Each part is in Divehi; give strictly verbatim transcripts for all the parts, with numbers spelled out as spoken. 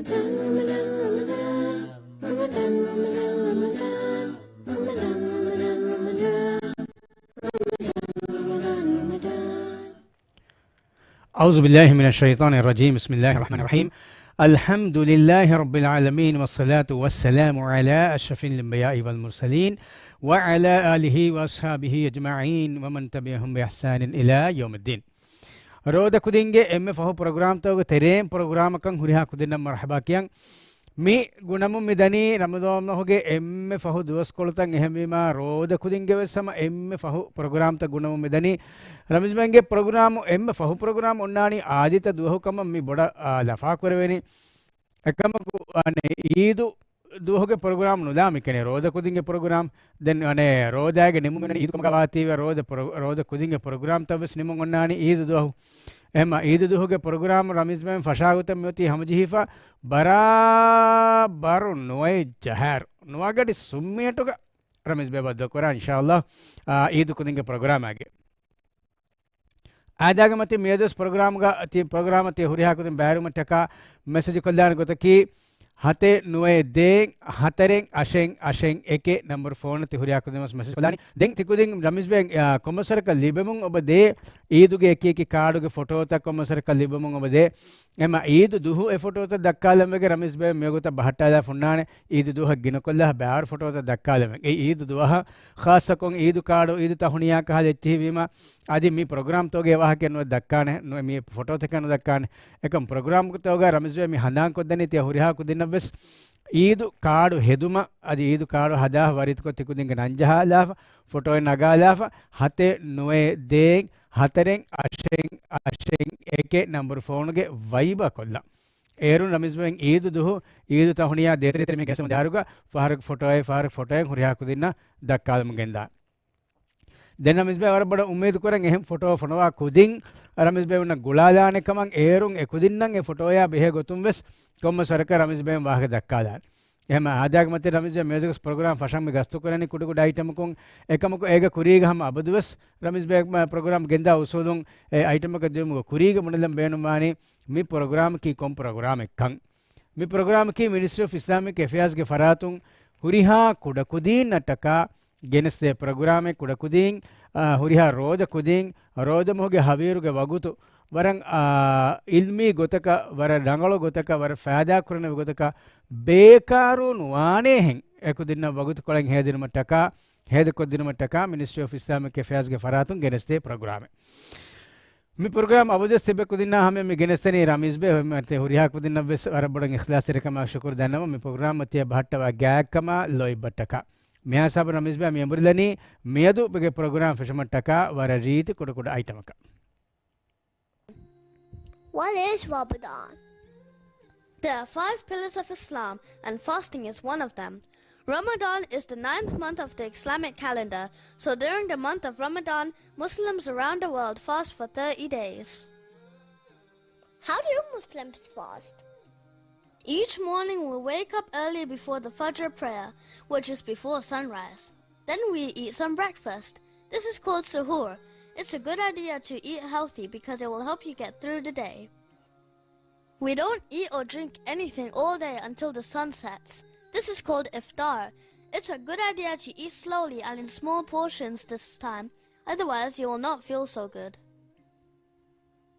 أعوذ بالله من الشيطان الرجيم. بسم الله الرحمن الرحيم. الحمد لله رب العالمين، والصلاة والسلام على أشرف الأنبياء والمرسلين، وعلى آله وأصحابه أجمعين، ومن تبعهم بإحسان إلى يوم الدين. ރޯދަ ކުދިންގެ އެންމެ ފަހު ޕްރޮގްރާމްތަކުގެ ތެރޭން ޕްރޮގްރާމަކަށް ހުރިހާ ކުދިންނަށް މަރުޙަބާ ކިޔަން. މި ގުނަމުން މި ދަނީ ރަމަޟާން މަހުގެ އެންމެ ފަހު ދުވަސްކޮޅުތައް. އެހެންވީމާ، ރޯދަ ކުދިންގެ ވެސް ހަމަ އެންމެ ފަހު ޕްރޮގްރާމްތައް ގުނަމުން މި ދަނީ. ރަމީޒްބެންގެ ޕްރޮގްރާމު އެންމެ ފަހު ޕްރޮގްރާމް އޮންނާނީ އާދިއްތަ ދުވަހު ކަމަށް މި ބޮޑަށް، އާ، ލަފާ ކުރެވެނީ. އެކަމަކު، އަނެއް، އީދު ދުވަހުގެ ޕްރޮގްރާމް ނުލާ މިކަނެ. ރޯދަ ކުދިންގެ ޕްރޮގްރާމް، ދެން، އަނެއް، ރޯދާގެ ނިމުމެއް އީދު ކަމަކަށް ވާތީވެ، ރޯދަ ޕްރޮ-، ރޯދަ ކުދިންގެ ޕްރޮގްރާމްތައް ވެސް ނިމުން އޮންނާނީ އީދު ދުވަހު. އެހެންމަ އީދު ދުވަހުގެ ޕްރޮގްރާމް ރަމީޒްބެން ފަށާގޮތަށް މިއޮތީ ހަމަޖެހިފަ ބަރާބަރު ނުވައެއް ޖަހާއިރު، ނުވަގަޑި ސުންމިނެޓުގަ ރަމީޒްބެ ބައްދަލުކުރާ، އިންޝާﷲ، އާ، އީދު ކުދިންގެ ޕްރޮގްރާމާގެ. އާދާގެ މަތިން މިއަދުވެސް ޕްރޮގްރާމްގަ ތި-، ޕްރޮގްރާމަށް ތި ހުރިހާ ކުދިން ބައިވެރިވުމަށްޓަކާ މެސެޖް ކޮށްލާނެ ގޮތަކީ، ހަތެއް ނުވައެއް ދޭއް ހަތަރެއް އަށެއް އަށެއް އެކެއް ނަންބަރު ފޯނަށް ތި ހުރިހާ ކުދިން ވެސް މެސެޖް ކޮށްލާނީ. ދެން ތި ކުދިން ރަމީޒްބެ، އާ، ކޮންމެސްވަރަކަށް ލިބެމުން އޮބަ ދޭ އީދުގެ އެކި އެކި ކާޑުގެ ފޮޓޯތައް ކޮންމެސްވަރަކަށް ލިބެމުން އޮބަ ދޭ. އެމަ އީދު ދުހު އެ ފޮޓޯތައް ދައްކާލަން ވެގެ ރަމީޒްބެ މިވަގުތަށް ބަހައްޓާލާފަ ހުންނާނެ. އީދު ދުވަހަށް ގިނަކޮށްލާ ބައިވަރު ފޮޓޯތައް ދައްކާލަން ވެ. އެ އީދު ދުވަހަށް ޚާއްޞަކޮށް އީދު ކާޑު، އީދު ތަހުނިޔާ ކަހަލަ އެއްޗެހިވީމަ، އަދި މި ޕްރޮގްރާމްތަކުގެ އެވާހަކަ ނުދައްކާނެ، ނު-، މި ފޮޓޯތަކެއް ނުދައްކާނެ. އެކަމް ޕްރޮގްރާމްތަކުގަ ރަމީޒްބެ މި ހަނދާންކޮށްދެނީ ތިޔަ ހުރިހާ ކުދިންނަށް ވެސް އީދު ކާޑު ހެދުމަށް، އަދި އީދު ކާޑު ހަދާ ވަރިތިކޮށް ތި ކުދިންގެ ނަން ޖަހާލާފަ، ފޮޓޯއެއް ނަގާލާފަ، ހަތެއް ނުވައެއް ދޭއް ހަތަރެއް އަށެއް އަށެއް އެކެއް ނަންބަރު ފޯނުގެ ވައިބާ ކޮށްލާ. އޭރުން ރަމީޒްބެ އީދު ދުހު، އީދު ތަހުނިޔާ ދޭތެރޭ ތެރޭ މި ގެނެސްދެމުން ދާއިރުގަ ފަހަރަކު ފޮޓޯއެއް، ފަހަރަކު ފޮޓޯއެއް ހުރިހާ ކުދިންނަށް ދައްކާލަމުން ގެންދާނެ. ދެން ރަމީޒްބެ ވަރަށް ބޮޑަށް އުއްމީދު ކުރަން އެހެން ފޮޓޯ ފޮނުވާ ކުދިން ރަމީޒްބެ އޮންނަ ގުޅާލާނެ ކަމަށް އޭރުން އެ ކުދިންނަށް އެ ފޮޓޯޔާ ބެހޭ ގޮތުން ވެސް ކޮންމެސް ވަރަކަށް ރަމީޒްބެ ވާހަކަ ދައްކާލާނެ. އެހެން އާދާގެ މަތިން ރަމީޒްބެ މިއަދުވެސް ޕްރޮގްރާމް ފަށަން މި ގަސްތު ކުރަނީ ކުޑަކުޑަ އައިޓަމަކުން. އެކަމަކު އޭގެ ކުރީގަ ހަމަ އަބަދުވެސް ރަމީޒްބެ ޕްރޮގްރާމް ގެންދާ އުސޫލުން އެ އައިޓަމަކަށް ދިޔުމުގެ ކުރީގަ ބުނެލަން ބޭނުންވާނީ މި ޕްރޮގްރާމަކީ ކޮން ޕްރޮގްރާމެއްކަން. މި ޕްރޮގްރާމަކީ މިނިސްޓްރީ އޮފް އިސްލާމިކް އެފެއާޒްގެ ފަރާތުން ހުރިހާ ކުޑަކުދީންނަށްޓަކާ ގެނެސްދޭ ޕްރޮގްރާމެއް. ކުޑަކުދީން، އާ، ހުރިހާ ރޯދަ ކުދީން، ރޯދަ މަހުގެ ހަވީރުގެ ވަގުތު ވަރަށް، އާ، އިލްމީ ގޮތަކަށް، ވަރަށް ރަނގަޅު ގޮތަކަށް، ވަރަށް ފައިދާ ކުރަނިވި ގޮތަކަށް ބޭކާރު ނުވާނޭހެން އެކުދިންނަށް ވަގުތުކޮޅެއް ހޭދިނުމަށްޓަކާ، ހޭދަކޮށްދިނުމަށްޓަކާ މިނިސްޓްރީ އޮފް އިސްލާމިކް އެފެއާޒްގެ ފަރާތުން ގެނެސްދޭ ޕްރޮގްރާމެއް. މި ޕްރޮގްރާމް އަބަދުވެސް ތިބޭ ކުދިންނާ ހަމަޔަށް މި ގެނެސްދެނީ ރަމީޒްބެ. އެހެންވީމަ ތި ހުރިހާ ކުދިންނަށްވެސް ވަރަށް ބޮޑަށް އިޚްލާޞްތެރިކަމާ ޝުކުރު ދަންނަވަން. މި ޕްރޮގްރާމް މަތިޔަށް ބަހައްޓަވާ ގާތްކަމާ ލޯތްބަށްޓަކާ. މިހާ ހިސާބުން ރަމީޒްބެ މި އެނބުރިލަނީ މިއަދު މިގެ ޕްރޮގްރާމް ފެށުމަށްޓަކާ ވަރަށް ރީތި ކުޑަކުޑަ އައިޓަމަކަށް. What is Ramadan? There are five pillars of Islam, and fasting is one of them. Ramadan is the ninth month of the Islamic calendar, so during the month of Ramadan, Muslims around the world fast for thirty days. How do Muslims fast? Each morning we wake up early before the Fajr prayer, which is before sunrise. Then we eat some breakfast. This is called suhoor. It's a good idea to eat healthy because it will help you get through the day. We don't eat or drink anything all day until the sun sets. This is called iftar. It's a good idea to eat slowly and in small portions this time, otherwise you will not feel so good.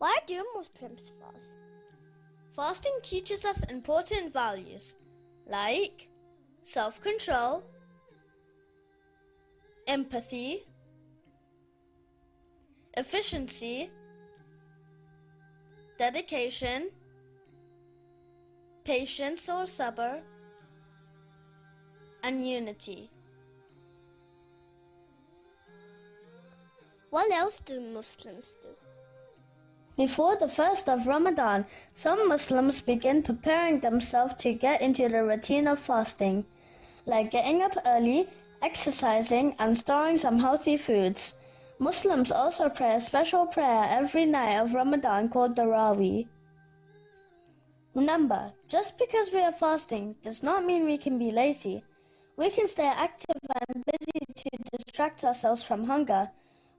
Why do Muslims fast? Fasting teaches us important values like self-control, empathy, efficiency, dedication, patience or sabr, and unity. What else do Muslims do? Before the first of Ramadan, some Muslims begin preparing themselves to get into the routine of fasting, like getting up early, exercising, and storing some healthy foods. Muslims also pray a special prayer every night of Ramadan called Tarawih. Remember, just because we are fasting does not mean we can be lazy. We can stay active and busy to distract ourselves from hunger.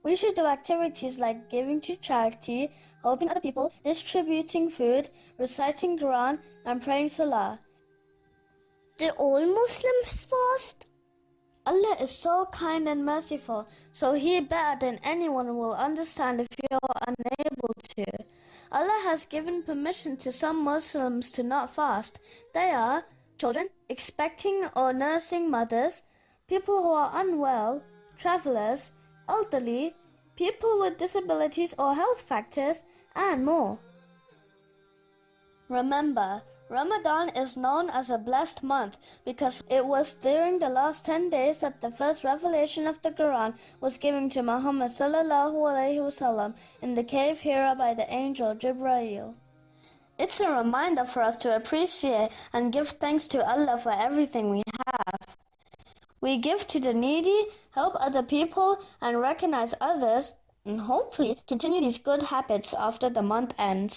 We should do activities like giving to charity, helping other people, distributing food, reciting Quran, and praying Salah. Do all Muslims fast? Allah is so kind and merciful, so He better than anyone will understand if you're unable to. Allah has given permission to some Muslims to not fast. They are children, expecting or nursing mothers, people who are unwell, travelers, elderly, people with disabilities or health factors, and more. Remember, Ramadan is known as a blessed month because it was during the last ten days that the first revelation of the Quran was given to Muhammad sallallahu alaihi wasallam in the cave Hira by the angel Jibreel. It's a reminder for us to appreciate and give thanks to Allah for everything we have. We give to the needy, help other people, and recognize others, and hopefully continue these good habits after the month ends.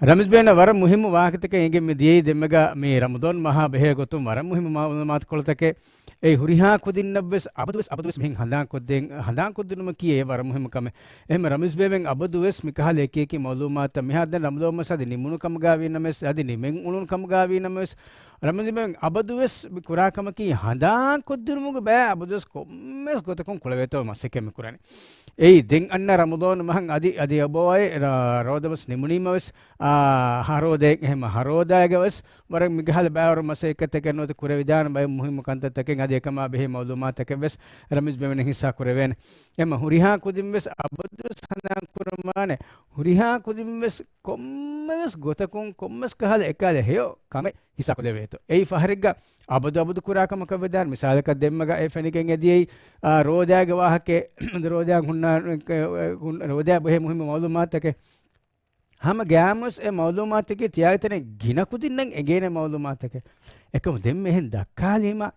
ރަމިޒް ބޭން ވަރަށް މުހިއްމު ވާހަކަތަކެއް އެނގެން މި ދިޔައީ ދެންމެގަ މި ރަމަޟާން މަހާ ބެހޭ ގޮތުން ވަރަށް މުހިއްމު މައުލޫމާތުކޮޅުތަކެއް. އެއީ ހުރިހާ ކުދިންނަށްވެސް އަބަދުވެސް އަބަދުވެސް މިހެން ހަނދާންކޮށްދޭން، ހަނދާންކޮށްދިނުމަކީ އެ ވަރަށް މުހިއްމު ކަމެއް. އެހެން ރަމިޒް ބޭބެން އަބަދުވެސް މިކަހަލަ އެކިއެކި މައުލޫމާތަށް މިހާ ދެން ރަމަޟާން މަސް އަދި ނިމުނު ކަމުގަ ވީ ނަމަވެސް، އަދި ނިމެން އުޅުނު ކަމުގަ ވީ ނަމަވެސް، ރަމަޟާން ބޭބެން އަބަދުވެސް މި ކުރާ ކަމަކީ ހަނދާންކޮށްދިނުމުގެ ބައި އަބަދުވެސް ކޮންމެސް ގޮތަކުން ކުޅެވޭތޯ މަސައްކަތް މި ކުރަނީ. އެއީ ދެން އަންނަ ރަމަޟާން މަހަށް އަދި، އަދި އެބައޮތް ރަ-، ރޯދަމަސް ނިމުނީމަވެސް، އާ، ހަ ރޯދައެއް އެހެންމަ ހަ ރޯދައިގަވެސް ވަރަށް މިކަހަލަ ބައިވަރު މަސައްކަތްތަކެއް ނުވަތަ ކުރެވިދާނެ ބައެއް މުހިއްމު ކަންތައްތަކެއް އަދި އެކަމާ ބެހޭ މައުލޫމާތުތަކެއްވެސް ރަމިޒް ބޭބެން ހިއްސާ ކުރެވޭނެ. އެމަ ހުރިހާ ކުދިންވެސް އަބަދުވެސް ހަނދާން ކުރަމާނެ. ހުރިހާ ކުދިންވެސް ކޮންމެވެސް ގޮތަކުން ކޮންމެސް ކަހަލަ އެކަހަލަ ހެޔޮ ކަމެއް ހިއްސާ ކުރެވޭތޯ. އެއީ ފަހަރެއްގަ އަބަދު އަބަދު ކުރާ ކަމަކަށް ވެދާނެ. މިސާލަކަށް ދެންމެގަ އެ ފެނިގެން އެދިޔައީ، އާ، ރޯދައިގެ ވާހަކަ، ރޯދައި ހުންނާ، ރޯދައި ބެހޭ މުހިއްމު މައުލޫމާތުތަކެއް. ހަމަ ގައިމުވެސް އެ މައުލޫމާތަކީ ތިޔައިތަނެއް ގިނަ ކުދިންނަށް އެނގޭނެ މައުލޫމާތަކެއް. އެކަމު ދެންމެ އެހެން ދައްކާލީމަ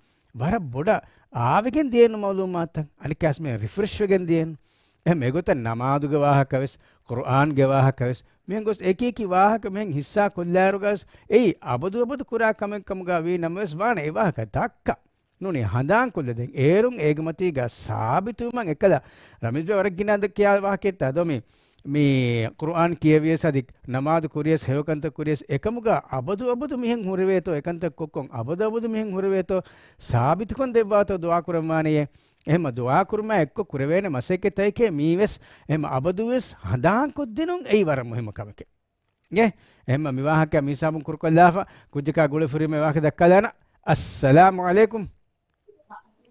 ވަރަށް ބޮޑަށް އާވެގެން ދިޔައެއްނު މައުލޫމާތަށް. އަނެއްކާސް މި ރިފްރެޝް ވެގެން ދިޔައެއްނު. އެހެން އެގޮތަށް ނަމާދުގެ ވާހަކަވެސް، ޤުރުއާންގެ ވާހަކަވެސް، މިހެން ގޮސް އެކި އެކި ވާހަކަ މިހެން ހިއްސާ ކޮށްލާއިރުގަސް އެއީ އަބަދު އަބަދު ކުރާ ކަމެއް ކަމުގަ ވީ ނަމަވެސް ވާނެ އެ ވާހަކަ ދައްކަ. ނޫނީ ހަނދާންކޮށްލަދޭން. އޭރުން އޭގެ މަތީގަ ސާބިތުވުމަށް އެކަލަ ރަމީޒް ބޭ ވަރަށް ގިނަ ދަ-، ކިޔާ ވާހަކައެއްތަ ދޯ މި، މި ޤުރުއާން ކިޔެވިޔަސް އަދި ނަމާދު ކުރިޔަސް ހެޔޮކަންތައް ކުރިޔަސް އެކަމުގަ އަބަދު އަބަދު މިހެން ހުރެވޭތޯ، އެކަންތައް ކޮށްކޮން އަބަދު އަބަދު މިހެން ހުރެވޭތޯ ސާބިތުކޮށް ދެއްވާތޯ ދުޢާ ކުރަންވާނެޔޭ. އެހެންމަ ދުޢާ ކުރުމާ އެއްކޮށް ކުރެވޭނެ މަސައްކަތްތަކެއް މީވެސް އެހެންމަ އަބަދުވެސް ހަނދާންކޮށްދިނުން އެއީ ވަރަށް މުހިއްމު ކަމެކޭ. އެ، އެހެންމަ މި ވާހަކަ މި ހިސާބުން ކުރުކޮށްލާފަ، ކުއްޖަކާ ގުޅިފަ ހުރީމަ ވާހަކަ ދައްކާލާނަ. އައްސަލާމު ޢަލައިކުމް.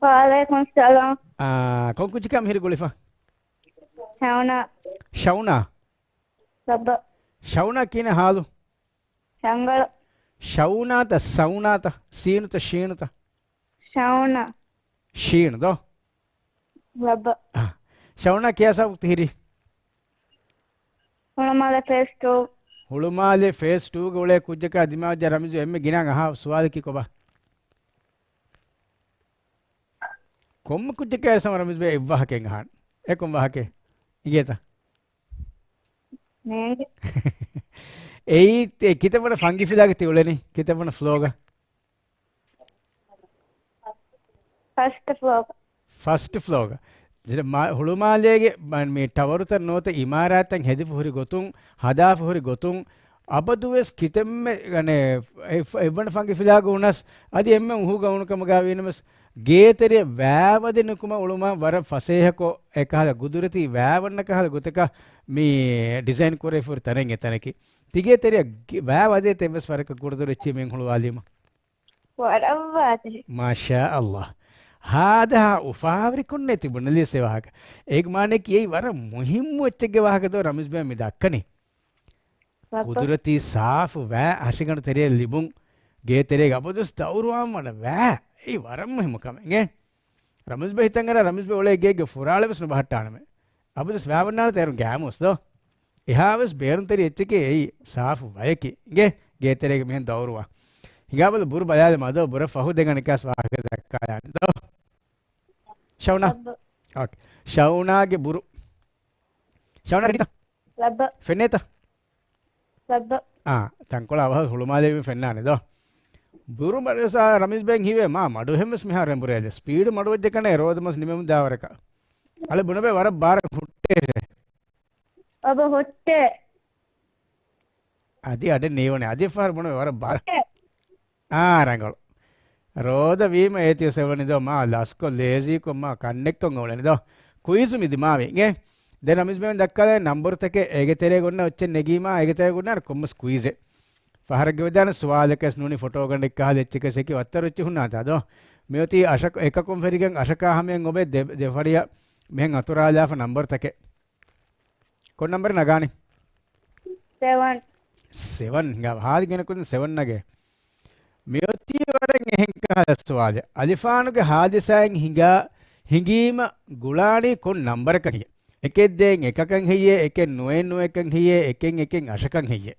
ވަޢަލައިކުމް ސަލާމް. އާ، ކޮން ކުއްޖަކާ މިހިރި ގުޅިފަ؟ ޝައުނާ. ޝައުނާ؟ ލައްބަ. ޝައުނާ ކިހިނެއް ހާލު؟ ރަނގަޅު. ޝައުނާތަ، ސައުނާތަ، ސީނުތަ، ޝީނުތަ؟ ޝައުނާ. ޝީނު ދޯ؟ ލައްބަ. އާ. ޝައުނާ ކިޔާ ސާފު ތިހިރީ؟ ހުޅުމާލެ ފޭސް ޓޫ. ހުޅުމާލެ ފޭސް ޓޫގަ އުޅޭ ކުއްޖަކާ ދިމާވެއްޖެ ރަމީޒު އެންމެ ގިނަ އަހާ ސުވާލަކީ ކޮބާ؟ ކޮންމެ ކުއްޖަކާ އެސަމ ރަމީޒް ބޭ އެއްވާހަކައެއް އަހާން. އެ ކޮން ވާހަކައެއް؟ އިނގޭތަ؟ ނޭނގެ. އެއީ ތެ-، ކިތައްވަނަ ފަންގިފިލާގަ ތި އުޅެނީ؟ ކިތައްވަނަ ފްލޯގަ؟ ފަސްޓް ފްލޯގަ. ފަސްޓް ފްލޯގަ. މާ-، ހުޅުމާލޭގެ މަ-، މި ޓަވަރުތައް ނުވަތަ އިމާރާތްތައް ހެދިފަ ހުރި ގޮތުން، ހަދާފަ ހުރި ގޮތުން، އަބަދުވެސް ކިތަންމެ، އަނެ، އެ-، އެއްވަނަ ފަންގިފިލާގަ ވުނަސް، އަދި އެންމެ އުހުގަ ވުނު ކަމުގަ ވީނަމަސް، ގޭތެރެއަށް ވާވަދެ ނުކުމަށް އުޅުމަށް ވަރަށް ފަސޭހަކޮށް، އެކަހަލަ ގުދުރަތީ ވާވަންނަ ކަހަލަ ގޮތަކަށް މި ޑިޒައިން ކުރެވިފަ ހުރި ތަނެއް އެތަނަކީ. ތިގޭތެރެއަށް ގެ-، ވާވަދޭތަ އެއްވެސް ވަރަކަށް ކުޑަދޮރު އެއްޗެއް މިހެން ހުޅުވާލީމަ؟ ވަރަށް ވާދެ. މާޝާ ﷲ. ހާދަހާ އުފާވެރިކޮށްނޭ ތި ބުނެލިޔަސް އެ ވާހަކަ. އޭގެ މާނައަކީ އެއީ ވަރަށް މުހިއްމު އެއްޗެއްގެ ވާހަކަ ދޯ ރަމީޒް ބޭ މި ދައްކަނީ. ރައްބަ. ޤުދުރަތީ ސާފު ވައި ހަށިގަނޑު ތެރެއަށް ލިބުން، ގޭތެރޭގަ އަބަދުވެސް ދައުރުވާން ވަނަ ވައި. އެއީ ވަރަށް މުހިއްމު ކަމެއް އިނގޭ. ރަމީޒް ބޭ ހިތަށް އަރާ ރަމީޒް ބޭ އުޅޭ ގޭގެ ފުރާޅަވެސް ނުބަހައްޓާނަމޭ. އަބަދުވެސް ވައި ވަންނާނެތަ އޭރުން ގައިމުވެސް ދޯ؟ އެހާވެސް ބޭނުންތެރި އެއްޗެކޭ އެއީ ސާފު ވަޔަކީ. އިނގޭ ގޭތެރޭގަ މިހެން ދައުރުވާ. ހިނގާބަލަ ބުރު ބަލާލަމާ ދޯ، ބުރަށް ފަހު ދެން އަނެއްކާސް ވާހަކަ ދައްކާލާނެ ދޯ. ޝައުނާ؟ ލައްބަ. އޯކޭ. ޝައުނާގެ ބުރު. ޝައުނާ ރީތިތަ؟ ލައްބަ. ފެނޭތަ؟ ލައްބަ. އާ، ތަންކޮޅަށް އަވަހަށް ހުޅުމާލެވި ފެންނާނެ ދޯ. ބުރު މަޑު ސާ ރަމީޒް ބެން ހީވޭ މާ މަޑު ހެންވެސް މިހާރު އެނބުރޭލެ. ސްޕީޑު މަޑުވެއްޖެ ކަނެ ރޯދަމަސް ނިމެމުން ދާވަރަކަށް. އަޅެ ބުނެބޭ ވަރަށް ބާރަށް ހުއްޓޭ. އަބަ ހުއްޓޭ. އަދި އަޑެއް ނީވަނެ. އަދި އެއްފަހަރު ބުނެ ވަރަށް ބާރަށް. އާ، ރަނގަޅު. ރޯދަ ވީމަ އޭތި ސެވަން ދޯ މާ ލަސްކޮށް ލޭޒީކޮށް މާ ކަންނެއްކޮށް އޮޅެނި ދޯ. ކުއިޒު މި ދިމާވި. އިނގޭ؟ ދެން ރަމީޒް ބެން ދައްކާލައި ނަންބަރުތަކެއް އޭގެ ތެރޭގަ އޮންނަ އޮއްޗެއް ނެގީމާ އޭގެ ތެރޭގަ އޮންނާނެ ކޮންމެސް ކުއިޒެއް. ފަހަރެއްގެ ވެދާނެ ސުވާލަކަސް ނޫނީ ފޮޓޯ ގަނޑެއް ކަހަލަ އެއްޗެކަސް އެކި ވައްތަރު އެއްޗެއް ހުންނާތާ ދޯ. މިއޮތީ އަށަކު އެކަކުން ފެރިގެން އަށަކާ ހަމަޔަށް އޮބެ ދެ، ދެ ފަރިއަށް މިހެން އަތުރާލާފަ ނަންބަރުތަކެއް. ކޮން ނަންބަރެއް ނަގާނީ؟ ސެވަން. ސެވަން ހިނގާ ހާދި ގެނެ ކުދިން ސެވަން ނަގޭ. މިއޮތީ ވަރަށް އެހެން ކަހަލަ ސުވާލެއް. އަލިފާނުގެ ހާދިސާއެއް ހިނގާ، ހިނގީމަ ގުޅާނީ ކޮން ނަންބަރަކަށް ހެއްޔޭ؟ އެކެއް ދޭން އެކަކަށް ހެއްޔޭ؟ އެކެއް ނުވައެއް ނުވައެކަން ހެއްޔޭ؟ އެކެއް އެކެއް އަށަކަށް ހެއްޔޭ؟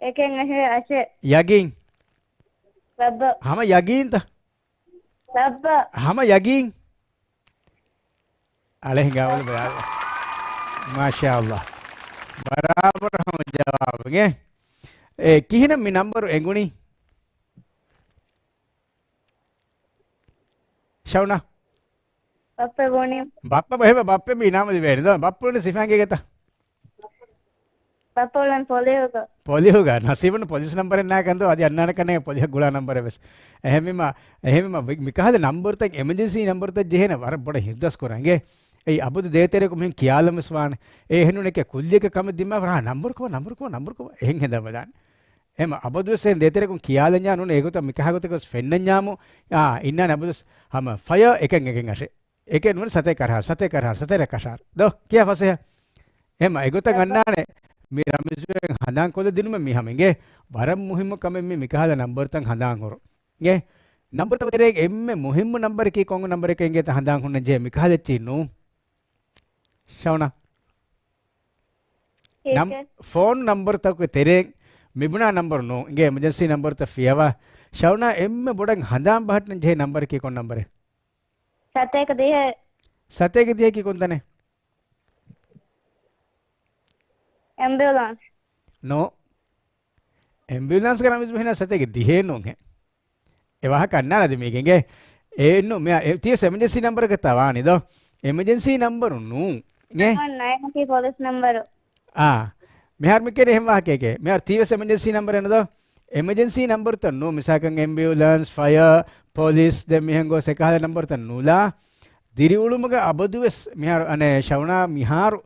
އެކެއް އަށެއް އަށެއް. ޔަގީން؟ ލައްބަ. ހަމަ ޔަގީންތަ؟ ލައްބަ. ހަމަ ޔަގީން؟ އަޅެ ހިނގާވަލު ބަޔާ. މާޝާﷲ. ބަރާބަރު ހަމަ ޖަވާބުގެ. އެ، ކިހިނެއް މި ނަންބަރު އެނގުނީ؟ ޝައުނާ. ބައްޕަ ބުނި. ބައްޕަ ބަހެބަ ބައްޕެ މި ނާމަ ދިވޭނި ދޯ. ބައްޕު ބުނި ސިފަނގޭގެތަ؟ ބައްޕަ އުޅެން ޕޮލިހުގަ. ޕޮލިހުގަ. ނަސީބުން ޕޮލިސް ނަންބަރެއް ނާކަން ދޯ. އަދި އަންނާނެ ކަންނޭ ޕޮލިހަށް ގުޅާ ނަންބަރެއް ވެސް. އެހެންވީމަ، އެހެންވީމަ މި، މިކަހަލަ ނަންބަރުތައް އެމަޖެންސީ ނަންބަރުތައް ޖެހޭނެ ވަރަށް ބޮޑަށް ހިތުދަސް ކުރަން އިނގޭ. އެއީ އަބަދު ދޭތެރެކު މިހެން ކިޔާލަން ވެސް ވާނެ. އެ އެހެންނޫނެކޭ ކުއްލިއަކަށް ކަމެއް ދިމާވަރަށް ނަންބަރު ކޮބާ، ނަންބަރު ކޮބާ، ނަންބަރު ކޮބާ އެހެން ހެނދާ ބަލާނެ. އެމަ އަބަދުވެސް ދޭތެރެކުން ކިޔާލަންޏާ ނޫން އެގޮތަށް މިކަހަ ގޮތަކަށް ފެންނަންޏާމު، އާ، އިންނާނެ އަބަދުވެސް ހަމަ ފަޔަރ އެކެއް އެކެއް އަށެއް. އެކެއް ނޫން ސަތޭކަ އަށާރު، ސަތޭކަ އަށާރު، ސަތޭކަ އަށާރު. ދޯ، ކިޔާ ފަސޭހަ. އެމަ އެގޮތަށް އަންނާނެ މި ރަމީޒް ބެން ހަނދާން ކޮށްލަދިނުމެއް މި ހަމަ އިނގޭ. ވަރަށް މުހިއްމު ކަމެއް މި މިކަހަލަ ނަންބަރުތައް ހަނދާން ހުރުން. އިނގޭ؟ ނަންބަރުތަކުގެ ތެރޭގަ އެންމެ މުހިއްމު ނަންބަރަކީ ކޮން ނަންބަރެއް އިނގޭތަ ހަނދާން ހުންނަން ޖެހޭ މިކަހަލަ އެއްޗެއް ނޫން. ޝައުނާ. ނަމް-، ކީކޭ؟ ފޯން ނަންބަރުތަކުގެ ތެރޭން މިބުނާ ނަންބަރު ނޫން. އިނގޭ އެމަޖެންސީ ނަންބަރުތައް ފިޔަވާ. ޝައުނާ އެންމެ ބޮޑަށް ހަނދާން ބަހައްޓަން ޖެހޭ ނަންބަރަކީ ކޮން ނަންބަރެއް؟ ސަތޭކަ ދިހަ. ސަތޭކަ ދިހައަކީ ކޮންތަނެއް؟ އެމްބިއުލާންސް. ނޯ. އެމްބިއުލާންސްގެ ރަމީޒް ބެހިނާ ސަތޭކަ ދިހައެއް ނޫންހޭ. އެ ވާހަކަ އަންނާނަދި މީގެ އިނގޭ. އެއެއްނު މިއާ އެ ތީވެސް އެމަޖެންސީ ނަންބަރަކަށް ތާ ވާނީ ދޯ. އެމަޖެންސީ ނަންބަރު ނޫން. އިނގޭ؟ ނައިން ނައިން އަކީ ޕޮލިސް ނަންބަރު. އާ. މިހާރު މި ކިޔަނީ އެހެން ވާހަކައެކޭ. މިހާރު ތީވެސް އެމަޖެންސީ ނަންބަރެއް ނުދޯ. އެމަޖެންސީ ނަންބަރުތައް ނޫން. މިސާލަކަށް އެމްބިއުލާންސް، ފަޔަރ، ޕޮލިސް، ދެން މިހެން ގޮސް އެކަހަލަ ނަންބަރުތައް ނުލާ. ދިރިއުޅުމުގަ އަބަދުވެސް މިހާރު އަނެއް ޝައުނާ މިހާރު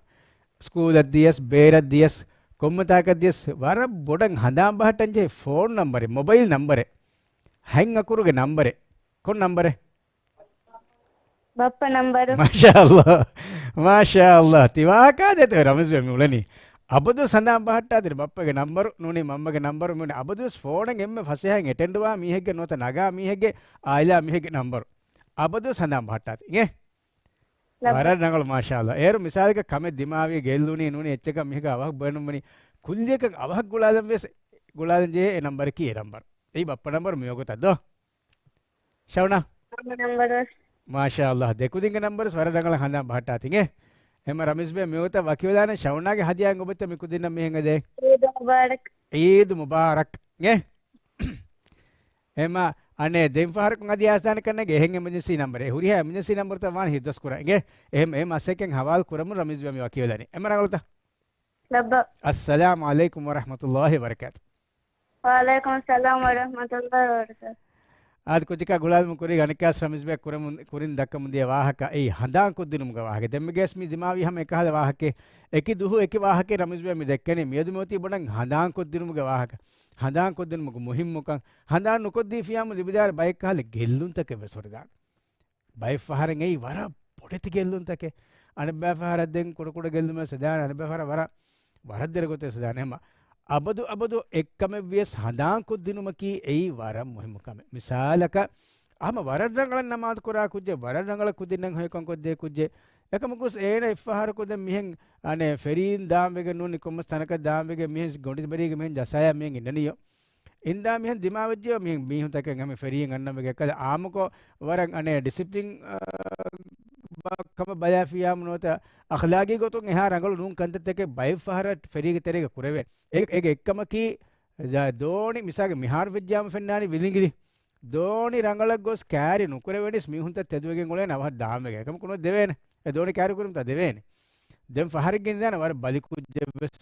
ސްކޫލަށް ދިޔަސް، ބޭރަށް ދިޔަސް، ކޮންމެ ތާކަށް ދިޔަސް، ވަރަށް ބޮޑަށް ހަނދާން ބަހައްޓަން ޖެހޭ ފޯން ނަންބަރެއް، މޮބައިލް ނަންބަރެއް، ހަތް އަކުރުގެ ނަންބަރެއް. ކޮން ނަންބަރެއް؟ ބައްޕަ ނަންބަރު. މާޝާﷲ. މާޝާﷲ. ތި ވާހަކަ ދޭތޯ ރަމީޒް ބެ މި އުޅެނީ. އަބަދުވެސް ހަނދާން ބަހައްޓާ ދިރި ބައްޕަގެ ނަންބަރު، ނޫނީ މަންމަގެ ނަންބަރު، މި އުޅެނީ އަބަދުވެސް ފޯނަށް އެންމެ ފަސޭހައިން އެޓެންޑްވާ މީހެއްގެ ނުވަތަ ނަގާ މީހެއްގެ އާއިލާ މީހެއްގެ ނަންބަރު. އަބަދުވެސް ހަނދާން ބަހައްޓާތި. އިނގޭ؟ ލައްބަ. ވަރަށް ރަނގަޅު މާޝާﷲ. އޭރު މިސާލަކަށް ކަމެއް ދިމާވީ ގެއްލުނީ ނޫނީ އެއްޗަކަށް މީހަކަށް އަވަހަށް ބޭނުންވަނީ ކުއްލިއަކަށް އަވަހަށް ގުޅާލަން ވެސް ގުޅާލަން ޖެހޭ އެ ނަންބަރަކީ އެ ނަންބަރު. އެއީ ބައްޕަ ނަންބަރު މިވަގުތަށް ދޯ. ޝައުނާ. ނަންބަރު. މާޝާﷲ. ދެކުދިންގެ ނަންބަރު ވަރަށް ރަނގަޅަށް ހަނދާން ބަހައްޓާތި އިނގޭ. އެމަ ރަމީޒް ބޭ މިވަގުތަށް ވަކިވެލާނެ ޝައުނާގެ ހަދިޔާ އޮބެތަ މި ކުދިންނަށް މިހެން އެދޭ. ޢީދު މުބާރަކް. ޢީދު މުބާރަކް. އިނގޭ. އެމަ އަނެއް ދެން ފަހަރަކުން އަދި އާސްދާނެ ކަންނޭނގެ އެހެން އެމަޖެންސީ ނަންބަރެއް. ހުރިހާ އެމަޖެންސީ ނަންބަރުތައް ވާން ހިތްދަސް ކުރަން. އިނގޭ. އެހެން އެ މަސައްކަތް ހަވާލު ކުރަމުން ރަމީޒް ބޭ މި ވަކިވެލަނީ. އެމަ ރަނގަޅުތަ؟ ލައްބަ. އައްސަލާމު ޢަލައިކުމް ވަރަޙްމަތުﷲ ވަބަރަކާތު. ވަޢަލައިކުމުއްސަލާމް ވަރަޙްމަތުﷲ ވަބަރަކާތު. އާދެ ކުއްޖަކާ ގުޅާލުމުން ކުރީގަ އަނެއްކާސް ރަމީޒް ބޭ ކުރަމުން، ކުރިން ދައްކަމުން ދިޔަ ވާހަކަ އެއީ ހަނދާން ކޮށްދިނުމުގެ ވާހަކަ. ދެން މި ގޭސް މި ދިމާވީ ހަމަ އެކަހަލަ ވާހަކަ. އެކި ދުހު އެކި ވާހަކަ ރަމީޒް ބޭ މި ދެއްކެނީ. މިއަދު މިއޮތީ ބޮޑަށް ހަނދާން ކޮށްދިނުމުގެ ވާހަކަ. ހަނދާން ކޮށްދިނުމުގެ މުހިއްމުކަން. ހަނދާން ނުކޮށްދީފިޔާމު ލިބިދާރި ބައެއް ކަހަލަ ގެއްލުންތަކެއް ވެސް ހުރިދާނެ. ބައެއް ފަހަރެއް އެއީ ވަރަށް ބޮޑެތި ގެއްލުންތަކެއް. އަނެއްބައި ފަހަރަށް ދެން ކުޑަކުޑަ ގެއްލުމެއް ވެސް ވެދާނެ. އަނެއްބައި ފަހަރަށް ވަރަށް، ވަރަށް ދެރަ ގޮތެއް ވެސް ވެދާނެ. ހަމަ އަބަދު އަބަދު އެއްކަމެއް ވިޔަސް ހަނދާން ކޮށްދިނުމަކީ އެއީ ވަރަށް މުހިއްމު ކަމެއް. މިސާލަކަށް ހަމަ ވަރަށް ރަނގަޅަށް ނަމާދު ކުރާ ކުއްޖެއް، ވަރަށް ރަނގަޅަށް ކުދިންނަށް ހޮވިކަން ކޮށްދޭ ކުއްޖެއް. އެކަމަކުސް އޭނަ އެއްފަހަރަކު ދެން މިހެން އަނެއް ފެރީން ދާން ވެގެން ނޫނީ ކޮންމެސް ތަނަކަށް ދާން ވެގެން މިހެން ގޮނޑި ބެރީގެ މިހެން ޖަސާޔާ މިހެން އިންނަނީޔޯ. އިންދާ މިހެން ދިމާވެއްޖެ މިހެން މީހުންތަކެއް ހަމަ ފެރީއެއް އަންނަން ވެގެ އެކަލަ އާއްމުކޮށް ވަރަށް އަނެއް ޑިސިޕްލިން، އާ، ބާ-، ކަމަށް ބަލާފިއްޔާމު ނުވަތަ އަޚްލާގީ ގޮތުން އެހާ ރަނގަޅު ނޫން ކަންތައްތަކެއް ބައެއް ފަހަރަށް ފެރީގެ ތެރޭގަ ކުރެވޭ. އޭގެ، އޭގެ އެއްކަމަކީ، ދޯނި މިސާލަކަށް މިހާރު ވެއްޖާމު ފެންނާނީ ވިލިނގިލި. ދޯނި ރަނގަޅަށް ގޮސް ކާރި ނުކުރެވެނީސް މީހުންތައް ތެދުވެގެން އުޅޭނެ އަވަހަށް ދާންވެގެން. އެކަމަކު ނުވަތަ ދެވޭނެ. އެ ދޯނި ކާރި ކުރުމަށް ދެވޭނެ. ދެން ފަހަރެއްގެ އިންދާނެ ވަރަށް ބަލި ކުއްޖެއްވެސް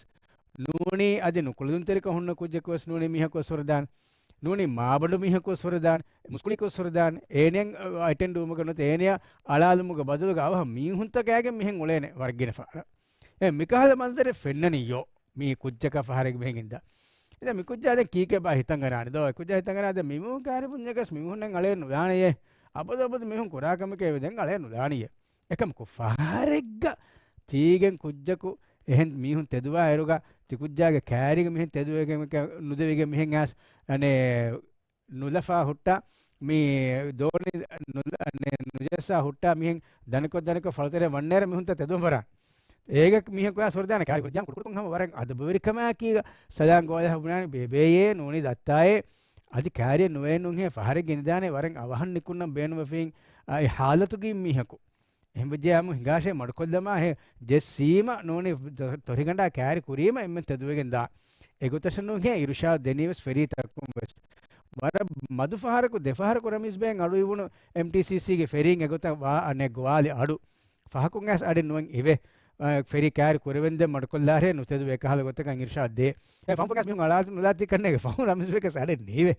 ނޫނީ އަދި ނުކުޅެދުންތެރިކަން ހުންނަ ކުއްޖަކުވެސް ނޫނީ މީހަކުވެސް ހުރެދާނެ. ނޫނީ މާބަނޑު މީހަކުވެސް ހުރެދާނެ. މުސްކުޅިކުވެސް ހުރެދާނެ. އޭނައަށް އަޓެންޑް ވުމުގަ ނުވަތަ އޭނައަށް އަޅާލުމުގަ ބަދަލުގަ އަވަހަށް މީހުންތަކާގެން މިހެން އުޅޭނެ ވަރަށް ގިނަ ފަހަރަށް. އެ މިކަހަލަ މަންޒަރެއް ފެންނަނީ ޔޯ. މީ ކުއްޖަކާ ފަހަރެއް މިހެން އިންދާ. އިންދާ މި ކުއްޖާ ދެން ކީކޭ ބާ ހިތަށް އަރާނެ ދޯ؟ އެ ކުއްޖާ ހިތަށް އަރާ ދެން މި މީހުން ކާރި ބުންޏަކަސް މި މީހުންނެއް އަޅޭ ނުލާނެޔޭ. އަބަދު އަބަދު މީހުން ކުރާ ކަމެކޭ ދެން އަޅޭ ނުލާނެޔޭ. އެކަމަކު ފަހަރެއްގަ ތީގެން ކުއްޖަކު އެހެން މީހުން ތެދުވާ އިރުގަ ތި ކުއްޖާގެ ކާރީގަ މިހެން ތެދުވެގެން ނުދެވިގެން މިހެން އައިސް އަނެއް ނުލަފާ ހުއްޓާ މި ދޯނި ނުލަ-، ނުޖައްސާ ހުއްޓާ މިހެން ދަނިކޮށް ދަނިކޮށް ފަޅުތެރެ ވަންނޭރަ މިހުންތައް ތެދުން ފަރާން. އޭގަ މީހަކު އައިސް ހުރެދާނެ ކާރި ހުރިޖާން ކުޑަކުޑަކުން ހަމަ ވަރަށް އަދަބުވެރިކަމާއެކީގަ ސަލާން ގޮވާލާ ބުނާނެ ބޭބޭއޭ ނޫނީ ދައްތާއޭ އަދި ކާރިއެއް ނުވޭ ނޫންހޭ ފަހަރެއްގެ އިންދާނެ ވަރަށް އަވަހަށް ނިކުންނަން ބޭނުމަފީން އެ ހާލަތުގެ މީހަކު. އެހެންވެއްޖެއްޔާމު ހިނގާށޭ މަޑުކޮށްލަމާ ހޭ ޖެއްސީމަ ނޫނީ ތޮ-، ތޮރިގަނޑާ ކާރި ކުރީމަ އެންމެން ތެދުވެގެން ދާ. އެގޮތަށް ނޫންހޭ އިރުޝާދު ދެނީވެސް ފެރީތަކުން ވެސް. ވަރަށް މަދު ފަހަރަކު ދެ ފަހަރަކު ރަމީޒް ބޭން އަޑު އިވުނު އެމްޓީސީސީގެ ފެރީން އެގޮތަށް ވާ އަނެއް ގޮވާލި އަޑު. ފަހަކުން އައިސް އަޑެއް ނުވަން އިވޭ. އަ، ފެރީ ކާރި ކުރެވެންދެން މަޑުކޮށްލާށޭ ނުތެދުވެ އެކަހަލަ ގޮތަކަށް އިރުޝާދު ދޭ. އެ ފަހުން ފަހުން އައިސް މީހުން އަޅާ ނުލާތީ ކަންނޭގެ ފަހުން ރަމީޒް ބޭގެސް އަޑެއް ނީވޭ.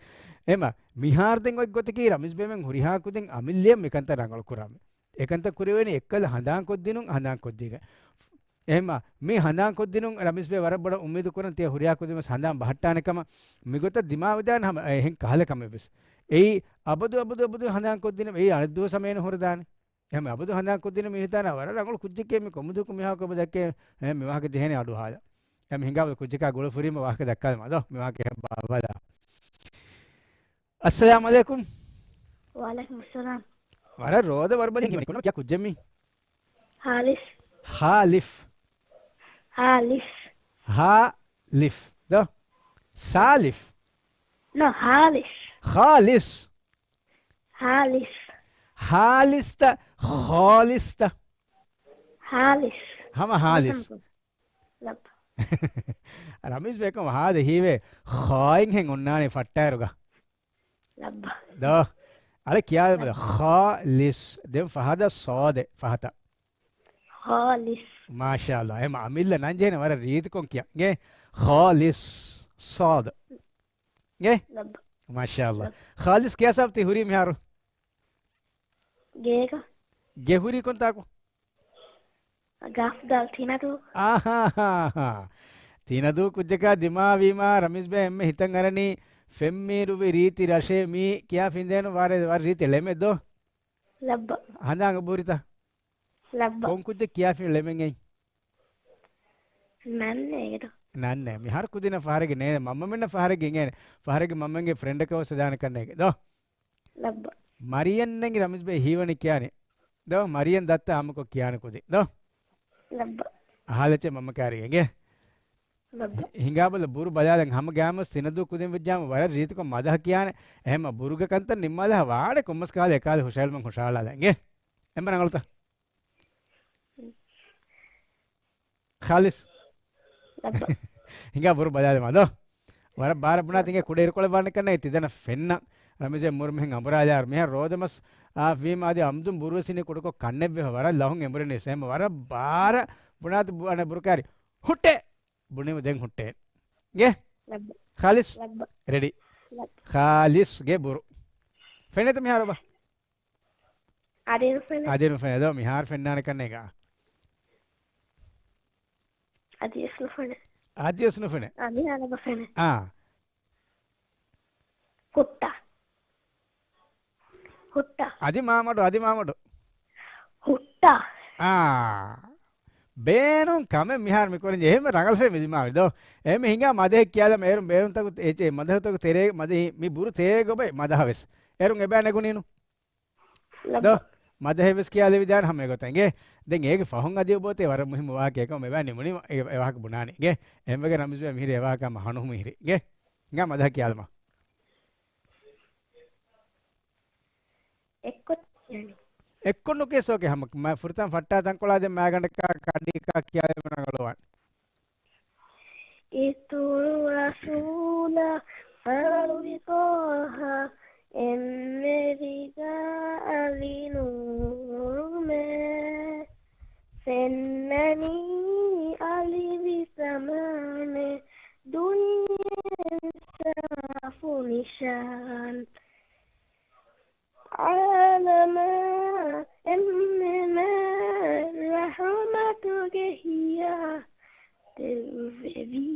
އެމަ މިހާރު ދެން އޮތް ގޮތަކީ ރަމީޒް ބޭމެން ހުރިހާ ކުދިން އަމިއްލައަށް މިކަންތައް ރަނގަޅު ކުރާމެ. އެކަންތައް ކުރެވޭނީ އެއްކަލަ ހަނދާން ކޮށްދިނުން ހަނދާން ކޮށްދީގެން. އެހެންމަ، މި ހަނދާން ކޮށްދިނުން ރަމީޒް ބޭ ވަރަށް ބޮޑަށް އުއްމީދު ކުރަން ތިޔަ ހުރިހާ ކުދިން ވެސް ހަނދާން ބަހައްޓާނެ ކަމަށް. މިގޮތަށް ދިމާވެދާނެ ހަމަ އެހެން ކަހަލަ ކަމެއް ވެސް. އެއީ އަބަދު އަބަދު އަބަދު ހަނދާން ކޮށްދިނުން އެއީ އަނެއް ދުވަސް ހަމަ އޭނަ ހުރެދާނެ. އެހެން އަބަދު ހަނދާން ކޮށްދިނުން މި ހިތާނަ ވަރަށް ރަނގަޅު ކުއްޖެކޭ މި ކޮންމެ ދުވަހަކު އެބަ ދެއްކޭ. އެހެން މި ވާހަކަ ޖެހޭނެ އަޑު ހާލަ. އެހެން ހިނގާބަލަ ކުއްޖަކާ ގުޅު ފުރީމަ ވާހަކަ ދައްކާލަމާ ދޯ. މި ވާހަކަ އެހެން ބާވާލާ. އައްސަލާމް އަލައިކުމް. ވަޢަލައިކުމް އައްސަލާމް. ވަރަށް ރޯދަ ވަރުބަލިން ހިމެނި ކޮން ކިޔާ ކުއްޖެއް މީ؟ ހާލިސް. ހާލިފް. ހާލިސް. ހާލިފް. ދޯ؟ ސާލިފް. ނޯ، ހާލިސް. ޚާލިސް. ހާލިސް. ހާލިސްތަ؟ ޚާލިސްތަ؟ ހާލިސް. ހަމަ ހާލިސް. ލައްބަ. ރަމީޒް ބޭކަމް ހާދަ ހީވޭ ޚާއިން ހެން އޮންނާނެ ފައްޓާއިރުގަ. ލައްބަ. ދޯ. އަޅެ ކިޔާލަބަލަ. ޚާލިސް. ދެން ފަހަތަށް ޞާދެއް. ފަހަތަށް. ޚާލިސް. މާޝާﷲ. އެމަ އަމިއްލަ ނަން ޖެހެނެ ވަރަށް ރީތިކޮން ކިޔަން. ގޭ. ޚާލިސް. ޞާދު. ގޭ. ލައްބަ. މާޝާﷲ. ލައްބަ. ޚާލިސް ކިޔާ ސާފް ތި ހުރީ މިހާރު؟ ގޭގަ. ގެ ހުރީ ކޮންތާކު؟ ގާފް ދާލް ތިނަދޫ. އާހާހާ. ތިނަދޫ ކުއްޖަކާ ދިމާވީމާ ރަމީޒް ބޭ އެންމެ ހިތަށް އަރަނީ ފެންމީރުވި ރީތި ރަށޭ މީ ކިޔާ ފިނދޭނު ވާރޭ ވަރަށް ރީތި ޅެމެއް ދޯ؟ ލައްބަ. ހަނދާން އަބޫރިތަ؟ ލައްބަ. ކޮން ކުއްޖެއް ކިޔާފިން ޅެމެން އެއް؟ ނަންނޭ ގެތޯ. ނަންނޭ. މިހާރު ކުދިންނަށް ފަހަރެއްގެ ނޭ. މަންމަމެންނަށް ފަހަރެއްގެ އިނގޭނެ. ފަހަރެއްގެ މަންމަންގެ ފްރެންޑަކަށް ވެސް ދާނެ ކަންނޭގެ ދޯ؟ ލައްބަ. މަރިޔަންނެން ރަމީޒް ބޭ ހީވަނީ ކިޔާނެ. ދޯ؟ މަރިޔަން ދައްތަ ހަމަކޮށް ކިޔާނެ ކުދި. ދޯ؟ ލައްބަ. އަހާލެއްޗެއް މަންމަ ކާރި އެނގޭ. ލައްބަ. ހިނގާބަލަ ބުރު ބަލާލަން ހަމަ ގާމަސް ތިނަދޫ ކުދިން ވެއްޖާމަ ވަރަށް ރީތިކޮށް މަދަހަ ކިޔާނެ. އެހެމަ ބުރުގެ ކަންތައް ނިންމާލާ ވާނެ ކޮންމަސް ކާލެ އެކާލެ ހުށައެޅުމަށް ހުށައަޅާލަ އެނގޭ. އެނބަ ރަނގަޅުތަ؟ ޚާލިސް. ލައްބަ. ހިނގާ ބުރު ބަލާލެ މަދޯ. ވަރަށް ބާރަށް ބުނާ ތިނގެ ކުޑަ އިރުކޮޅެއް ވާނެ ކަންނޭ ތިދަނަ ފެންނަ. ރަމީޒެ މުރު މިހެން އަނބުރާލާ މިހާ ރޯދަމަސް އާ ވީމަ އަދި އަމްދުން ބުރުވެސިނީ ކުޑަކޮށް ކަންނެއްވެ ވަރަށް ލަހުން އެނބުރެނީސް. އެހެމަ ވަރަށް ބާރަށް ބުނާތި ބު-، އަނެ ބުރުކާރި. ހުއްޓޭ! ބުނީމަ ދެން ހުއްޓޭ. ގެ؟ ލައްބަ. ޚާލިސް؟ ލައްބަ. ރެޑީ. ލައްބަ. ޚާލިސް ގެ ބުރު. ފެނޭތަ މިހާރު ބާ؟ އަދި ނުފެނޭ. އަދި ނުފެނޭ ދޯ މިހާރު ފެންނާނެ ކަންނޭގާ. އަދިވެސް ނުފެނޭ. އަދިވެސް ނުފެނޭ. އަ، މިހާރު ބާ ފެނޭ. އާ. ހުއްޓާ. ހުއްޓާ. އަދި މާމަޑު، އަދި މާމަޑު. ހުއްޓާ. އާ. ބޭނުން ކަމެއް މިހާރު މި ކުރަންޖެ. އެހެން ރަނގަޅު ފެން މި ދިމާވި ދޯ. އެހެން ހިނގާ މަދަހެއް ކިޔާލަމ އޭރުން ބޭނުންތަކު އެ، އެ މަދަހުތަކު ތެރޭ މަދަހި މި ބުރު ތޭ ގޮބައި މަދަހަ ވެސް. އޭރުން އެބަ ނެގުނީނު. ލައްބަ. ދޯ؟ މަދަހެއް ވެސް ކިޔާލެވިދާނެ ހަމަ އެގޮތަށް އިނގޭ. ދެން އޭގެ ފަހުން އަދި އޮބޯތޭ ވަރަށް މުހިއްމު ވާހަކައެއް ކަމަށް އެބަ ނިމުނީ އެ، އެ ވާހަކަ ބުނާނީ އިނގޭ. އެހެންވެގެން ރަމީޒް ބޭ މިހިރީ އެ ވާހަކަ ހަމަ ހަނުހުމި ހިރި އިނގޭ. ހިނގާ މަދަހަ ކިޔާލަމާ. އެއްކޮށް ކިޔަނީ. އެއްކޮށް ނުކިޔަސް އޯކޭ. ހަމަ މަ-، ފުރަތަމަ ފައްޓާ ތަންކޮޅާ ދެން މާގަނޑަކާ ކަޑިއަކާ ކިޔާލެވުނަ ރަނގަޅުވާނެ. އިތުރު ރަސޫލާ ފަރުވި ޠާހާ އެންމެ ވިދާ އަލި ނޫރުމެ. ފެންނަނީ އަލިވި ޒަމާނެ ދުނިޔެ ސާފު ނިޝާން. ޢާލަމާ އެންމެނަށް ރަޙުމަތުގެ ހިޔާ ދެއްވެވީ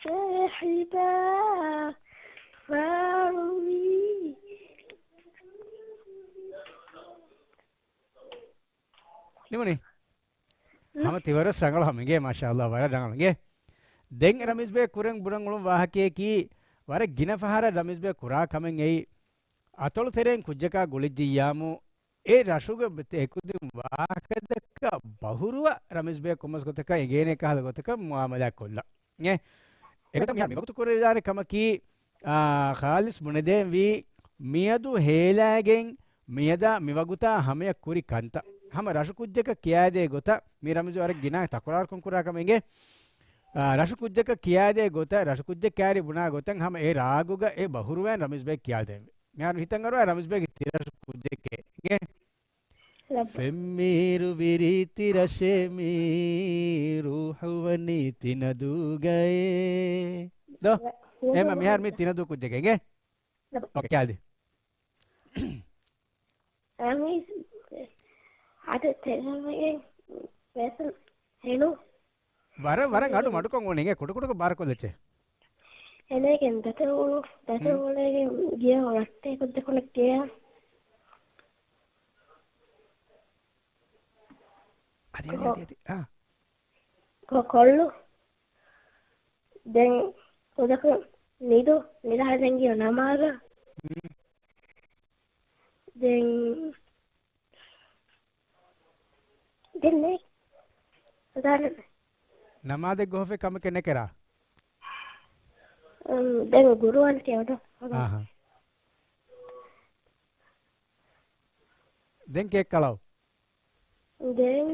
ސާހިބާ ފާރުވީ. ނިމުނީ؟ ހަމަ ތިވަރަސް ރަނގަޅު ހަމަ އިނގޭ، މާޝާﷲ، ވަރަށް ރަނގަޅު އިނގޭ. ދެން ރަމީޒް ބޭ ކުރަން ބުނަން އުޅުން ވާހަކަޔަކީ، ވަރަށް ގިނަ ފަހަރަށް ރަމީޒް ބޭ ކުރާ ކަމެއް އެއީ، އަތޮޅު ތެރެއިން ކުއްޖަކާ ގުޅިއްޖިއްޔާމު، އެ ރަށުގަ އެކުދިން ވާހަކަދައްކާ ބަހުރުވަ ރަމީޒް ބޭ ކޮންމެސް ގޮތަކަށް އެނގޭނެ ކަހަލަ ގޮތަކަށް މުއާމަލާތް ކޮށްލަން. އެ، އެގޮތަށް މިހާރު މިވަގުތު ކުރެވިދާނެ ކަމަކީ، އާ، ޚާލިސް ބުނެދޭންވީ މިއަދު ހޭލާގެން މިއަދާ މިވަގުތާ ހަމަޔަށް ކުރި ކަންތައް. ހަމަ ރަށު ކުއްޖަކަށް ކިޔާދޭ ގޮތަށް މި ރަމީޒް ވަރަށް ގިނަ ތަކުރާރުކޮށް ކުރާ ކަމެއް އިނގޭ. އާ، ރަށު ކުއްޖަކަށް ކިޔާދޭ ގޮތަށް، ރަށު ކުއްޖެއް ކައިރި ބުނާ ގޮތަށް ހަމަ އެ ރާގުގަ އެ ބަހުރުވައިން ރަމީޒް ބޭ ކިޔާދޭންވީ. މިހާރު ހިތަށް އަރުވާ ރަމީޒް ބޭގެ ތިރަށު ކުއްޖެކޭ އިނގޭ. ލައްބަ. ފެންމީރު ވިރި ތިރަށޭ މީ ރޫޙު ވަނީ ތިނަދޫގައޭ. ދޯ؟ އެހެންމަ މިހާރު މީ ތިނަދޫ ކުއްޖެކޭ އިނގޭ. ލައްބަ. އޯކޭ، ކިޔާދޭ. އަމީ އަދަ ތެރެމެގެ ވެސް ހެނު. ވަރަށް، ވަރަށް އަޑު މަޑުކޮށް އުޅުނީ އިނގޭ، ކުޑަކުޑަކޮށް ބާރުކޮށްލައްޗޭ. އޭނަގެ ދަތުރު، ދަތުރު ހުން. އުޅޭގެ ގިޔަ ރައްޓެއް ކުއްޖަކު ނެއްގެޔާ. އަދި، އަދި، އަދި، އަދި. އާ. ކޮ-، ކޮ-، ކޮށްލު. ދެން ކުޑަކޮށް ނިދު، ނިދާ ދެން ގިޔަ ނަމާދަށް. ހުން. ދެން ދެން ނެތް. ނަމާދެއް ގޮހޮފެ ކަމެކެ ނެކެރާ؟ އުން، ދެން ގުރުއާން ކިޔަވަދޯ. އަހަ. ދެން ކޭކް ކަޅައު. ދެން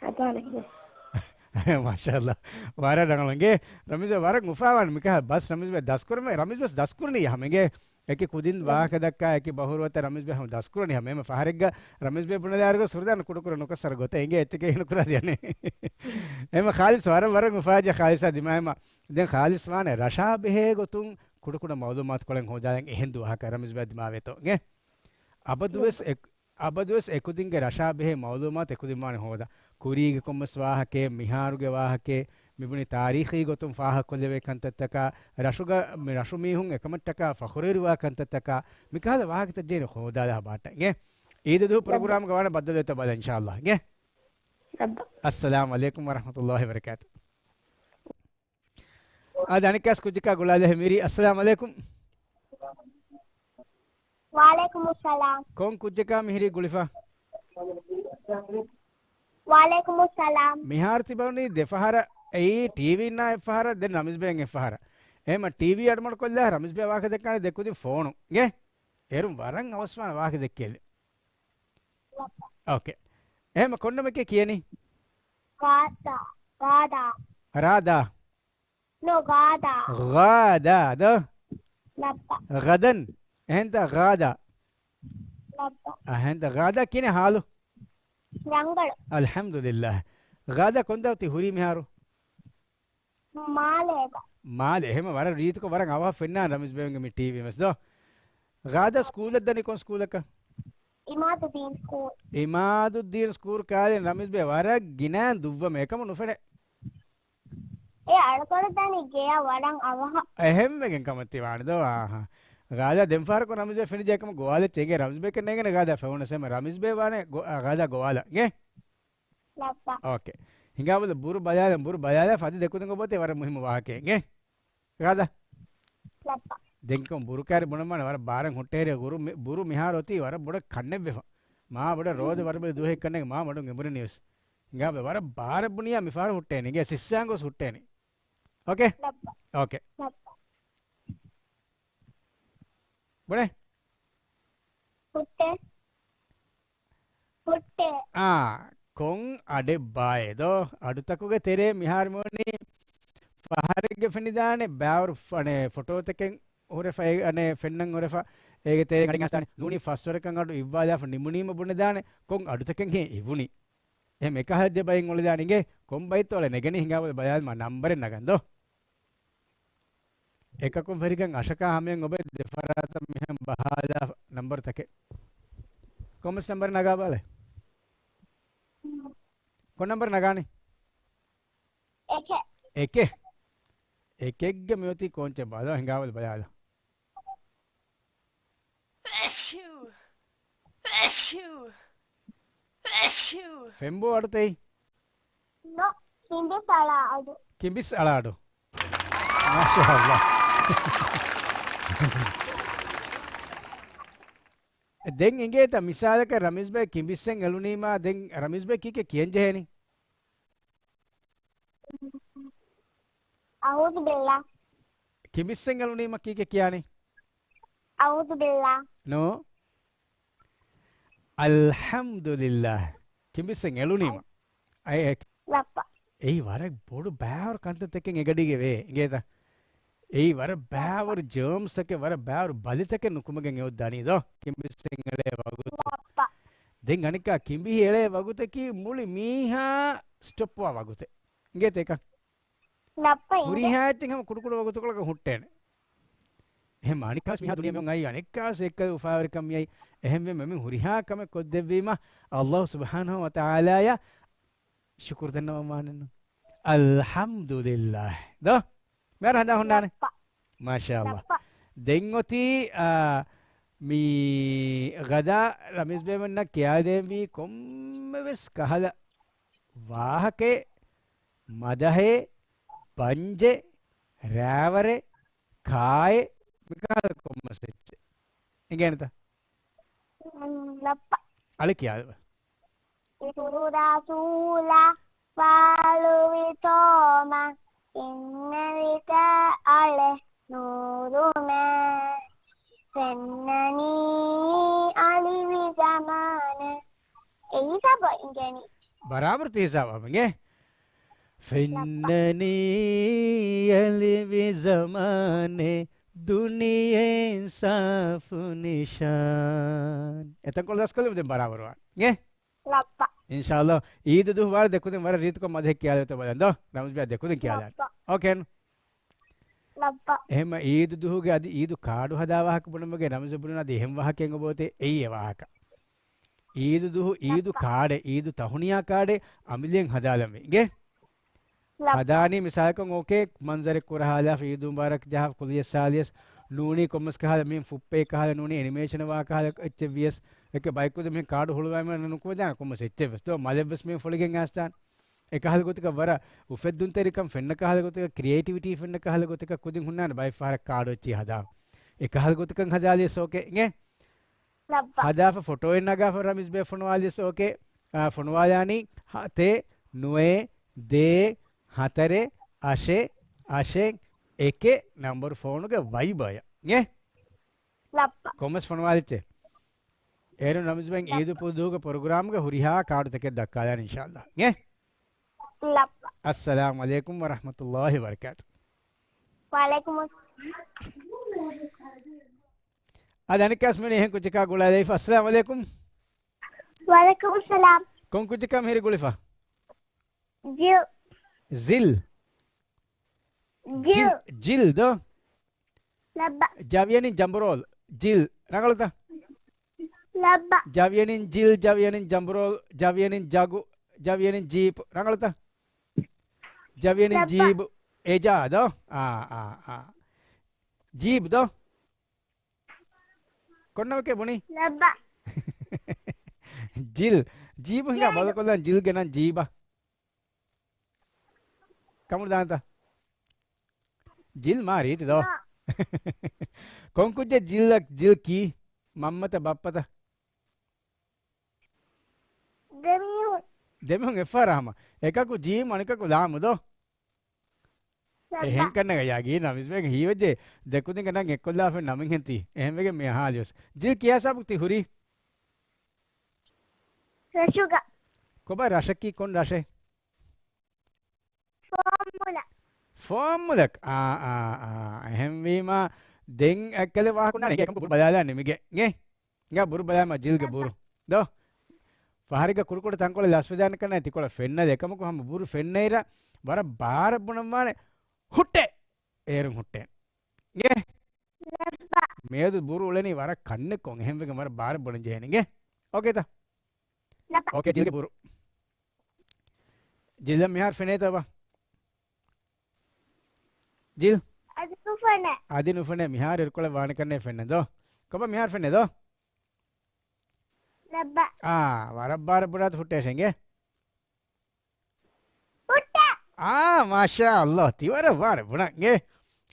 ހަދާނެ. މާޝާﷲ. ވަރަށް ރަނގަޅު އިނގޭ. ރަމީޒް ވަރަށް އުފާވާން މިކަހަ ބަސް ރަމީޒް ދަސްކުރަމެ، ރަމީޒް ވެސް ދަސްކުރަނީ ހަމަ އިނގޭ. އެކި ކުދިން ވާހަކަ ދައްކާ، އެކި ބަހުރުވަތަ ރަމީޒް ބޭ ހަމަ ދަސްކުރަނީ ހަމަ. އެމަ ފަހަރެއްގަ ރަމީޒް ބޭ ބުނެލާރުގަ ސުރުދާން ކުޑަކުރަ ނުކައްސަރު ގޮތަށް އިނގޭ އެއްޗެކޭ ނުކުރާ ދިޔަނީ. އެމަ ޚާލިސް ވަރަށް ވަރަށް އުފާވެއްޖެ ޚާލިސާ ދިމާވީމަ. ދެން ޚާލިސް ވާނެ ރަށާ ބެހޭ ގޮތުން ކުޑަކުޑަ މައުލޫމާތުކޮޅެއް ހޯދާލަން އެހެން ދުވަހަކަށް ރަމީޒް ބޭ ދިމާވޭތޯ އިނގޭ. އަބަދުވެސް އެ-، އަބަދުވެސް އެކުދިންގެ ރަށާ ބެހޭ މައުލޫމާތު އެކުދިން ވާނެ ހޯދާ. ކުރީގެ ކޮންމެސް ވާހަކައެއް، މިހާރުގެ ވާހަކައެއް، މިބުނި ތާރީޚީ ގޮތުން ފާހަގަކޮށްލެވޭ ކަންތައްތަކާ، ރަށުގަ-، މި ރަށު މީހުން އެކަމަށްޓަކާ ފަޚުރުވެރިވާ ކަންތައްތަކާ، މިކަހަލަ ވާހަކަތައް ޖެހިން ހޯދާލާ ބާޓަ އިނގޭ. އީދު ދުވަހު ޕްރޮގްރާމްގަ ވާނެ ބައްދަލުވެތަ ބަލަ އިންޝާﷲ އިނގޭ. އައްސަލާމު ޢަލައިކުމް ވަރަޙްމަތުﷲ ވަބަރަކާތު. އާދެ، އަނެއްކާސް ކުއްޖަކާ ގުޅާލެހެ މިރީ. އައްސަލާމު ޢަލައިކުމް. ވަޢަލައިކުމު އައްސަލާމް. ކޮން ކުއްޖަކާ މިހިރީ ގުޅިފަ؟ ވަޢަލައިކުމު އައްސަލާމް. މިހާރު ތިބަވަނީ ދެފަހަރަށް އެއީ ޓީވީންނާ އެއްފަހަރަށް، ދެން ރަމީޒް ބޭން އެއްފަހަރަށް. އެހެމަ ޓީވީ އަޑުމަޑުކޮށްލާ ރަމީޒް ބޭ ވާހަކަ ދެއްކާނެ ދެކުދިން ފޯނު. އިނގޭ؟ އޭރުން ވަރަށް އަވަސްވާނެ ވާހަކަ ދެއްކޭލެ. އޯކޭ. އެހެމަ ކޮން ނަމެކޭ ކިޔަނީ؟ ގާދާ. ގާދާ. ރާދާ. ނޯ، ޣާދާ. ޣާދާ، ދޯ؟ ލައްބަ. ޣަދަން. އެހެންތަ ޣާދާ؟ ލައްބަ. އަހެންތަ ޣާދާ ކިހިނެއް ހާލު؟ ރަނގަޅު. އަލްޙަމްދުލިއްލާހް. ޣާދާ ކޮންދާ ތި ހުރީ މިހާރު؟ މާލޭގަ. މާލެ، އެހެމަ ވަރަށް ރީތިކޮށް ވަރަށް އަވަހަށް ފެންނާނެ ރަމީޒް ބޭގެ މި ޓީވީ ވެސް ދޯ. ޣާދާ ސްކޫލަށް ދަނީ ކޮން ސްކޫލަކަށް؟ އިމާދުއްދީން ސްކޫލް. އިމާދުއްދީން ސްކޫލް ކާލެ ރަމީޒް ބޭ ވަރަށް ގިނައިން ދުއްވަމޭ އެކަމަށް ނުފެނޭ. އެ އަޅުކަން ދަނީ ގެޔަށް ވަރަށް އަވަހަށް. އެހެންވެގެން ކަމަށް ތި ވާނެ ދޯ؟ އާހާ. ގާދާ ދެން ފަހަރަކު ރަމީޒް ބޭ ފެނިއްޖެ އެކަމަށް ގޮވާލެއްޗޭ އިނގޭ. ރަމީޒް ބޭކަށް ނޭނގޭނެ ގާދާ ފެނުނަސް އެމަ ރަމީޒް ބޭ ވާނެ ގޮ-، އާ، ގާދާ ގޮވާލަ. އިނގޭ؟ ލައްބަ. އޯކޭ. ހިނގާބަލަ ބުރު ބަލާލަ، ބުރު ބަލާލަ ފަދަ ދެކުދިން އޮބޯތޭ ވަރަށް މުހިއްމު ވާހަކައެއް. އިނގޭ؟ ގާދާ. ލައްބަ. ދެންކޮން ބުރު ކާރި ބުނަމާނެ ވަރަށް ބާރަށް ހުއްޓޭރި ގުރު މި-، ބުރު މިހާރު އޮތީ ވަރަށް ބޮޑަށް ކަންނެއްވެފަ. މާ ބޮޑަށް ރޯދަ ވަރަށް ބޮޑަށް ދުވަހެއް ކަންނޭނގެ މާ މަޑުން އެނބުރެނީ ވެސް. ހިނގާބަލަ ވަރަށް ބާރަށް ބުނިޔާ މި ފަހަރު ހުއްޓޭނެ. އިނގޭ ސިއްސާން ގޮސް ހުއްޓޭނެ. އޯކޭ؟ ލައްބަ. އޯކޭ. ލައްބަ. ބުނޭ؟ ހުއްޓެ. ހުއްޓެ. އާ، ކޮން އަޑެއް ބާއޭ ދޯ؟ އަޑުތަކުގެ ތެރޭ މިހާރު މިވަނީ ފަހަރެއްގެ ފެނިދާނެ، ބާވަރު ފަ-، އަނެ، ފޮޓޯތަކެއް ހުރެފަ، އެ، އަނެ، ފެންނަން ހުރެފަ، އޭގެ ތެރޭ ގަޑިގަސްދާނެ. ނޫނީ ފަސްވަރަކަށް އަޑު އިއްވާލާފަ ނިމުނީމަ ބުނެދާނެ، ކޮން އަޑުތަކެއްހޭ އިވުނީ؟ އެހެން އެކަހަލަ ދެ ބައިން އުޅެދާނެ އިނގޭ، ކޮން ބައިތޯ އަޅެ ނެގެނީ ހިނގާބަލަ ބަލާލަމާ ނަންބަރެއް ނަގަން ދޯ. އެކަކުން ފެށިގެން އަށަކާ ހަމަޔަށް އޮބެ ދެފަރާތަށް މިހެން ބަހާލާ ނަންބަރުތަކެއް. ކޮންމެސް ނަންބަރެއް ނަގާބަލަ. ކޮން ނަންބަރެއް ނަގާނީ؟ އެކެއް. އެކެއް. އެކެއްގެ މިއޮތީ ކޯންޗެއް ބާ ދޯ ހިނގާބަލަ ބަލާލަ. ފެންބޯ އަޑުތައް. ނޯ، ކިނބިސް އަޅާ އަޑު. ކިނބިސް އަޅާ އަޑު. މާޝާﷲ. ދެން އިނގޭތަ މިސާލަކަށް ރަމީޒް ބައި ކިނބިސްއެއް އެޅުނީމާ ދެން ރަމީޒް ބައި ކީކޭ ކިޔަން ޖެހޭނީ؟ އައޫޛު ބިއްލާ. ކިނބިސްއެއް އެޅުނީމަ ކީކޭ ކިޔާނީ؟ އައޫޛު ބިއްލާ. ނޯ. އަލްޙަމްދުލިއްލާހް. ކިނބިސްއެއް އެޅުނީމަ. އައި އެ-، ލައްޕަ. އެއީ ވަރަށް ބޮޑު ބާވަރު ކަންތައްތަކެއް އެގަޑީގަ ވޭ. އިނގޭތަ؟ އެއީ ވަރަށް ބާވަރު ޖާމްސްތަކެއް، ވަރަށް ބާވަރު ބަލިތަކެއް ނުކުމެގެން އެއޮތް ދަނީ ދޯ. ކިނބިސްއެއް އެޅޭ ވަގުތު. ލައްޕަ. ދެން އަނެއްކާ ކިނބިހި އެޅޭ ވަގުތަކީ މުޅި މީހާ ސްޓޮޕްވާ ވަގުތެއް. އިނގޭތަ އެކަން؟ ލައްޕަ އިނގޭ. ހުރިހާ އެއްޗެއް ހަމަ ކުޑަކުޑަ ވަގުތުކޮޅަކަށް ހުއްޓޭނެ. އެހެން އަނެއްކާސް މީހާ ދުނިޔެ މިއޮން އައީ، އަނެއްކާސް އެއްކަލަ އުފާވެރިކަން މިއައީ. އެހެންވެ މި ހުރިހާ ކަމެއް ކޮށްދެއްވީމަ، ﷲ ސުބްޙާނަހޫ ވަތަޢާލާޔަށް ޝުކުރު ދަންނަވަން ވާނެއްނު. އަލްޙަމްދުލިއްލާހް. ދޯ؟ މިހާރު ހަނދާން ހުންނާނެ. ލައްޕަ. މާޝާﷲ. ލައްޕަ. ދެން އޮތީ، އާ، މި ޣަދާ ރަމީޒް ބޭމެންނަށް ކިޔާދޭންވީ ކޮންމެވެސް ކަހަލަ ވާހަކައެއް، މަދަހެއް، ބަންޖެއް، ރާވަރެއް، ކާއެއް، މިކަހަލަ ކޮންމެސް އެއްޗެއް. އިނގޭނެތަ؟ ލައްޕަ. އަޅެ ކިޔާލަބަ. އިތުރު ރަސޫލާ ފާޅުވި ތޯމަ، އިންނެވިތަ އަޅެ ނޫރުމެ، ފެންނަނީ އަލިވި ޒަމާނެ. އެ ހިސާބަށް އިނގޭނީ. ބަރާބަރު ތި ހިސާބަށް އިނގޭ. ފެންނަނީ އަލިވި ޒަމާނެ، ދުނިޔެ އިންސާފު ނިޝާން. އެތަންކޮޅު ދަސްކޮށްލީމަ ދެން ބަރާބަރުވާނެ. އިނގޭ؟ ލައްޕަ. އިންޝާﷲ. އީދު ދުހު ވާރޭ ދެކުދިން ވަރަށް ރީތިކޮށް މަދަހެއް ކިޔާލެވޭތޯ ބަލަން ދޯ. ރަމްޒް ބޭ ދެކުދިން ކިޔާލާނެ. ލައްޕަ. އޯކޭ. ލައްޕަ. އެހެންމަ އީދު ދުހުގެ އަދި އީދު ކާޑު ހަދާ ވާހަކަ ބުނުމުގެ ރަމްޒް ބުނުން އަދި އެހެން ވާހަކައެއް އޮބޯތޭ އެއީ އެ ވާހަކަ. އީދު ދުހު އީދު ލައްޕަ. ކާޑެއް، އީދު ތަހުނިޔާ ކާޑެއް އަމިއްލައިން ހަދާލަންވީ. އިނގޭ؟ ލައްޕަ. ހަދާނީ މިސާލަކަށް އޯކޭ މަންޒަރެއް ކުރަހާލާފަ އީދު މުބާރަކް ޖަހާ ކުލިޔަސް ސާލިޔަސް ނޫނީ ކޮންމެސް ކަހަލަ މީން ފުއްޕޭ ކަހަލަ ނޫނީ އެނިމޭޝަން ވާ ކަހަލަ އެއްޗެއް ވިޔަސް އެކެ ބައިކުދި މީން ކާޑު ހުޅުވާމެ ނުކުމެދާނެ ކޮންމެސް އެއްޗެއް ވެސް. ދޯ މަލެއް ވެސް މީން ފުޅިގެން އައިސްދާނެ. އެކަހަލަ ގޮތަކަށް ވަރަށް އުފެއްދުންތެރިކަން ފެންނަ ކަހަލަ ގޮތަކަށް ކްރިއޭޓިވިޓީ ފެންނަ ކަހަލަ ގޮތަކަށް ކުދިން ހުންނާނެ ބައެއް ފަހަރަށް ކާޑު އެއްޗިހި ހަދާ. އެކަހަލަ ގޮތަކަށް ހަދާލިޔަސް އޯކޭ އިނގޭ. ލައްބަ. ހަދާފަ ފޮޓޯއެއް ނަގާފަ ރަމީޒް ބޭ ފޮނުވާލިޔަސް އޯކޭ. އާ، ފޮނުވާލާނީ ހަ-، ތޭ، ނުވޭ، ދޭ، ހަތަރެ، އަށެ، އަށެ، އެކެ ނަންބަރު ފޯނުގެ ވައިބަޔަށް. އިނގޭ؟ ލައްބަ. ކޮންމެސް ފޮނުވާލިއްޗޭ. އޭރު ރަމީޒް ބޭ އީދު ލައްބަ. ދުހުގެ ޕްރޮގްރާމްގެ ހުރިހާ ކާޑުތަކެއް ދައްކާލާނެ އިންޝާﷲ. އިނގޭ؟ ލައްބަ. އައްސަލާމު ޢަލައިކުމް ވަރަޙްމަތުﷲ ވަބަރަކާތު. ވަޢަލައިކުމު އަދި އަނެއްކާސް މިވަނީ އެހެން ކުއްޖަކާ ގުޅާލައިފަ. އައްސަލާމު ޢަލައިކުމް. ވަޢަލައިކުމުއްސަލާމް. ކޮން ކުއްޖަކާ މިހިރީ ގުޅިފަ؟ ޖިލް. ޒިލް. ޖިލް. ޖިލް، ޖިލް ދޯ؟ ލައްބަ. ޖަވިޔަނިން ޖަނބުރޯލް. ޖިލް. ރަނގަޅުތަ؟ ލައްބަ. ޖަވިޔަނިން ޖިލް، ޖަވިޔަނިން ޖަނބުރޯލް، ޖަވިޔަނިން ޖަގު، ޖަވިޔަނިން ޖީޕް. ރަނގަޅުތަ؟ ޖަވިޔަނިން ލައްބަ. ޖީބު. އެޖާ ދޯ؟ އާ، އާ، އާ. ޖީބް ދޯ؟ ކޮންނަމަކޭ ބުނީ؟ ލައްބަ. ޖިލް. ޖީބު ހިނގާ ޖޭޑު. ބަދަލުކޮށްލަން ޖިލްގެ ނަން ޖީބަށް. ކަމުނު ދާންތަ؟ ޖިލް މާ ރީތި ދޯ. ނޯ. ކޮން ކުއްޖެއް ޖިލްއަށް ޖިލް ކީ؟ މަންމަތަ ބައްޕަތަ؟ ދެމީހުން. ދެމީހުން އެއްފަހަރާ ހަމަ. އެކަކު ޖީމް އަނެކަކު ލާމް ދޯ. ލައްބަ. އެހެން ކަންނަގަ ޔާގީ ނަމިސް ބޭގެ ހީވެއްޖެ ދެކުދިންގެ ނަން އެއްކޮށްލާފަ ނަމިން ހެންތީ. އެހެންވެގެން މި އަހާލިޔަސް. ޖިލް ކިޔާ ސާބު ތި ހުރީ؟ ރަށުގަ. ކޮބާ ރަށަކީ ކޮން ރަށެއް؟ ފޯމުލަ. ފޯމުލަ. އާ، އާ، އާ. އެހެންވީމާ، ދެން އެއްކަލެ ވާހަކަ ނާނެ. އެކަމަކު ބުރު ބަލާލާ ނިމިގެ. އިނގޭ. އިނގާ ބުރު ބަލާމަ ޖިލްގެ ބުރު. ދޯ. ފަހަރެއްގަ ކުރުކުޑަ ތަންކޮޅެއް ލަސްވެދާނެ ކަންނޭ ތިކޮޅަށް ފެންނަދޭ. އެކަމަކު ހަމަ ބުރު ފެންނައިރަށް ވަރަށް ބާރަށް ބުނަން ވާނެ. ހުއްޓޭ. އޭރުން ހުއްޓޭ. އިނގޭ. މިއަދު ބުރު އުޅެނީ ވަރަށް ކަންނެއްކޮށް. އެހެންވެގެން ވަރަށް ބާރަށް ބުނަން ޖެހޭނެ. އިނގޭ. އޯކޭތަ؟ އޯކޭ ޖިލްގެ ބުރު. ޖިލްއަށް މިހާރު ފެނޭތަ ބާ؟ ޖިލް. އަދި ނުފެނޭ. އަދި ނުފެނޭ. މިހާރު އިރުކޮޅެއް ވާނެ ކަންނޭ ފެންނަ ދޯ. ކޮބާ މިހާރު ފެނޭ ދޯ؟ ލައްބަ. އާ، ވަރަށް ބާރަށް ބުނާތަ ހުއްޓޭށޭ އިނގޭ. ހުއްޓޭ. އާ، މާޝާ އައްލާ، ތިވަރަށް ވާނެ ބުނަން އިނގޭ.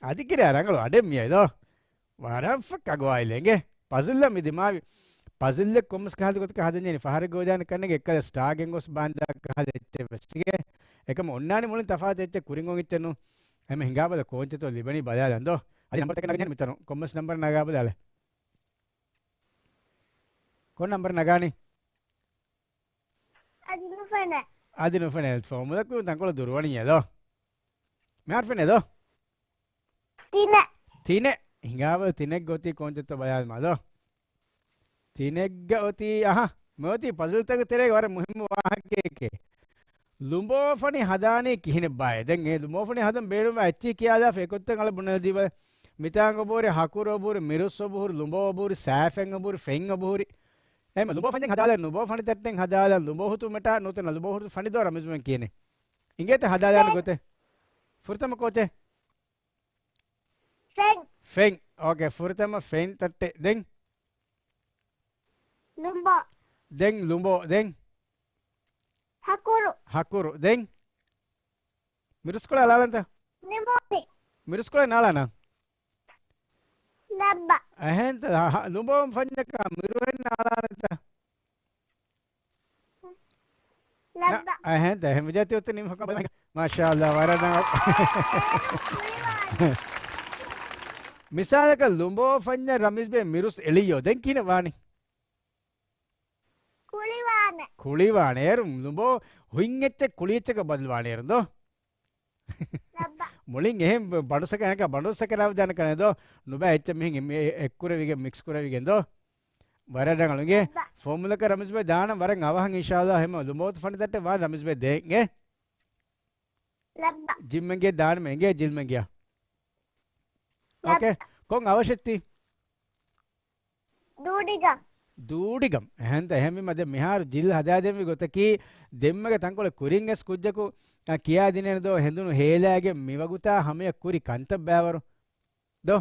އަދި ކިރިޔާ ރަނގަޅު އަޑެއް މިއައި ދޯ. ވަރަށް ފަ ކަގުވާއިލެ އިނގޭ. ޕަޒުލްއަށް މި ދިމާވި. ޕަޒުލްއެއް ކޮންމެސް ކަހަލަ ގޮތަކަށް ހަދަންޖެހެނީ. ފަހަރެއްގަ އޮވެދާނެ ކަންނޭނގެ އެއްކަލަ ސްޓާގެން ގޮސް ބާންދާ ކަހަލަ އެއްޗެއް ވެސް އިނގޭ. އެކަމަ އޮންނާނީ މުޅިން ތަފާތު އެއްޗެއް ކުރިން އޮތް އެއްޗެއް ނޫން. އެމެ ހިނގާބަލަ ކޯންޗެއްތޯ ލިބެނީ ބަލާލަން ދޯ. އަދި ނަންބަރުތަކެއް ނަގަން މިތަނުން. ކޮންމެސް ނަންބަރެއް ނަގާބަލާލެ. ކޮން ނަންބަރެއް ނަގާނީ؟ އަދި ނުފެނޭ. އަދި ނުފެނޭ. ފޯމުލަކު ތަންކޮޅެއް ދުރުވަނީ އެދޯ. މިހާރު ފެނޭ ދޯ. ތިނެއް. ތިނެއް. ހިނގާބަލަ ތިނެއްގަ އޮތީ ކޯންޗެއްތޯ ބަލާލަމާ ދޯ. ތިނެއްގަ އޮތީ، އަހަ، މިއޮތީ ޕަޒުލްތަކުގެ ތެރޭގަ ވަރަށް މުހިއްމު ވާހަކައެކޭ. ލުނބޯފަނި ހަދާނީ ކިހިނެއްބާއޭ؟ ދެން އެ ލުނބޯފަނި ހަދަން ބޭނުންވާ އެއްޗިހި ކިޔާލާފަ އެ ގޮތަށް އަޅަ ބުނެލަދީބަލަ. މިތާނގަ އޮބުހުރި ހަކުރު އޮބުހުރި، މިރުސް އޮބުހުރި، ލުނބޯ އޮބުހުރި، ސާފެން އޮބުހުރި، ފެން އޮބުހުރި. އެހެން ލުނބޯ ފަންޏެއް ހަދާލަން، ލުނބޯ ފަނި ތައްޓެއް ހަދާލަން، ލުނބޯ ހުތު މެޓާ ނުތަނަ ލުނބޯ ހުތު ފަނި ދޯ ރަމްޒުމެން ކިޔަނީ. އިނގޭތަ ހަދާލާނެ ގޮތެއް؟ ފުރަތަމަ ކޯޗެއް؟ ފެން. ފެން. އޯކޭ، ފުރަތަމަ ފެން ތައްޓެއް. ދެން؟ ލުނބޯ. ދެން ލުނބޯ. ދެން؟ ހަކުރު. ހަކުރު. ދެން؟ މިރުސްކޮޅެއް އަޅާލަންތަ؟ ނިމޯނި. މިރުސްކޮޅެއް ނާޅާނަ؟ ލައްބަ. އެހެންތަ؟ ހަ-، ހަ-، ލުނބޯ ފަންޏަކާ މިރުހެން ނާޅާނަންތަ؟ ލައްބަ. ނަ-، އެހެންތަ؟ އެހެން ވެޖާތި އޮތު ނިމި މާޝާ އައްލާ، ވަރަށް ރަނގަޅު. މިސާލަކަށް ލުނބޯ ފަންޏަށް ރަމްޒުބެ މިރުސް އެޅިއްޔޯ. ދެން ކިހިނެއް ވާނީ؟ ކުޅިވާނެ. ކުޅިވާނެ. އޭރު ލުނބޯ ހުތް އެއްޗެއް ކުޅި އެއްޗަކަށް ބަދަލުވާނެ އޭރު ދޯ. ލައްބަ. މުޅިން އެހެން ބަނޑުސަކަ-، އެކަ ބަނޑުސަކަރާވިދާނެ ކަނެ ދޯ. ނުބަ އެއްޗެއް މިހިން އެ-، އެއްކުރެވިގެން މިކްސް ކުރެވިގެން ދޯ. ވަރަށް ރަނގަޅު އިނގޭ. ލައްބަ. ފޯމުލަކަށް ރަމްޒުބެ ދާނަން ވަރަށް އަވަހަށް އިންޝާއައްލާ ހަމަ ލުނބޯ ފަނި ތައްޓެއް ވާން ރަމްޒުބެ ދޭން އިނގޭ. ލައްބަ. ޖިމްމެންގެ ދާނަމެ އިނގޭ ޖިލްމެންގެއާ. ލައްބަ. އޯކޭ. ކޮން އަވަށެއްތީ؟ ދޫޑިގަ. ދޫޑިގަ. އެހެންތަ އެހެންވީމަ ދެން މިހާރު ޖިލް ހަދާދެންވި ގޮތަކީ ދެންމެގެ ތަންކޮޅެއް ކުރިން އެސް ކުއްޖަކު، އަ، ކިޔާދިނޭނެ ދޯ ހެނދުނު ހޭލާގެ މިވަގުތާ ހަމަޔަށް ކުރި ކަންތައް ބައިވަރު. ދޯ؟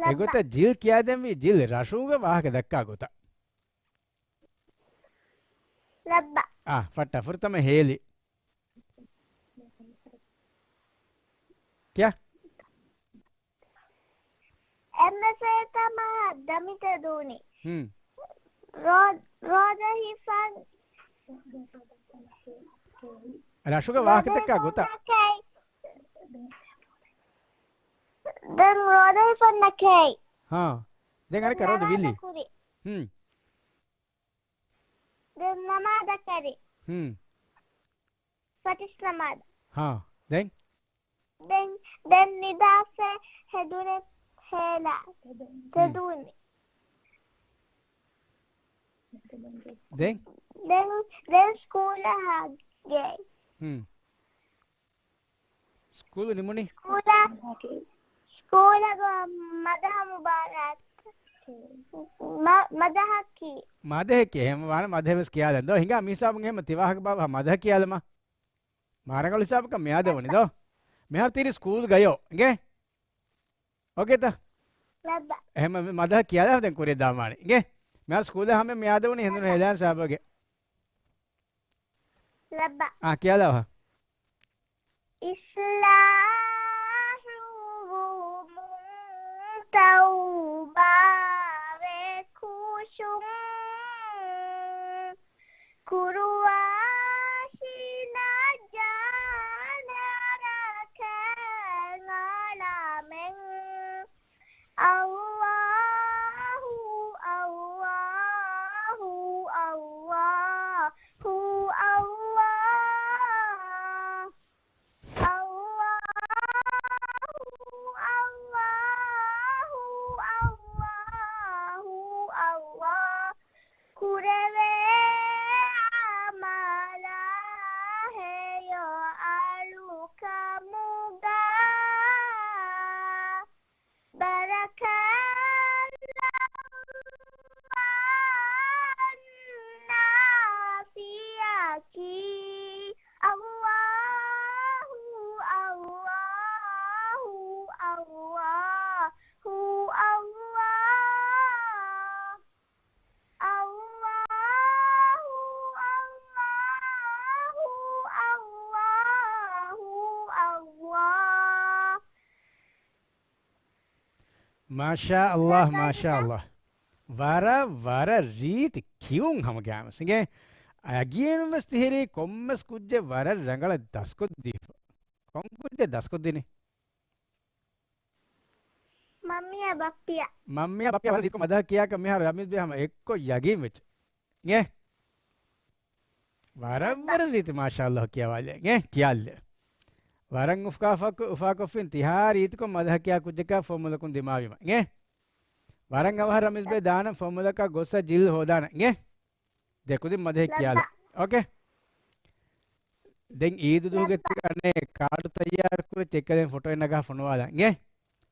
ލައްބަ. އެގޮތަށް ޖިލް ކިޔާދެންވީ ޖިލް ރަށުގެ ވާހަކަ ދައްކާ ގޮތަށް. ލައްބަ. އާ، ފައްޓާ ފުރަތަމަ ހޭލި. ކިޔާ. އެންމެ ފުރަތަމަ ދަމިތަ ދޫނި. ހުން. ރޯ-، ރޯދަ ހިފަން. ރަށުގެ ވާހަކަ ދައްކާ ގޮތަށް. ދެން ރޯދަ ހިފަން ނަކެއް. ހާ. ދެން އަނެއްކާ ރޯދަ ވިލި. ނަމާދަކުރި. ހުން. ދެން ނަމާދަކަރި. ހުން. ފަތިސް ނަމާދަ. ހާ. ދެން؟ ދެން، ދެން ނިދާފަ ހެދުނެ ހޭލާ. ތެދުނި. ދެން؟ ދެން، ދެން ސްކޫލަށް ހަގޭ. ހުން. ސްކޫލު ނިމުނީ؟ ސްކޫލަށް، ސްކޫލަށް ގޮ-، މަދަހަ މުބާރާތް. މަ-، މަދަހަކީ. މަދަހަކީ. އެހެން ވާނެ މަދަހަ ވެސް ކިޔާލަން ދޯ. ހިނގާ މި ހިސާބުން އެހެން ތި ވާހަކަ ބާ މަދަހަ ކިޔާލަމާ. މާ ރަނގަޅު ހިސާބަކަށް މިއާދެވުނީ ދޯ. މިހާރު ތިރީ ސްކޫލް ގަޔޯ. އިނގޭ؟ އޯކޭތަ؟ ލައްބަ. އެހެން މަ-، މަ-، މަދަހަ ކިޔާލާ ދެން ކުރިއަށް ދާމާނެ. އިނގޭ؟ މިހާރު ސްކޫލަށް ހަމަ މިއާދެވުނީ ހެނދުނު ހޭލާން ސާބަގެ. ލައްބަ. އާ، ކިޔާލާ ހަ. އިސްލާހުވުމުން ތައުބާވެ ކުށުން. ކުރުވާހިނަ ޖާނަރަކަށް އަޅަމެން. އައްލާހު، އައްލާހު، އައްލާހު. އައްލާހު، އައްލާހު، އައްލާހު، އައްލާހު. އައްލާހު، އައްލާހު، އައްލާހު، އައްލާހު، އައްލާހު. މާޝާ އައްލާހް، މާޝާ އައްލާހް. ވަރަށް، ވަރަށް ރީތި ކިޔުން ހަމަ ގާމަސް އިނގޭ. އަގިއިން ވެސް ތިހިރީ ކޮންމެސް ކުއްޖެއް ވަރަށް ރަނގަޅަށް ދަސްކޮށްދީފަ. ކޮން ކުއްޖެއް ދަސްކޮށްދިނީ؟ މަންމިއާ ބައްޕިއާ. މަންމިއާ ބައްޕިއާ ވަރަށް ރީތިކޮށް މަދަހަ ކިޔާކަށް މިހާރު ރަމީޒް ބޭ ހަމަ އެއްކޮށް ޔަގީން ވެއްޖެ. އިނގޭ؟ ވަރަށް ވަރަށް ރީތި މާޝާއައްލާހް ކިޔަވާލެ. އިނގޭ؟ ކިޔާލެ. ވަރަށް އުފާކޮށް، އުފާކޮށްފިން ތިހާ ރީތިކޮށް މަދަހަ ކިޔާ ކުއްޖަކާ ފޮންމުލަކުން ދިމާވީމަ. އިނގޭ؟ ވަރަށް އަވަހަށް ރަމީޒް ބޭ ދާނަން ފޮންމުލަކާ ގޮއްސަ ޖިލް ހޯދާނަން. އިނގޭ؟ ދެކުދިން މަދަހެއް ކިޔާލަ. ލައްބަ. އޯކޭ. ދެން އީދު ދުވަހުގެ ލައްބަ. ތި އަނެއް ކާޑު ތައްޔާރު ކުރި ޗެކް ކަލެން ފޮޓޯއެއް ނަގާ ފޮނުވާލާ. އިނގޭ؟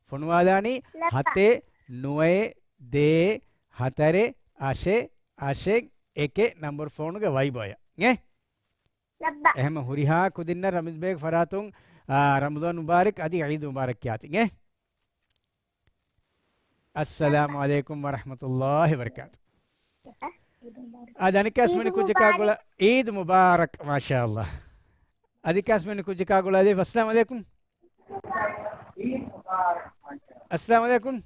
ފޮނުވާލާނީ ލައްބަ. ހަތެއް ނުވައެއް ދޭއް ހަތަރެއް އަށެއް އަށެއް އެކެއް ނަންބަރު ފޯނުގެ ވައިބޯޔަށް. އިނގޭ؟ ލައްބަ. އެހެމަ ހުރިހާ ކުދިންނަށް ރަމީޒް ބޭގެ ފަރާތުން، އާ، ރަމަޟާން މުބާރަކް އަދި ޢީދު މުބާރަކް ކިޔާތި. އިނގޭ؟ އައްސަލާމު ޢަލައިކުމް ވަރަޙްމަތުﷲި ވަބަރަކާތު. އާ، ދަނިކަސް މިނި ޢީދު ކުއްޖަކާ މުބާރަކް. ގުޅަ ޢީދު މުބާރަކް، މާޝާﷲ. އަދި ކަސް މިނި ކުއްޖަކާ ގުޅަލީ، އައްސަލާމު ޢަލައިކުމް. އައްސަލާމު ޢަލައިކުމް.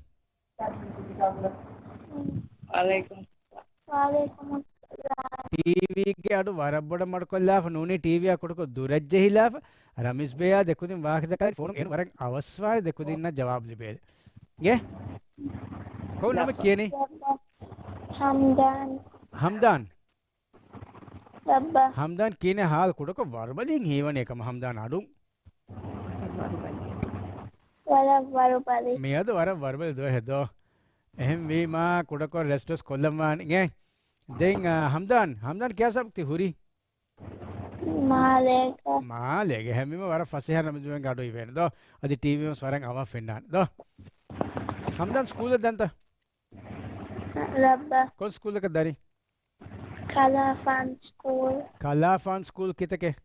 ވަޢަލައިކުމް. ވަޢަލައިކުމުއްސަލާމް. ޓީވީގެ އަޑު ވަރަށް ބޮޑަށް މަޑުކޮށްލާފަ ނޫނީ، ޓީވީއާ ކުޑަކޮށް ދުރަށް ޖެހިލާފަ، ރަމީޒް ބޭއާ ދެކުދިން ވާހަކަ ދައްކާލި ފޯނު އެން ވަރަށް އަވަސްވާނެ ދެކުދިންނަށް ޖަވާބު ލިބޭ. އިނގޭ؟ ކޮން ނަމެއް ކިޔަނީ؟ ހަމްދާން. ހަމްދާން؟ ލައްބަ. ހަމްދާން ކިޔަނީ ހާލު ކުޑަކޮށް ވަރުބަލިން ހީވަނީ ކަމަށް ހަމްދާން އަޑުން. ވަރަށް ވަރުބަލި. މިއަދު ވަރަށް ވަރުބަލި ދުވަހެއް ދޯ. އެހެންވީމާ ކުޑަކޮށް ރެސްޓް ވެސް ކޮށްލަން ވާނެ. އިނގޭ؟ ދެން، އާ، ހަމްދާން، ހަމްދާން ކިޔާ ސަބަބު ތި ހުރީ؟ މާލޭގަ. މާލޭގަ. އެހެންވީމަ ވަރަށް ފަސޭހަ ރަމީޒް ބޭގެ އަޑު އިވޭނެ ދޯ. އަދި ޓީވީ ވެސް ވަރަށް އަވަހަށް ފެންނާނެ ދޯ. ހަމްދާން ސްކޫލަށް ދަންތަ؟ ލައްބަ. ކޮން ސްކޫލަކަށް ދަރި؟ ކަލާފާން ސްކޫލް. ކަލާފާން ސްކޫލް ކިތަކެއް؟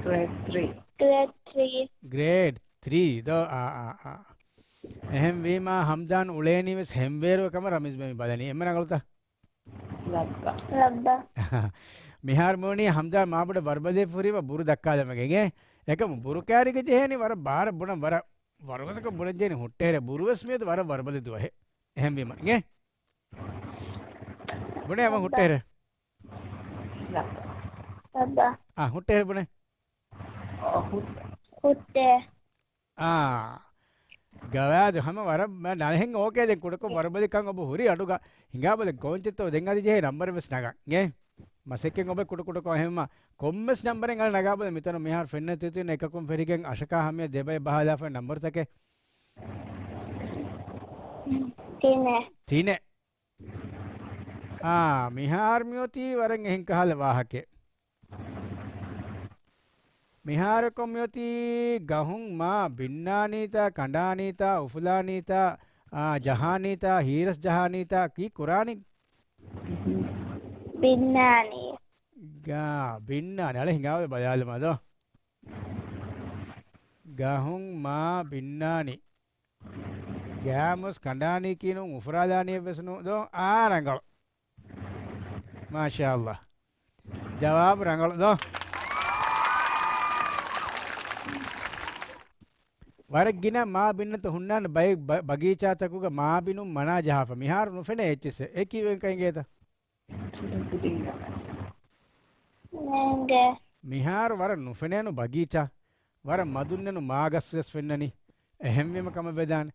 ގްރޭޑް ތްރީ. ގްރޭޑް ތްރީ. ގްރޭޑް ތްރީ ދޯ؟ އާ، އާ، އާ. އެހެންވީމާ ހަމްދާން އުޅޭނީ ވެސް ހެންވޭރު ކަމަށް ރަމީޒް ބޭ މި ބަލަނީ. އެންމެ ރަނގަޅުތަ؟ ލައްބަ. ލައްބަ. މިހާރު މޫނީ ހަމްދާން މާބޮޑަށް ވަރުބަލި ފުރީމަ ބުރު ދައްކާލަމެގެން އެ. އެކަމު ބުރު ކާރީގަ ޖެހޭނީ ވަރަށް ބާރަށް ބުނަން ވަރަށް ވަރުގަދަކޮށް ބުނަން ޖެހޭނީ ހުއްޓޭރޭ. ބުރު ވެސް މިއަދު ވަރަށް ވަރުބަލި ދުވަހެއް. އެހެންވީމަ އިނގޭ؟ ބުނޭ އަވަން ހުއްޓޭރޭ. ލައްބަ. އާ، ހުއްޓޭރޭ ބުނޭ. އާ، ހުއްޓޭ. އާ. ގަވާދު ހަމަ ވަރަށް މަ-، ނަނެހެން އޯކޭ ދެން ކުޑަކޮށް ވަރުބަލިކަން އޮބު ހުރި އަޑުގަ ހިނގާބަލެ ކޯންޗެއްތޯ ދެން އަދި ޖެހޭ ނަންބަރެއް ވެސް ނަގަން. އިނގޭ؟ މަސައްކަތް އޮބެ ކުޑަކުޑަކޮށް އެހެންމަ ކޮންމެސް ނަންބަރެއް އަޅަ ނަގާބަލަ މިތަނު މިހާރު ފެންނަ ތިތިން އެކަކުން ފެރިގެން އަށަކާ ހަމަޔަށް ދެބައެއް ބަހާލާފަ ނަންބަރުތަކެއް. ތިނެއް. ތިނެއް. އާ، މިހާރު މިއޮތީ ވަރަށް އެހެން ކަހަލަ ވާހަކައެއް. މިހާރަކު މިއޮތީ ގަހުން މާ ބިންނާނީތާ، ކަނޑާނީތާ، އުފުލާނީތާ، އާ، ޖަހާނީތާ، ހީރަސް ޖަހާނީތާ، ކީ ކުރާނީ؟ ބިންނާނީ. ގާ، ބިންނާނީ. އަޅެ ހިނގާވެ ބަލާލަމާ ދޯ. ގަހުން މާ ބިންނާނީ. ގާމުސް ކަނޑާނީ ކީނު އުފުރާލާނީ ވެސް ނޫ ދޯ. އާ، ރަނގަޅު. މާޝާﷲ. ޖަވާބު ރަނގަޅު ދޯ. ވަރަށް ގިނަ މާ ބިންނަތައް ހުންނާނެ ބައެއް ބަ-، ބަގީޗާތަކުގަ މާ ބިނުން މަނާ ޖަހާފަ. މިހާރު ނުފެނޭ އެއްޗިއްސެއް. އެ ކީއްވެގެން ކަން އިނގޭތަ؟ ނޭނގެ. މިހާރު ވަރަށް ނުފެނޭނު ބަގީޗާ. ވަރަށް މަދުންނެނު މާގަސް ވެސް ފެންނަނީ. އެހެންވީމަ ކަމަށް ވެދާނެ.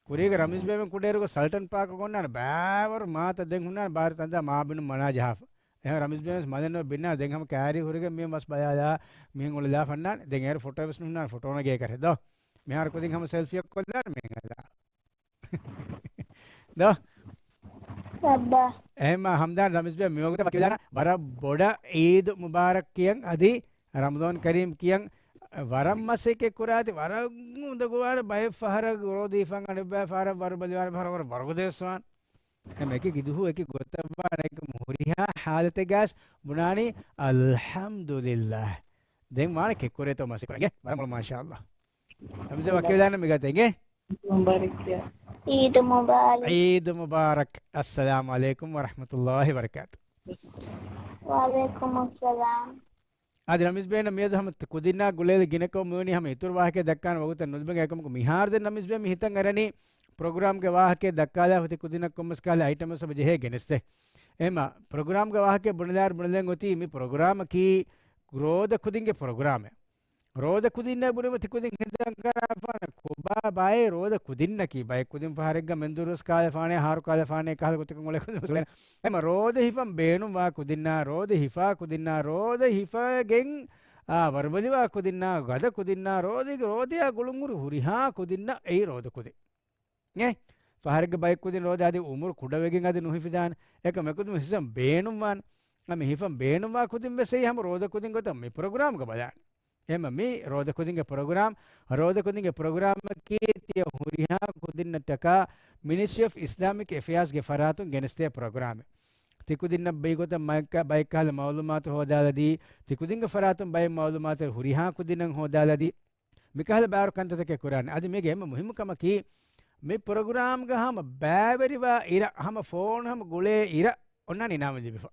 ކުރީގެ ރަމީޒް ބޭބެން ކުޑައިރުގަ ސަލްޓަން ޕާކުގަ އޮންނާނެ ބައިވަރު މާތައް ދެން ހުންނާނެ ބާރި ތަންތާ މާ ބިނުން މަނާ ޖަހާފަ. އެހެން ރަމީޒް ބޭބެން ވެސް މަދެއް ނޯ ބިންނާނެ. ދެން ހަމަ ކާރީ ހުރިގެން މި މަސް ބަލާލާ މިހެން އުޅެލާ ފަންނާނެ. ދެން އޭރު ފޮޓޯ ވެސް ނުހުންނާނެ ފޮޓޯ ނަގޭ ކަރެ ދޯ. މިހާރު ކުދިން ހަމަ ސެލްފީއަށް ކޮށްލާނެ މިހެން ހަދާ. ދޯ؟ އެހެންމާ ހަމްދާން ރަމީޒް ބޭ މިވަގުތަށް ވަކިވެލާނަ ވަރަށް ބޮޑަށް ޢީދު މުބާރަކް ކިޔަން އަދި ރަމަޟާން ކަރީމް ކިޔަން ވަރަށް މަސައްކަތް ކުރާތި ވަރަށް އުނދަގޫވާނެ ބައެއް ފަހަރަށް ރޯދީފަން އަނެއްބައި ފަހަރަށް ވަރުބަލިވާނެ ފަހަރަށް ވަރަށް ވަރުގަދަވެސްވާނެ. އެމަ އެކި ގިދުހު އެކި ގޮތަށްވާނެ އެކަމު ހުރިހާ ހާލަތެއްގަސް ބުނާނީ އަލްޙަމްދުލިއްލާހް. ދެން ވާނެ ކެއްކުރޭތޯ މަސިކުރަން. އެ، ވަރަށް މޮޅު މާޝާ އައްލާ. ހަމްޒާ ވަކިވެލާނަ މިގަތެއް އިނގޭ. މުބާރަކް. ޢީދު މުބާރަކް. ޢީދު މުބާރަކް. އައްސަލާމު ޢަލައިކުމް ވަރަޙްމަތުﷲި ވަބަރަކާތު. ވަޢަލައިކުމުއްސަލާމް. އަދި ރަމީޒް ބޭން މިއަދު ހަމަ ކުދިންނާ ގުޅޭލި ގިނަކޮށް މިވަނީ ހަމަ އިތުރު ވާހަކައެއް ދައްކާނެ ވަގުތެއް ނުލިބެން އެކަމަކު މިހާރު ދެން ރަމީޒް ބޭން މި ހިތަށް އަރަނީ ޕްރޮގްރާމްގެ ވާހަކައެއް ދައްކާލާ ފަތި ކުދިންނަށް ކޮންމެސް ކާލެ އައިޓަމެއް ސަބަ ޖެހޭ ގެނެސްދޭ. އެހެމަ ޕްރޮގްރާމްގެ ވާހަކައެއް ބުނެލާއިރު ބުނެލަން އޮތީ މި ޕްރޮގްރާމަކީ ރޯދަ ކުދިންގެ ޕްރޮގްރާމެއް. ރޯދަ ކުދިންނޭ ބުނެމަ ތި ކުދިން ހިތަށް އަރާފާނެ ކޮބާ ބައެއް ރޯދަ ކުދިންނަކީ؟ ބައެއް ކުދިން ފަހަރެއްގަ މެންދުރުވެސް ކާލެފާނެ، ހާރު ކާލެފާނެ، ކަހަލަ ގޮތަކަށް އުޅޭ ކުދިން ވެސް އުޅޭނެ. އެމަ ރޯދަ ހިފަން ބޭނުންވާ ކުދިންނާ، ރޯދަ ހިފާ ކުދިންނާ، ރޯދަ ހިފައިގެން އާ، ވަރުބަލިވާ ކުދިންނާ، ގަދަ ކުދިންނާ، ރޯދައިގެ ރޯދަޔާ ގުޅުންހުރި ހުރިހާ ކުދިންނަށް އެއީ ރޯދަ ކުދިން. އެ، ފަހަރެއްގެ ބައެއް ކުދިން ރޯދަ އަދި އުމުރު ކުޑަވެގެން އަދި ނުހިފިދާނެ. އެކަމް އެކުދިން ހިފަން ބޭނުންވާނެ. އަ، މި ހިފަން ބޭނުންވާ ކުދިން ވެސް އެއީ ހަމަ ރޯދަ ކުދިން ގޮތަށް މި ޕްރޮގްރާމްގަ ބަލާނެ. އެހެމަ މި ރޯދަ ކުދިންގެ ޕްރޮގްރާމް، ރޯދަ ކުދިންގެ ޕްރޮގްރާމަކީ ތިޔަ ހުރިހާ ކުދިންނަށްޓަކާ މިނިސްޓްރީ އޮފް އިސްލާމިކް އެފެއާޒްގެ ފަރާތުން ގެނެސްދޭ ޕްރޮގްރާމެއް. ތިކުދިންނަށް ބައިކޮށް ބައެއްކަހަލަ މައުލޫމާތު ހޯދާލަދީ، ތިކުދިންގެ ފަރާތުން ބައެއް މައުލޫމާތު ހުރިހާ ކުދިންނަށް ހޯދާލަދީ، މިކަހަލަ ބާރު ކަންތައްތަކެއް ކުރާނެ. އަދި މީގެ އެންމެ މުހިއްމު ކަމަކީ، މި ޕްރޮގްރާމްގަ ހަމަ ބައިވެރިވާ އިރަށް، ހަމަ ފޯނު ހަމަ ގުޅޭ އިރަށް އޮންނާނެ އިނާމެއް ލިބިފަ.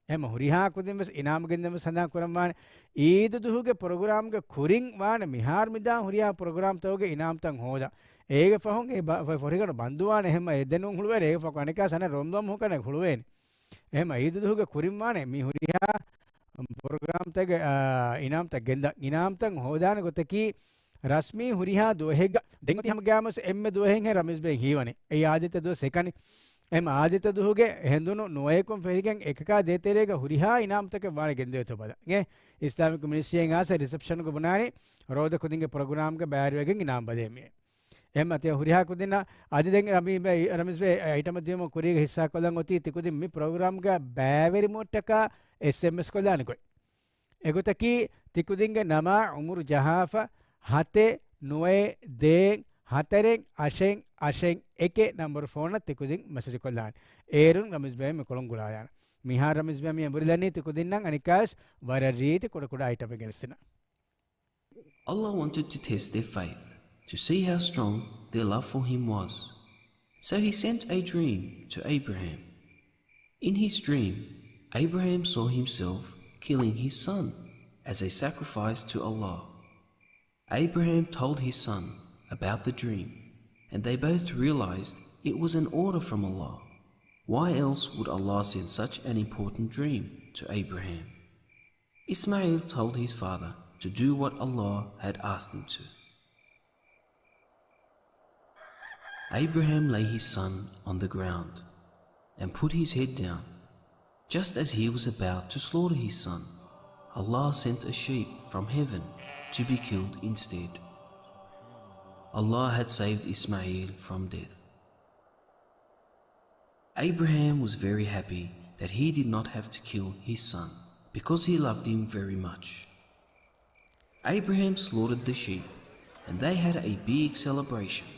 އެހެމަ ހުރިހާ ކުދިން ވެސް އިނާމު ގެންދަން ވެސް ހަނދާން ކުރަންވާނެ. އީދު ދުހުގެ ޕްރޮގްރާމްގެ ކުރިން ވާނެ މިހާރު މިދާ ހުރިހާ ޕްރޮގްރާމްތަކުގެ އިނާމްތައް ހޯދަ. އޭގެ ފަހުން އެ ބަ-، ފަ-، ފޮށިގަނޑު ބަންދުވާނެ. އެހެމަ އެ ދެނުން ހުޅުވޭނެ. އޭގެ ފަހު އަނެކާ ސަނަ ރޮމްރޮމް ހުކަނެ ހުޅުވޭނެ. އެހެމަ އީދު ދުހުގެ ކުރިން ވާނެ މި ހުރިހާ ޕްރޮގްރާމްތަކެއް، އާ، އިނާމްތައް ގެންދަ-، އިނާމްތައް ހޯދާނެ ގޮތަކީ، ރަސްމީ ހުރިހާ ދުވަހެއްގަ ދެން އޮތީ ހަމަ ގާމަސް އެންމެ ދުވަހެއްހެން ރަމީޒް ބޭ ހީވަނީ. އެއީ އާދެތެ ދުވަސް އެކަނި. އެމް އާދެތެ ދުހުގެ ހެނދުނު ނުވަޔަކުން ފެށިގެން އެކަކާ ދޭތެރޭގަ ހުރިހާ އިނާމްތަކެއް ވާނެ ގެންދެވޭތޯ ބަލަ. އެ އިސްލާމިކް މިނިސްޓްރީއެއް އާސަ ރިސެޕްޝަންގަ ބުނާނީ ރޯދަ ކުދިންގެ ޕްރޮގްރާމްގެ ބައިވެރިވެގެން އިނާމް ބަލޭ މިއޭ. އެމް އަތި ހުރިހާ ކުދިންނަށް އަދި ދެން ރަމީ-، ރަމީޒް ބޭ އައިޓަމަށް ދިޔުމަށް ކުރީގެ ހިއްސާ ކޮށްލަން އޮތީ ތިކުދިން މި ޕްރޮގްރާމްގަ ބައިވެރި މޮށްޓަކާ އެސްއެމްއެސް ކޮށްލާނެ ގޮތް. އެގޮތަކީ، ތިކުދިންގެ ނަމާ އުމުރު ޖަހާފަ، ހަތެއް، ނުވައެއް، ދޭއް، ހަތަރެއް، އަށެއް، އަށެއް، އެކެއް ނަންބަރު ފޯނަށް ތިކުދިން މެސެޖް ކޮށްލާނެ. އޭރުން ރަމީޒް ބޭ މިކޮޅުން ގުޅާލާނެ. މިހާރު ރަމީޒް ބޭ މި އެނބުރިލަނީ ތިކުދިންނަށް އަނެއްކާވެސް ވަރަށް ރީތި ކުޑަކުޑަ އައިޓަމެއް ގެނެސްދިނަށް. Allah wanted to test their faith, to see how strong their love for Him was. So He sent a dream to Abraham. In his dream, Abraham saw himself killing his son as a sacrifice to Allah. Abraham told his son about the dream, and they both realized it was an order from Allah. Why else would Allah send such an important dream to Abraham? Ismail told his father to do what Allah had asked him to. Abraham lay his son on the ground and put his head down. Just as he was about to slaughter his son, Allah sent a sheep from heaven to be killed instead. Allah had saved Ismail from death. Abraham was very happy that he did not have to kill his son because he loved him very much. Abraham slaughtered the sheep and they had a big celebration.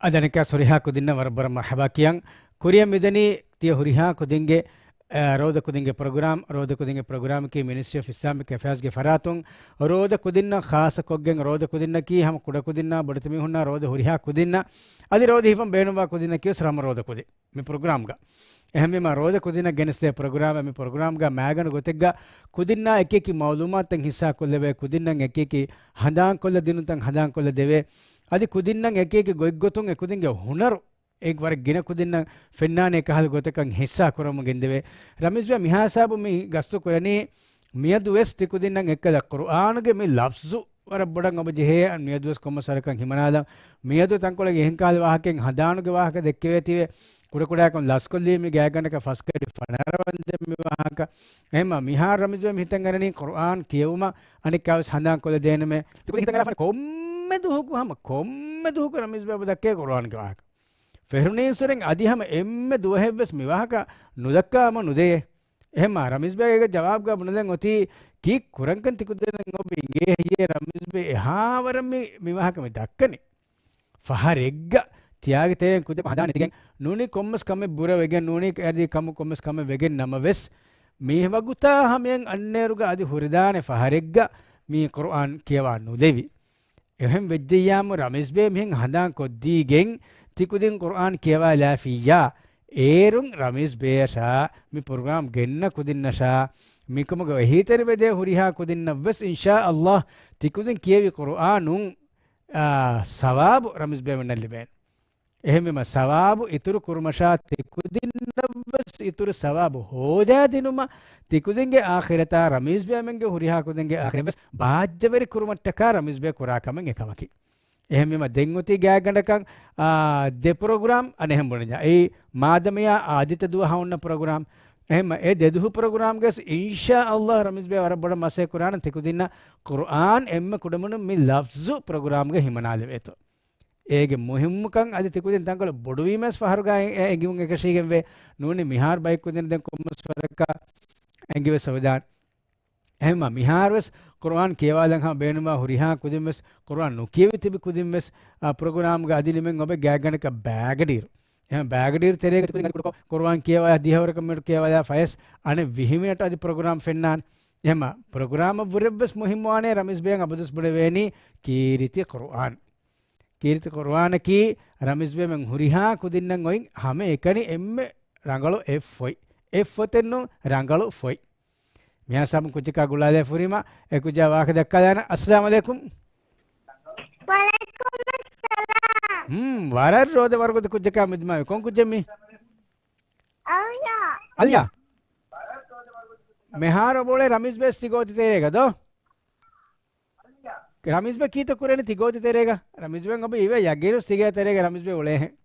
އަދި އަނެއްކާ ހުރިހާ ކުދިންނަށް ވަރަށް ވަރަށް މަރްޙަބާ ކިޔަން. ކުރިއަށް މިދަނީ ތިޔަ ހުރިހާ ކުދިންގެ، އަ، ރޯދަ ކުދިންގެ ޕްރޮގްރާމް، ރޯދަ ކުދިންގެ ޕްރޮގްރާމަކީ މިނިސްޓްރީ އޮފް އިސްލާމިކް އެފެއާޒްގެ ފަރާތުން ރޯދަ ކުދިންނަށް ޚާއްޞަކޮށްގެން ރޯދަ ކުދިންނަކީ ހަމަ ކުޑަކުދިންނާ ބޮޑެތި މީހުންނާ ރޯދަ ހުރިހާ ކުދިންނަށް އަދި ރޯދަ ހިފަން ބޭނުންވާ ކުދިންނަކީ ވެސް ހަމަ ރޯދަ ކުދިން. މި ޕްރޮގްރާމްގަ. އެހެންވީމާ، ރޯދަ ކުދިންނަށް ގެނެސްދޭ ޕްރޮގްރާމެއް. މި ޕްރޮގްރާމްގަ މައިގަނޑު ގޮތެއްގަ ކުދިންނާ އެކިއެކި މައުލޫމާތުތައް ހިއްސާ ކޮށްލެވޭ، ކުދިންނަށް އެކިއެކި ހަނދާންކޮށްލަ ދިނުންތައް ހަނދާންކޮށްލަ ދެވޭ، އަދި ކުދިންނަށް އެކިއެކި ގޮތްގޮތުން އެ ކުދިންގެ ހުނަރު އެ ވަރަށް ގިނަ ކުދިންނަށް ފެންނާނެ ކަހަލަ ގޮތަކަށް ހިއްސާ ކުރަމުން ގެންދެވޭ. ރަމީޒް ބޭ މިހާ ހިސާބު މި ގަސްތު ކުރަނީ މިއަދު ވެސް ތިކުދިންނަށް އެއްކަލަ ޤުރްއާނުގެ މި ލަފްޒު ވަރަށް ބޮޑަށް އަބަ ޖެހޭ މިއަދުވެސް ކޮންމެސް ވަރަކަށް ހިމަނާލަން. މިއަދު ތަންކޮޅެއް އެހެން ކަހަލަ ވާހަކައެއް ހަނދާނުގެ ވާހަކަ ދެއްކެވޭތީވެ، ކުޑަކުޑަކޮށް ލަސްކޮށްލީ މި ގާތްގަނޑަކަށް ފަސްކަޑި ފަނަރަ ވަންދެން މި ވާހަކަ. އެހެންމަ މިހާރު ރަމީޒް ބޭ މި ހިތަށް އަރަނީ ޤުރްއާން ކިޔެވުމަށް އަނެއްކާވެސް ހަނދާންކޮށްލަ ދޭނަމޭ. ތިކުދިން ހިތަށް އަރާފަ ކޮންމެ ދުވަހަކު ހަމަ ކޮންމެ ދުވަހަކު ރަމީޒް ބޭ އަބަ ދައްކައޭ ޤުރްއާންގެ ވާހަކަ. ފެށުނީއްސުރެން އަދި ހަމަ އެންމެ ދުވަހެއްވެސް މި ވާހަކަ ނުދައްކާ އަމަ ނުދެޔޭ. އެހެންމާ ރަމީޒް ބޭގެ ޖަވާބުގަ ބުނެލަން އޮތީ، ކީއް ކުރަންކަން ތިކުދިންނަށް އޮބި އިނގޭ ހެއްޔޭ ރަމީޒްބެ އެހާވަރަށް މި، މި ވާހަކަ މި ދައްކަނީ. ފަހަރެއްގަ ތިޔާގެ ތެރެއިން ކުދިން ހަނދާން ނެތިގެން ނޫނީ ކޮންމެސް ކަމެއް ބުރަވެގެން ނޫނީ އަދި ކަމު ކޮންމެސް ކަމެއް ވެގެން ނަމަވެސް، މި ވަގުތާ ހަމަޔަށް އަންނައިރުގަ އަދި ހުރެދާނެ ފަހަރެއްގަ މި ޤުރުއާން ކިޔަވާ ނުލެވި. އެހެން ވެއްޖެއްޔާމު ރަމީޒްބޭ މިހެން ހަނދާން ކޮށްދީގެން ތިކުދިން ޤުރުއާން ކިޔަވާލާފިއްޔާ، އޭރުން ރަމީޒްބޭއަށާ މި ޕްރޮގްރާމް ގެންނަ ކުދިންނަށާ މިކަމުގެ އެހީތެރިވެދޭ ހުރިހާ ކުދިންނަށްވެސް އިންޝާﷲ ތިކުދިން ކިޔެވި ޤުރުއާނުން، އާ، ސަވާބު ރަމީޒްބޭމެންނަށް ލިބޭނެ. އެހެންވީމަ ސަވާބު އިތުރު ކުރުމަށާ ތިކުދިންނަށްވެސް އިތުރު ސަވާބު ހޯދާދިނުމަށް ތިކުދިންގެ އާޚިރަތާ ރަމީޒްބޭމެންގެ ހުރިހާ ކުދިންގެ އާޚިރަތްވެސް ބާއްޖަވެރި ކުރުމަށްޓަކާ ރަމީޒްބޭ ކުރާ ކަމެއް އެކަމަކީ. އެހެންވީމަ ދެން އޮތީ ގާތްގަނޑަކަށް، އާ، ދެ ޕްރޮގްރާމް އަނެއްހެން ބުނަންޏާ. އެއީ މާދަމިޔާ އާދިއްތަ ދުވަހަށް އޮންނަ ޕްރޮގްރާމް. އެހެންމަ އެ ދެ ދުހު ޕްރޮގްރާމްގަސް އިންޝާﷲ ރަމީޒްބޭ ވަރަށް ބޮޑަށް މަސައްކަތް ކުރާނަން ތިކުދިންނަށް ޤުރުއާން އެންމެ ކުޑަމިނުން މި ލަފްޒު ޕްރޮގްރާމްގަ ހިމަނާލެވޭތޯ. އޭގެ މުހިއްމުކަން އަދި ތިކުދިން ތަންކޮޅެއް ބޮޑުވީމަސް ފަހަރުގަ އެ-، އެ-، އެނގިވުން އެކަށީގެންވޭ. ނޫނީ މިހާރު ބައެއް ކުދިން ދެން ކޮންމެސް ވަރަކަށް އެނގިވެސް އޮވެދާނެ. އެހެންމަ މިހާރުވެސް ޤުރުއާން ކިޔަވާލަން ހަމަ ބޭނުންވާ ހުރިހާ ކުދިންވެސް ޤުރުއާން ނުކިޔެވި ތިބި ކުދިންވެސް، އާ، ޕްރޮގްރާމްގަ އަދި ނިމެން އޮބެ ގާތްގަނޑަކަށް ބާގަޑިއިރު. އެހެން ބާގަޑިއިރު ތެރޭގަ ތިކުދިން ކުޑަކޮށް ޤުރުއާން ކިޔަވާ ދިހަވަރަކަށް މިނެޓު ކިޔަވާލާ ފަޔަސް އަނެއް ވިހި މިނެޓު އަދި ޕްރޮގްރާމް ފެންނާނެ. އެހެންމަ ޕްރޮގްރާމަށްވުރެވެސް މުހިއްމުވާނޭ ރަމީޒްބޭއަށް އަބަދުވެސް ބުނެވޭނީ ކީރިތި ޤުރުއާން. ކީރިތި ޤުރުއާނަކީ ރަމީޒްބޭމެން ހުރިހާ ކުދިންނަށް އޮތް ހަމައެކަނި އެންމެ ރަނގަޅު އެއް ފޮތް. އެއް ފޮތެއް ނޫން، ރަނގަޅު ފޮތް. މިހާ ސާބުން ކުއްޖަކާ ގުޅާލައިފުރީމަ، އެ ކުއްޖާ ވާހަކަ ދައްކާލާނަ. އައްސަލާމު ޢަލައިކުމް. ވަޢަލައިކުމުއްސަލާމް. ހުން، ވަރަށް ރޯދަ ވަރުގަދަ ކުއްޖަކާ މިދިމާވި. ކޮން ކުއްޖެއް މީ؟ އަލްޔާ. އަލްޔާ. މިހާރު ބޯޅެ ރަމީޒް ބޭސް ތި ގޯތި ތެރޭގަ ދޯ؟ ރަމީޒްބެ ކީތަ ކުރެނި ތި ގޯތި ތެރޭގަ؟ ރަމީޒްބެ އޮބި އިވެ ޔަގީނުސް ތިގޭ ތެރޭގަ ރަމީޒްބެ އުޅޭހެން.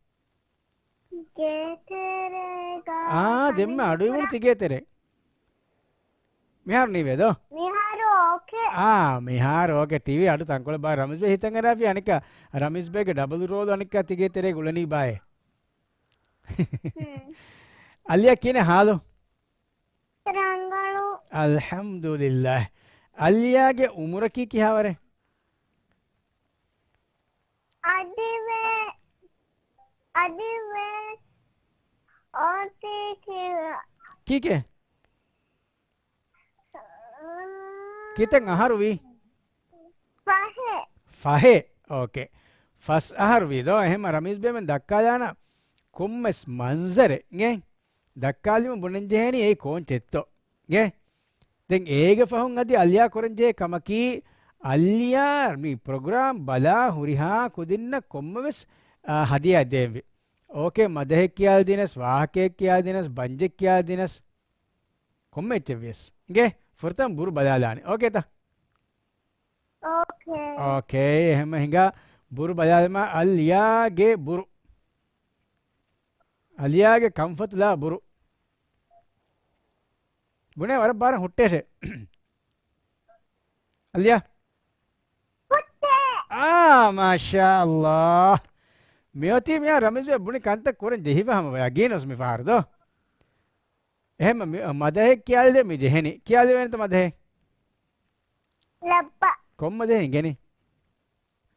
ގޭ ތެރޭގަ އާ، ދެންމެ އަޑު އިވުނު ތިގޭ ތެރޭ. މިހާރު ނީވޭ ދޯ؟ މިހާރު އޯކޭ. އާ، މިހާރު އޯކޭ. ޓީވީ އަޑު ތަންކޮޅެއް ބާ ރަމީޒްބެ ހިތަށް އަރާފި އަނެއްކާ ރަމީޒްބެގެ ޑަބަލް ރޯލު އަނެއްކާ ތިގޭ ތެރޭގަ އުޅެނީ ބާއޭ. ހުން. އަލްޔާ ކިހިނެއް ހާލު؟ ރަނގަޅު. އަލްޙަމްދުލިއްލާހް. އަލްޔާގެ އުމުރަކީ ކިހާވަރެއް؟ އަދިވެ، އަދިވެ، އޮތީ ކި-، ކީކޭ؟ ކިތައް އަހަރު ވީ؟ ފަހެއް. ފަހެއް. އޯކޭ. ފަސް އަހަރު ވީ ދޯ؟ އެހެންމަ ރަމީޒް ބޭމެން ދައްކާލާނަ ކޮންމެސް މަންޒަރެއް ގެ ދައްކާލިމަ ބުނަން ޖެހޭނީ އެއީ ކޯން ޗެއްތޯ ގެ. ދެން އޭގެ ފަހުން އަދި އަލްޔާ ކުރަން ޖެހޭ ކަމަކީ، އަލްޔާ މި ޕްރޮގްރާމް ބަލާ ހުރިހާ ކުދިންނަށް ކޮންމެވެސް، އާ، ހަދިޔާ ދޭންވީ. އޯކޭ، މަދަހެއް ކިޔާލަދިނަސް، ވާހަކައެއް ކިޔާލަދިނަސް، ބަންޖެއް ކިޔާލަދިނަސް، ކޮންމެ އެއްޗެއް ވިޔަސް. އިނގޭ، ފުރަތަމަ ބުރު ބަލާލާނެ. އޯކޭތަ؟ އޯކޭ. އޯކޭ، އެހެންމަ ހިނގާ ބުރު ބަލާލަމާ އަލްޔާގެ ބުރު. އަލްޔާގެ ކަންފަތުލާ ބުރު. ބުނޭ ވަރަށް ބާރަށް ހުއްޓޭށޭ. އަލްޔާ. ހުއްޓޭ. އާ، މާޝާ ﷲ. މިއޮތީ މިޔާ ރަމީޒް ބުނި ކަންތައް ކުރަން ޖެހިފަ ހަމަ ޔަގީނުސް މި ފަހަރު ދޯ. އެހެންމަ މި-، މަދަހެއް ކިޔާލެ މި ޖެހެނީ. ކިޔާލެވޭނެތަ މަދަހެއް؟ ލައްބަ. ކޮން މަދަހެއް އިނގެނީ؟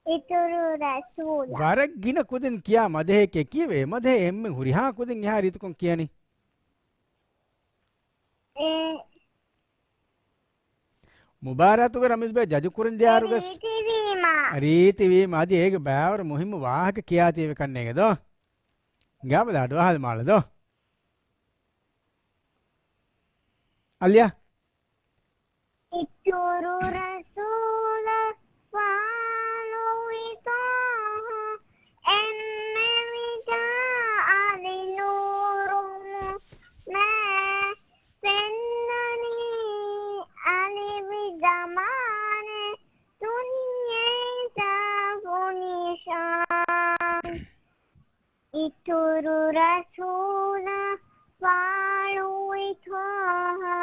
އިތުރު ރަސޫލާ. ވަރަށް ގިނަ ކުދިން ކިޔާ މަދަހެއް ކިޔެވޭ. މަދަހެއް އެންމެ ހުރިހާ ކުދިން އެހާ ރީތިކޮށް ކިޔަނީ. އެ. މުބާރާތުގަ ރަމީޒް ބޭ ޖަޖު ކުރަން ޖެހޭއިރުގަސް ރީތިވީމަ. ރީތިވީމަ. އަދި އޭގެ ބައިވަރު މުހިއްމު ވާހަކަ ކިޔާތީވެ ކަންނޭނގެ ދޯ. ގާބަލަ އަޑުއަހާލި މާޅަ ދޯ. އަލްޔާ. އިތުރު ރަސޫލަށް ފާޅުވި ޠާހަ އެންމެ ވިދާ އަލި ނޫރު މު-، މެ ފެންނަނީ އަލިވި ޒަމާނެ ދުނިޔެ ސާފު ނިޝާން. އިތުރު ރަސޫލަށް ފާޅުވި ޠާހަ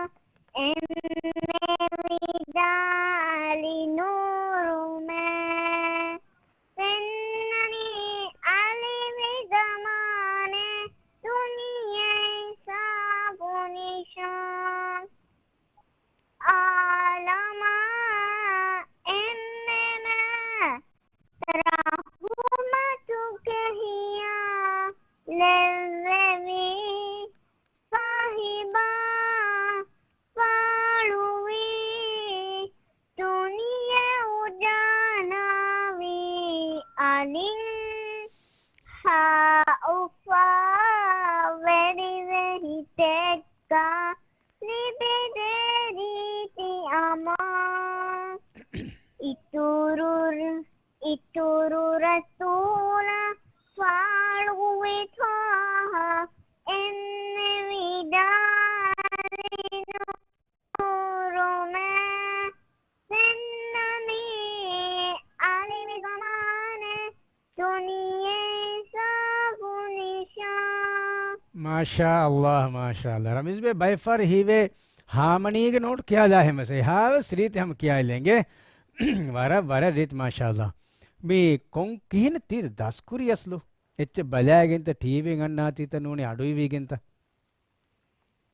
އެންމެ ވިދާ އަލި ނޫރު މެ ފެންނަނީ އަލިވި ޒަމާނެ ދުނިޔެ ސާފު ނިޝާން. އާލާ އިތުރު، އިތުރު ރަސޫލާ ފާޅުވި ޠާހާ އެންމެ ވިދާޅި ނޫރުމެ ފެންނަނީ އަލިވި ޒަމާނެ ދުނިޔެ ސާފު ނިޝާ. މާޝާ ﷲ، މާޝާ ﷲ. ރަމީޒް ބޭ ބައެއް ފަހަރު ހީވޭ ހާމަނީގެ ނޯޓް ކިޔާލާ ހެމަސް. އެހާވެސް ރީތި ހަމަ ކިޔާލެނގެ. ވަރަށް، ވަރަށް ރީތި މާޝާ ﷲ. މި ކޮން ކިހިނެއް ތީ ދަސްކުރީ އަސްލު؟ އެއްޗެއް ބަލާގެންތަ ޓީވީން އަންނާތީތަ ނޫނީ އަޑުއިވިގެންތަ؟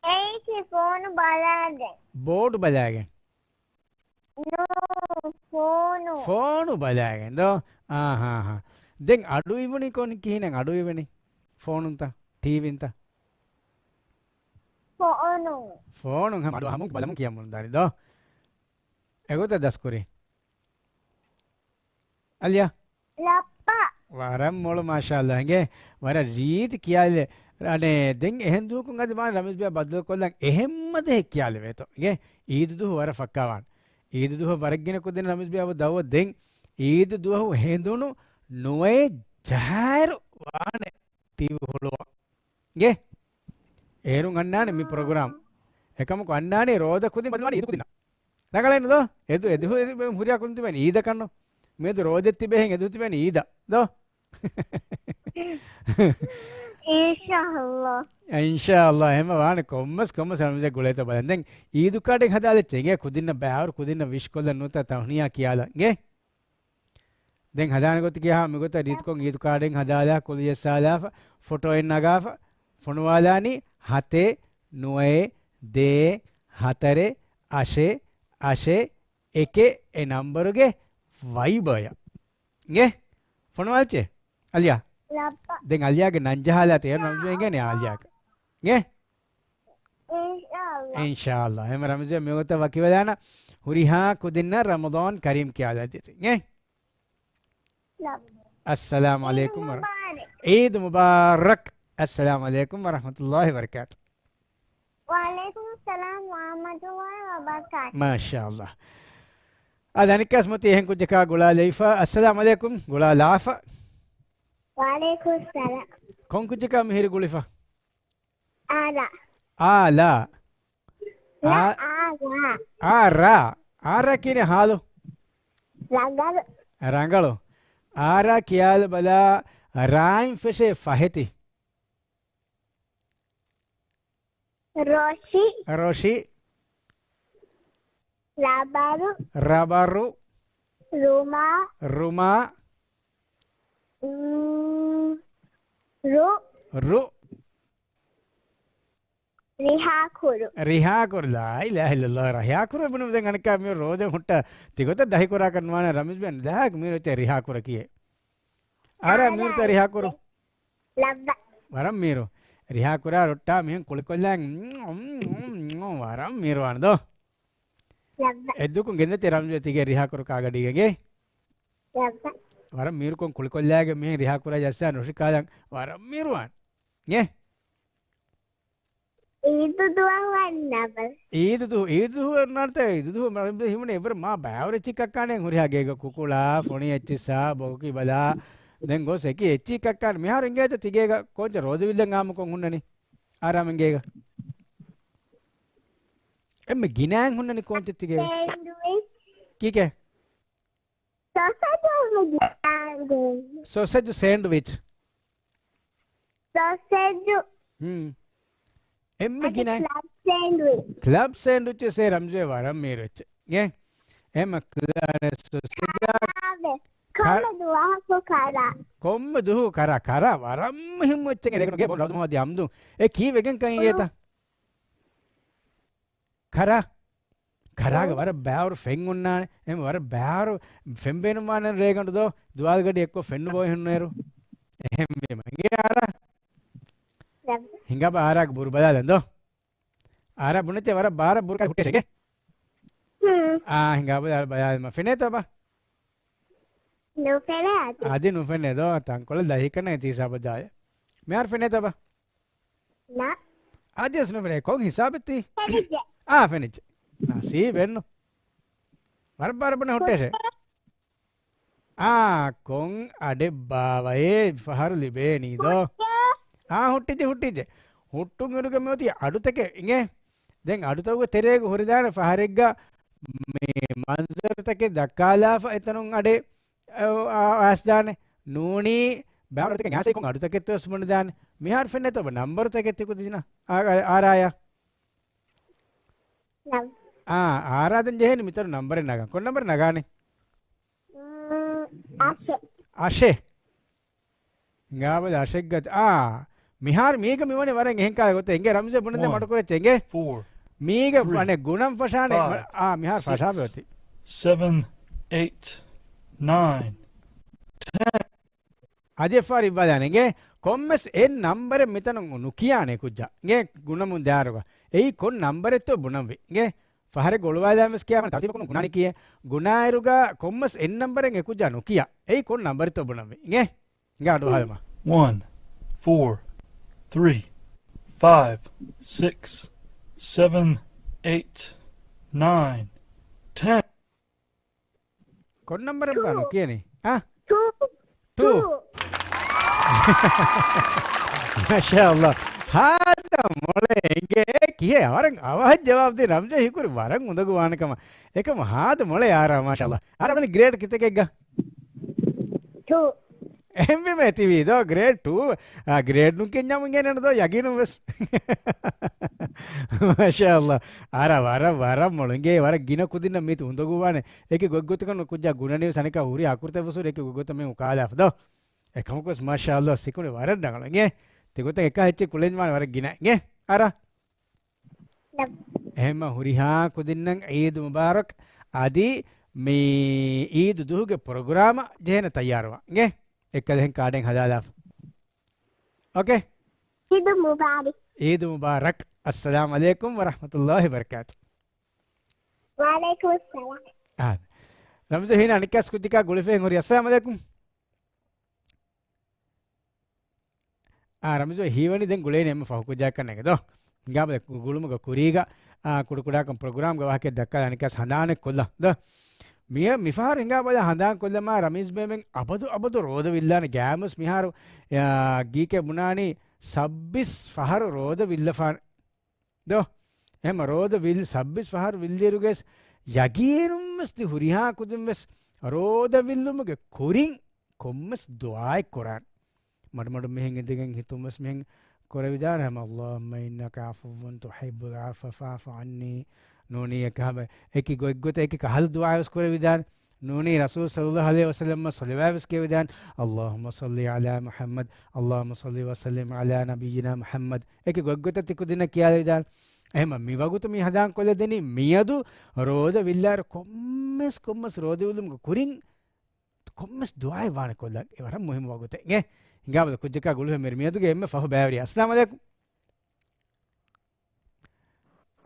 އެއީ ފޯނު ބަލާގެން. ބޯޑު ބަލާގެން؟ ނޫ، ފޯނު. ފޯނު ބަލާގެން ދޯ؟ އާހާހާ. ދެން އަޑު އިވުނީ ކޮން ކިހިނެއް އަޑު އިވެނީ؟ ފޯނުންތަ؟ ޓީވީންތަ؟ ފޯނު. ފޯނުން ހަމަ އަޑު އަހަމުން ބަލަމުން ކިޔަމުން ދާނީ ދޯ؟ އެގޮތަށް ދަސްކުރީ. އަލިޔާ. ލައްޕަ. ވަރަށް މޮޅު މާޝާﷲ އިނގޭ. ވަރަށް ރީތި ކިޔާލެ. އަނެ ދެން އެހެން ދުވަހަކުން އަދި ވާން ރަމީޒް ބޭ ބައްދަލުކޮށްލަން އެހެންމަ ދެހެއް ކިޔާލެވޭތޯ. އިނގޭ އީދު ދުވަހު ވަރަށް ފައްކާވާން. އީދު ދުވަހު ވަރަށް ގިނަ ކުދިން ރަމީޒް ބޭ އަބު ދައުވަ ދެން އީދު ދުވަހު ހެނދުނު ނުވައެއް ޖަހާއިރު ވާނެ ޓީވީ ހުޅުވާ. އިނގޭ؟ އޭރުން އަންނާނެ މި ޕްރޮގްރާމް. އެކަމަކު އަންނާނީ ރޯދަ ކުދިން ބަދަލުވާނީ އީދު ކުދިންނަށް. ރަނގަޅޭނު ދޯ؟ އެދު، އެދު، އެދު ހުރިހާ ކުދިން ތިބޭނީ އީދަކަށްނު. މިއަދު ރޯދަ ތިބޭހެން އެދު ތިބޭނީ އީދަށް. ދޯ؟ އިންޝާﷲ. އިންޝާﷲ. އެހެންމަ ވާނެ ކޮންމެސް، ކޮންމެސް ރަމްޒާން ގުޅޭތޯ ބަލަން. ދެން އީދު ކާޑެއް ހަދާލައްޗޭ. އިނގޭ ކުދިންނަށް ބައިވަރު ކުދިންނަށް ވިޝް ކޮށްލަން ނުވަތަ ތަހުނިޔާ ކިޔާލަން. އިނގޭ؟ ދެން ހަދާނެ ގޮތަކީ ހާ މިގޮތަށް ރީތިކޮށް އީދު ކާޑެއް ހަދާލާ ކުލިޔަސް ސާލާފަ ފޮޓޯއެއް ނަގާފަ ފޮނުވާލާނީ ހަތެއް ނުވައެއް ދޭއް ހަތަރެއް އަށެއް އަށެއް އެކެއް އެ ނަންބަރުގެ ވައިބަޔަށް. އިނގޭ؟ ފޮނުވާލައްޗޭ؟ އަލިޔާ. ލައްޕަ. ދެން އަލިޔާގެ ނަން ޖަހާލާތި އޭރު ނަން ޖެހިގެން އަލިޔާގެ. އިނގޭ؟ އިންޝާﷲ. އިންޝާﷲ. އެހެން ރަމްޒީ މިވަގުތަށް ވަކިވެލާނަ ހުރިހާ ކުދިންނަށް ރަމަޟާން ކަރީމް ކިޔާލަދީތި. އިނގޭ؟ ލައްޕަ. އައްސަލާމު ޢަލައިކުމް ވަރަ-، ޢީދު މުބާރަކް. ޢީދު މުބާރަކް. އައްސަލާމު ޢަލައިކުމް ވަރަޙްމަތުﷲ ވަބަރަކާތު. ވަޢަލައިކުމުއްސަލާމް ވަރަޙްމަތުﷲ ވަބަރަކާތު. މާޝާﷲ. އަދި އަނެއްކާސް މަތީ އެހެން ކުއްޖަކާ ގުޅާލައިފަ. އައްސަލާމު ޢަލައިކުމް. ގުޅާލާފަ. ވަޢަލައިކުމުއްސަލާމް. ކޮން ކުއްޖަކާ މިހިރި ގުޅިފަ؟ އާރާ. އާލާ. ރ، އާ، އާ، ރާ. އާރާ. އާރާ ކިހިނެއް ހާލު؟ ރަނގަޅު. ރަނގަޅު. އާރާ ކިޔާލަބަލާ، ރާއިން ފެށޭ ފަހެތި. ރޮށި. ރޮށި. ރަބަރު. ރަބަރު. ރުމާ. ރުމާ. އު، ރު. ރު. ރިހާކުރު. ރިހާކުރު. ލާ އިލާހަ އިއްލަﷲ. ރިހާކުރު ބުނު ދެން އަނެއްކާ މި ރޯދަ ހުއްޓަ ތިގޮތަށް ދަހިކުރާކަށް ނުވާނެ ރަމީޒް ބޭ. ދާކު މި ރޮއްޗެ ރިހާކުރަ ކިޔޭ. އާރާ މީރުތަ ރިހާކުރު؟ ލައްބަ. ވަރަށް މީރު. ރިހާކުރާ ރޮއްޓާ މިހެން ކުޅިކޮށްލާ ވަރަށް މީރުވާނެ ދޯ. ލައްބަ. އެއްދުކުން ގެންދަތި ރަމްޒީ ތިގެ ރިހާކުރު ކާގަޑީގެ. ލައްބަ. ވަރަށް މީރުކޮން ކުޅިކޮށްލާގެ މިހެން ރިހާކުރާ ޖައްސާ ނުށިކާލަން ވަރަށް މީރުވާނެ. އޭ؟ އީދު ދުވަހު އަންނަބަލަ. އީދު ދު-، އީދު ދުވަހު އަންނާންތަ؟ އީދު ދުވަހު މަ-، ހިމުނޭ އެވަރު މާ ބައިވަރެއްޗި ކައްކާނެ ހުރިހާ ގޭގަ ކުކުޅާ، ފޮނި އެއްޗިއްސާ، ބޮކި ބަލާ. ދެން ގޮސް އެކި އެއްޗި ކައްކާނެ. މިހާރު އިނގޭތަ ތިގޭގަ ކޯންޗަ ރޯދަވިއްލަން އާމުކޮން ހުންނަނީ؟ އާރާމެން ގޭގަ. އެންމެ ގިނައިން ހުންނަނީ ކޯންޗެއް ތިގޭގަ؟ ސޭންޑްވިޗް. ކީކޭ؟ ސޮސެޖު ސޭންޑްވިޗް. ސޮސެޖު ސޭންޑްވިޗް. ސޮސެޖު. ހުން. އެންމެ އަދި ގިނަ ކްލަބް ސޭންޑްވިޗް. ކްލަބް ސޭންޑްވިޗް ސޭ ރަމްޒޭ ވަރަށް މީރު އެއްޗެއް. އެ؟ އެމަ ކްލާނެ ސޮސެޖާ. ކަރާވެ. ކަ-، ކޮންމެ ދުވަހަކު ކަރާ. ކޮންމެ ދުވަހު ކަރާ. ކަރާ ވަރަށް މުހިއްމު އެއްޗެއް ރޭގަނޑުގެ ބޮޑު ރަދު މުހައްދި އަމްދު. އެ ކީ ވެގެން ކައި އޭތަ؟ ކަރާ. ކަރާގަ ވަރަށް ބާރު ފެން އޮންނާނެ. އެހެން ވަރަށް ބާރު ފެން ބޭނުންވާނެ ރޭގަނޑު ދޯ. ދުވާލުގަޑި އެއްކޮށް ފެންނު ބޯ ހުންނޭރު. އެހެންވީމަ. އިނގޭ އާރާ؟ ހިނގާބަ އާރާގެ ބުރު ބަލާލަން ދޯ. އާރާ ބުނެތެ ވަރަށް ބާރަށް ބުރު ކައި ހުއްޓޭށޭ. ހުން. އާ، ހިނގާބަ އާރާ ބަލާލަމަ. ފެނޭތޯ ބާ؟ ނުފެނޭ އަދި. އަދި ނުފެނޭ ދޯ. ތަންކޮޅެއް ލަހިކަން ތީ ހިސާބަށް ދާޔަ. މިހާރު ފެނޭތޯ ބާ؟ ނާ. އަދިވެސް ނުފެނޭ. ކޮން ހިސާބެއްތީ؟ ފެނިއްޖެ. އާ، ފެނިއްޖެ. ނަސީބެއްނު. ވަރަށް ބާރަށް ބުނެ ހުއްޓޭށޭ. އާ، ކޮން އަޑެއް ބާވައޭ ފަހަރު ލިބޭނީ ދޯ؟ އާ، ހުއްޓިއްޖެ، ހުއްޓިއްޖެ. ހުއްޓުން އިރުގަ މިއޮތީ އަޑުތަކެއް އިނގޭ. ދެން އަޑުތަކުގެ ތެރޭގަ ހުރެދާނެ ފަހަރެއްގަ މި މަންޒަރުތަކެއް ދައްކާލާފަ އެތަނުން އަޑެއް، އަ، އަ، އައިސްދާނެ. ނޫނީ ބާރުތަކެއް އައިސް ކޮން އަޑުތަކެއްތޯ ވެސް ބުނެދާނެ. މިހާރު ފެންނަތޯ އޮބަ ނަންބަރުތަކެއް ތިކުދިނަ އާ، އާ، އާރާޔާ. ނަމް. އާ، އާރާ ދެން ޖެހޭނީ މިތަނު ނަންބަރެއް ނަގާ. ކޮން ނަންބަރެއް ނަގާނެ؟ މް، އަށެއް. އަށެއް؟ ހިނގާބަލަ އަށެއް ގަތު. އާ، މިހާރު މީގަ މިވަނީ ވަރަށް އެހެން ކާލަ ގޮތެއް. އިނގޭ ރަމްޒެ ބުނެދެ މަޑުކުރެއްޗެ އިނގޭ. މީގަ އަނެއް ގުނަން ފަށާނެ. އާ، މިހާރު ފަށާބެ އޮތީ. އަދި އެއްފަހަރު އިއްވާލާނެ އިނގޭ. ކޮންމެސް އެއް ނަންބަރެއް މިތަނުން ނުކިޔާނެ ކުއްޖާ. އިނގޭ ގުނަމުން ދާރުގަ. އެއީ ކޮން ނަންބަރެއްތޯ ބުނަންވީ. އިނގޭ ފަހަރެއް ގޮޅުވާލާން ވެސް ކިޔާ ތަރުތީބަކުން ގުނާނީ ކިޔޭ. ގުނާއިރުގަ ކޮންމެސް އެއް ނަންބަރެއް އެ ކުއްޖާ ނުކިޔާ. އެއީ ކޮން ނަންބަރެއްތޯ ބުނަންވީ. އިނގޭ ހިނގާ އަޑު އަހާލަމާ. One, four, three, five, six, seven, eight, nine, ten. ކޮން ނަންބަރެއްބާ ނުކިޔަނީ؟ އާ؟ ޓޫ. ޓޫ. މާޝާﷲ. ހާދަ މޮޅޭ އިނގޭ ކިހޭ ވަރަށް އަވަހަށް ޖަވާބު ދީ ރަމްޒަ ހީކުރި ވަރަށް އުނދަގޫ ވާނެ ކަމަށް. އެކަމަ ހާދަ މޮޅޭ އާރާ މާޝާﷲ. އާރާ ގްރޭޑް ކިތަކެއްގަ؟ ޓޫ. އެހެންވީމަ ތިވީ ދޯ ގްރޭޑް ޓޫ، އާ، ގްރޭޑް ނުކިޔަންޏާ އިނގޭނެ ދޯ ޔަގީނުން ވެސް. މާޝާﷲ. އާރާ ވަރަށް، ވަރަށް މޮޅު އިނގޭ ވަރަށް ގިނަ ކުދިންނަށް މީތި އުނދަގޫވާނެ. އެކި ގޮތްގޮތަކަށް ނުކުއްޖާ ގުނަނީ ވެސް އަނެކާ ހުރި އަކުރުތައް ވެސް ހުރި އެކި ގޮތްގޮތަށް މި އުކާލާފަ ދޯ. އެކަމަކުވެސް މާޝާﷲ ސިކުނޑި ވަރަށް ރަނގަޅު އިނގޭ. ތިގޮތަށް އެކާ އެއްޗެއް ކުޅެންވާނެ ވަރަށް ގިނަ އިނގޭ. އާރާ. ނަމް. އެހެންމަ ހުރިހާ ކުދިންނަށް އީދު މުބާރަކް. އަދި މި އީދު ދުހުގެ ޕްރޮގްރާމަށް ޖެހޭނެ ތައްޔާރުވާ. އިނގޭ؟ އެއްކަލަ އެހެން ކާޑެއް ހަދާލާފަ. އޯކޭ؟ އީދު މުބާރަކް. އީދު މުބާރަކް. އައްސަލާމު ޢަލައިކުމް ވަރަޙްމަތުﷲ ވަބަރަކާތު. ވަޢަލައިކުމުއްސަލާމް. އާ. ރަމްޒު ހީނަ އަނެއްކާސް ކުއްޖަކާ ގުޅިފައި ހުރި. އައްސަލާމު ޢަލައިކުމް. އާ، ރަމްޒު ހީވަނީ ދެން ގުޅޭނެ އެންމެ ފަހު ކުއްޖާކަށް ނޭނގެ ދޯ. ހިނގާބަލަ ގުޅުމުގަ ކުރީގަ، އާ، ކުޑަކުޑާކަން ޕްރޮގްރާމްގެ ވާހަކަ ދައްކާލާ އަނެއްކާސް ހަނދާނެއް ކޮށްލާ ދޯ. މި، މިފަހަރު ހިނގާބަލަ ހަނދާން ކޮށްލަމާ ރަމީޒް ބޭމެން އަބަދު އަބަދު ރޯދަ ވިއްލާނެ ގާމުސް މިހާރު، އާ، ގީކެ ބުނާނީ ސައްބީސް ފަހަރު ރޯދަ ވިއްލަފާނެ. ދޯ، އެހެންމަ ރޯދަ ވިލް، ސައްބީސް ފަހަރު ވިއްލިއިރުގެސް ޔަގީނުންވެސް ދި ހުރިހާ ކުދިންވެސް ރޯދަ ވިއްލުމުގެ ކުރިން ކޮންމެސް ދުޢާއެއް ކުރާން. މަޑުމަޑުން މިހެން އިނދެގެން ހިތުންވެސް މިހެން ކުރެވިދާނެ ހަމަ، اللهم إنك عفو تحب العفو فاعف عني. ނޫނީ އެކަހަމެ އެކި ގޮތްގޮތަށް އެކި ކަހަލަ ދުޢާވެސް ކުރެވިދާނެ. ނޫނީ ރަސޫލު ޞައްލައްލާހު ޢަލައިހި ވަސައްލަމަށް ޞަލަވާތްވެސް ކިޔެވިދާނެ، اللهم صل على محمد، اللهم صل وسلم على نبينا محمد. އެކި ގޮތްގޮތަށް ތި ކުދިންނަށް ކިޔާލެވިދާނެ. އެހެންމަ މި ވަގުތު މި ހަނދާން ކޮށްލަދެނީ މިއަދު ރޯދަ ވިއްލާއިރު ކޮންމެސް، ކޮންމެސް ރޯދަ ވިއްލުމުގެ ކުރިން ކޮންމެސް ދުޢާއެއް ވާނެ ކޮށްލަން. އެ ވަރަށް މުހިއްމު ވަގުތެއް އިނގޭ. ހިނގާބަލަ ކުއްޖަކާ ގުޅުހެއް މިރު މިއަދުގެ އެންމެ ފަހު ބައިވެރި. އައްސަލާމު ޢަލައިކުމް.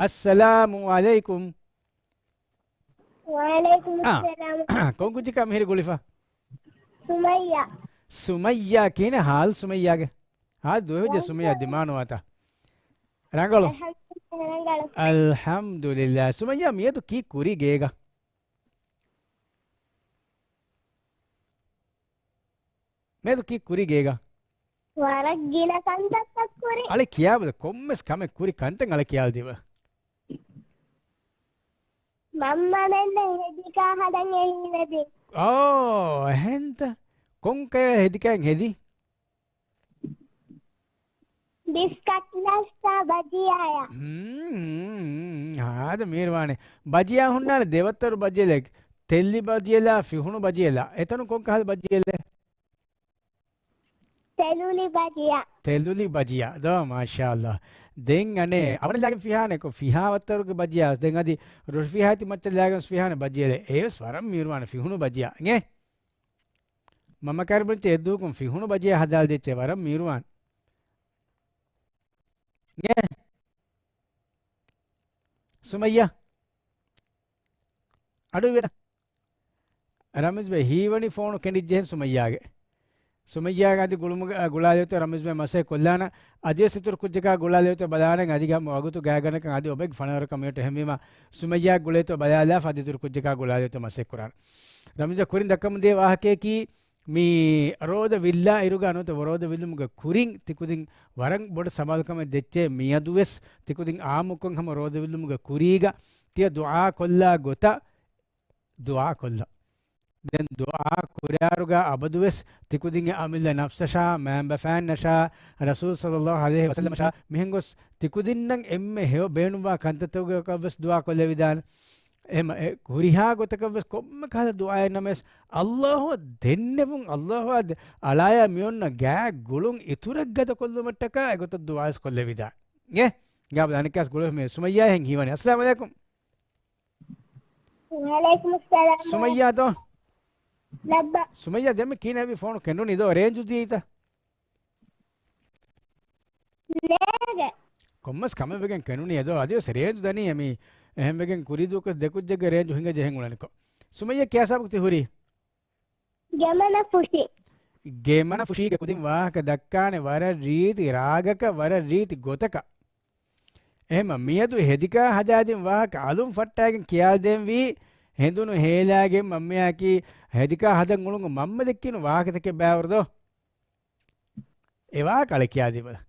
އައްސަލާމު ޢަލައިކުމް. ވަޢަލައިކުމުއްސަލާމް. ކޮން ކުއްޖަކާ މިހިރީ ގުޅިފަ؟ ސުމައްޔާ. ސުމައްޔާ ކިހިނެއް ހާލު ސުމައްޔާގެ؟ ހާލު ދުވެ ހުއްޖެ ސުމައްޔާ ދިމާނުވާތާ. ރަނގަޅު. އަލްޙަމްދުލިއްލާހް. ސުމައްޔާ މިއަދު ކީއް ކުރީ ގޭގަ؟ މިއަދު ކީއް ކުރީ ގޭގަ؟ ވަރަށް ގިނަ ކަންތައްތައް ކުރި. އަޅެ ކިޔާބަލަ ކޮންމެސް ކަމެއް ކުރި ކަންތައް އަޅެ ކިޔާލަދީބަ. މަންމަމެންނަށް ހެދިކާ ހަދަން އެހީނެދި. އޯ، އެހެންތަ؟ ކޮންކަޔަށް ހެދިކައިން ހެދި؟ ބިސްކަޓް ނައްސާ ބަޖިޔާޔާ. ހުން، ހުން، ހުން. ހާދަ މީރުވާނެ. ބަޖިޔާ ހުންނާނެ ދެވައްތަރު ބަޖިއެލެއް. ތެއްލި ބަޖިއެލާ، ފިހުނު ބަޖިއެލާ. އެތަނު ކޮންކަހަލަ ބަޖިއެލެއް؟ ތެލުލި ބަޖިޔާ. ތެލުލި ބަޖިޔާ. ދޯ، މާޝާﷲ. ދެން އަނެއް، އަވަނަ ލާގެން ފިހާނެ ކޮ، ފިހާ ވައްތަރުގެ ބަޖިޔާ. ދެން އަދި ރުށިފިހާތި މައްޗަށް ލާގެން ފިހާނެ ބަޖިއެލެއް. އޭވެސް ވަރަށް މީރުވާނެ ފިހުނު ބަޖިޔާ. އިނގޭ؟ މަންމަ ކައިރި ބުނިއްޖެ އެއްދުވަހަކުން ފިހުނު ބަޖިޔާ ހަދާލަދީއްޗޭ ވަރަށް މީރުވާނެ. އިނގޭ؟ ސުމައްޔާ. އަޑު އިވޭތަ؟ ރަމީޒް ބައި ހީވަނީ ފޯނު ކެނޑިއްޖެހެން ސުމައްޔާގެ. ސުމައްޔާ އަދި ގުޅުމުގަ، އަ، ގުޅާލެވިތޯ ރަމީޒް ބެ މަސައްކަތް ކޮށްލާނަން. އަދިވެސް އިތުރު ކުއްޖަކާ ގުޅާލެވިތޯ ބަލާނަން. އަދި ގަ-، ވަގުތު ގާތްގަނޑަކަށް އަދި އޮބެގެ ފަނަރަކަށް މިނިޓު އެހެންވީމަ، ސުމައްޔާ ގުޅޭތޯ ބަލާލާފަ އަދި އިތުރު ކުއްޖަކާ ގުޅާލެވިތޯ މަސައްކަތް ކުރާނަން. ރަމީޒް ކުރިން ދައްކަމުން ދިޔަ ވާހަކަޔަކީ، މި ރޯދަ ވިއްލާ އިރުގަ ނުވަތަ ރޯދަ ވިއްލުމުގެ ކުރިން ތިކުދިން ވަރަށް ބޮޑު ސަމާލުކަމެއް ދެއްޗޭ. މިއަދުވެސް ތިކުދިން އާއްމުކޮށް ހަމަ ރޯދަ ވިއްލުމުގެ ކުރީގަ ތިޔަ ދުޢާ ކޮށްލާ ގޮތަށް ދުޢާ ކޮށްލަ. ދެން ދުޢާ ކުރާއިރުގަ އަބަދުވެސް ތިކުދިންގެ އަމިއްލަ ނަފްސަށާ، މައިންބަފައިންނަށާ، ރަސޫލު ޞައްލައްލާހު ޢަލައިހި ވަސައްލަމަށާ، މިހެން ގޮސް ތިކުދިންނަށް އެންމެ ހެޔޮ ބޭނުންވާ ކަންތައްތަކުގަވެސް ދުޢާ ކޮށްލެވިދާނެ. އެހެން އެ ހުރިހާ ގޮތަކަށްވެސް ކޮންމެ ކަހަލަ ދުޢާއެއް ނަމަވެސް، ﷲ އަށް ދެންނެވުން، ﷲ އަށް އަޅާޔާ މިއޮންނަ ގާތް ގުޅުން އިތުރަށް ގަދަކޮށްލުމަށްޓަކާ އެގޮތަށް ދުޢާވެސް ކޮށްލެވިދާނެ. އިނގޭ؟ ގާބަލަ އަނެއްކާސް ގުޅު މި ސުމައްޔާ ހެން ހީވަނީ. އައްސަލާމު ޢަލައިކުމް. ވަޢަލައިކުމުއްސަލާމް. ސުމައްޔާ ދޯ؟ ލައްބަ. ސުމައްޔާ ދެންމެ ކީނެ ވީ ފޯނު ކެނޑުނީ ދޯ ރޭންޖު ދީތަ؟ ނޭގެ. ކޮންމެސް ކަމެއް ވެގެން ކެނޑުނީ އެދޯ، އަދިވެސް ރޭންޖު ދަނީ އެމީ. އެހެން ވެގެން ކުރީ ދުވަކަސް ދެ ކުއްޖެއްގެ ރޭންޖު ހިނގައްޖެ ހެން އުޅެނިކޮށް. ސުމައްޔާ ކިޔާ ހިސާބަކު ތި ހުރީ؟ ގެމަނަފުށި. ގެމަނަފުށީގެ ކުދިން ވާހަކަ ދައްކާނެ ވަރަށް ރީތި ރާގަކަށް، ވަރަށް ރީތި ގޮތަކަށް. އެހެންމަ މިއަދު ހެދިކާ ހަދާދިން ވާހަކަ އަލުން ފައްޓާގެން ކިޔާލަދޭންވީ، ހެނދުނު ހޭލާގެން މަންމަޔާއަކީ ހެދިކާ ހަދަން އުޅުނު މަންމަ ދެއްކިނު ވާހަކަތަކެއް ބާވަރު ދޯ؟ އެ ވާހަކަ އަޅެ ކިޔާދީބަލަ.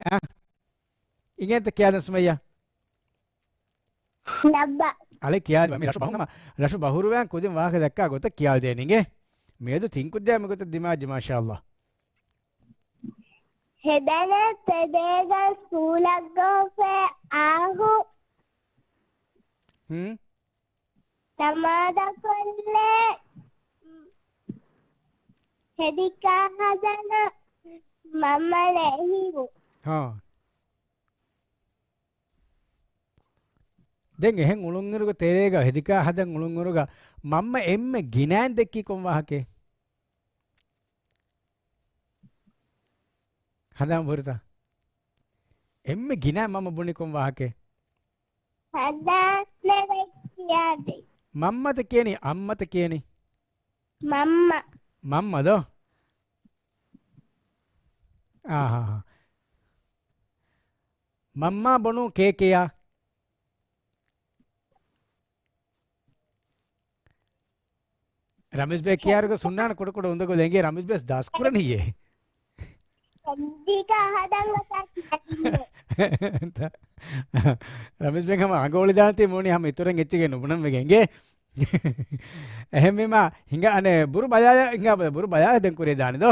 އާ. އިނގޭތަ ކިޔާދެން ސުމައްޔާ؟ ލައްބަ. އަޅެ ކިޔާދީބަ މި ރަށު ބަހުން ހަމަ، ރަށު ބަހުރުވާން ކުދިން ވާހަކަ ދައްކާ ގޮތަށް ކިޔާދޭން އިނގޭ. މިއަދު ތިން ކުއްޖާ މިގޮތަށް ދިމާއްޖެ މާޝާﷲ. ހެދޭނެ ތެރޭގަ ސްކޫލަށް ގޮސްފަ އާހު. ހުން. ތަމާދަކޮށްލޭ ހެދިކާ ހަދަނަ މަންމަލެ ހިނގު. ހާ. ދެން އެހެން އުޅުންއިރުގަ ތެރޭގަ ހެދިކާ ހަދަން އުޅުންއިރުގަ މަންމަ އެންމެ ގިނައިން ދެއްކީ ކޮން ވާހަކައެއް؟ ހަދާން ބުރިތަ؟ އެންމެ ގިނަ މަންމަ ބުނި ކޮން ވާހަކައެއް؟ ހަދާން ކިޔާދެ. މަންމަތަ ކިޔަނީ، އަންމަތަ ކިޔަނީ؟ މަންމަ. މަންމަ ދޯ؟ އާހާ. މަންމާ ބުނު ކޭކެޔާ. ރަމީޒް ބޭ ކިޔާރުގަ ސުންނާން ކުޑަކުޑަ އުނދަގުލެ އިނގޭ ރަމީޒް ބޭސް ދާސްކުރަނީއޭ. ހެދިކާ ހަދަން ގޮތަށް ކިޔަނީ. ރަމީޒް ބޭ ހަމަ އަނގަ އޮޅިދާންތީ މޫނީ ހަމަ އިތުރަށް އެއްޗެއް ނުބުނަން ވެގެން އިނގޭ. އެހެންވީމާ ހިނގާ އަނެއް ބުރު ބަލާލަ ހިނގާ ބުރު ބަލާލަ ދެން ކުރިޔަށް ދާނެ ދޯ.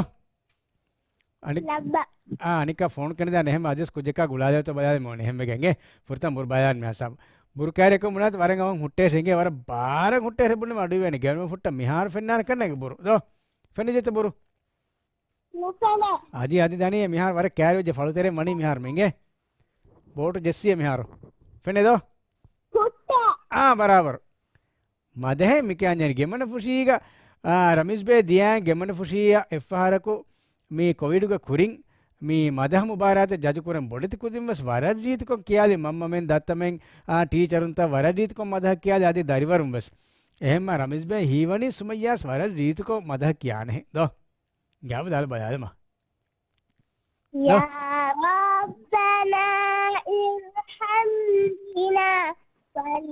އަނި-، ލައްބަ. އާ، އަނިކާ ފޯނު ކެނޑިދާނެ އެހެން އަދިވެސް ކުއްޖަކާ ގުޅާލެވިތޯ ބަލާލަ މޯނި އެހެން ވެގެން އެ ފުރަތަމަ ބުރު ބަލާލަން މި ހަސާބު. ބުރު ކާރިއަކު ބުނާތި ވަރަށް އަވަން ހުއްޓޭ ހިނގޭ ވަރަށް ބާރަށް ހުއްޓޭ ބުނި މަޑުވެނި ގެނުމަ ފުއްޓަ މިހާރު ފެންނާނެ ކަންނޭނގެ ބުރު. ދޯ؟ ފެނިދޭތަ ބުރު؟ ނުފެނޭ. އަދި އަދި ދަނީ މިހާރު ވަރަށް ކާރިވެއްޖެ ފަޅުތެރެ މަނީ މިހާރު މިނގޭ. ބޯޓު ޖެއްސިއެ މިހާރު. ފެނޭ ދޯ؟ ހުއްޓޭ. އާ، ބަރާބަރު. މަދަހެއް މި ކާންޖެހެނީ ގެމަނަފުށީގަ، އާ، ރަމީޒް ބޭ ދިޔާ ގެމަނަފުށީއަށް އެއްފަހަރަކު މި ކޮވިޑުގެ ކުރިން މި މަދަހަ މުބާރާތަށް ޖަޖު ކުރަން ބޮޑެތި ކުދިން ވެސް ވަރަށް ރީތިކޮށް ކިޔާލި މަންމަމެން ދައްތަމެން، އާ، ޓީޗަރުންތައް ވަރަށް ރީތިކޮށް މަދަހަ ކިޔާލި އަދި ދަރިވަރުން ވެސް. އެހެންމަ ރަމީޒް ބޭ ހީވަނީ ސުމައްޔާސް ވަރަށް ރީތިކޮށް މަދަހަ ކިޔާނެހެން ދޯ؟ ގާބަލަ ބަލާލަމާ. يا ربنا ارحمنا صل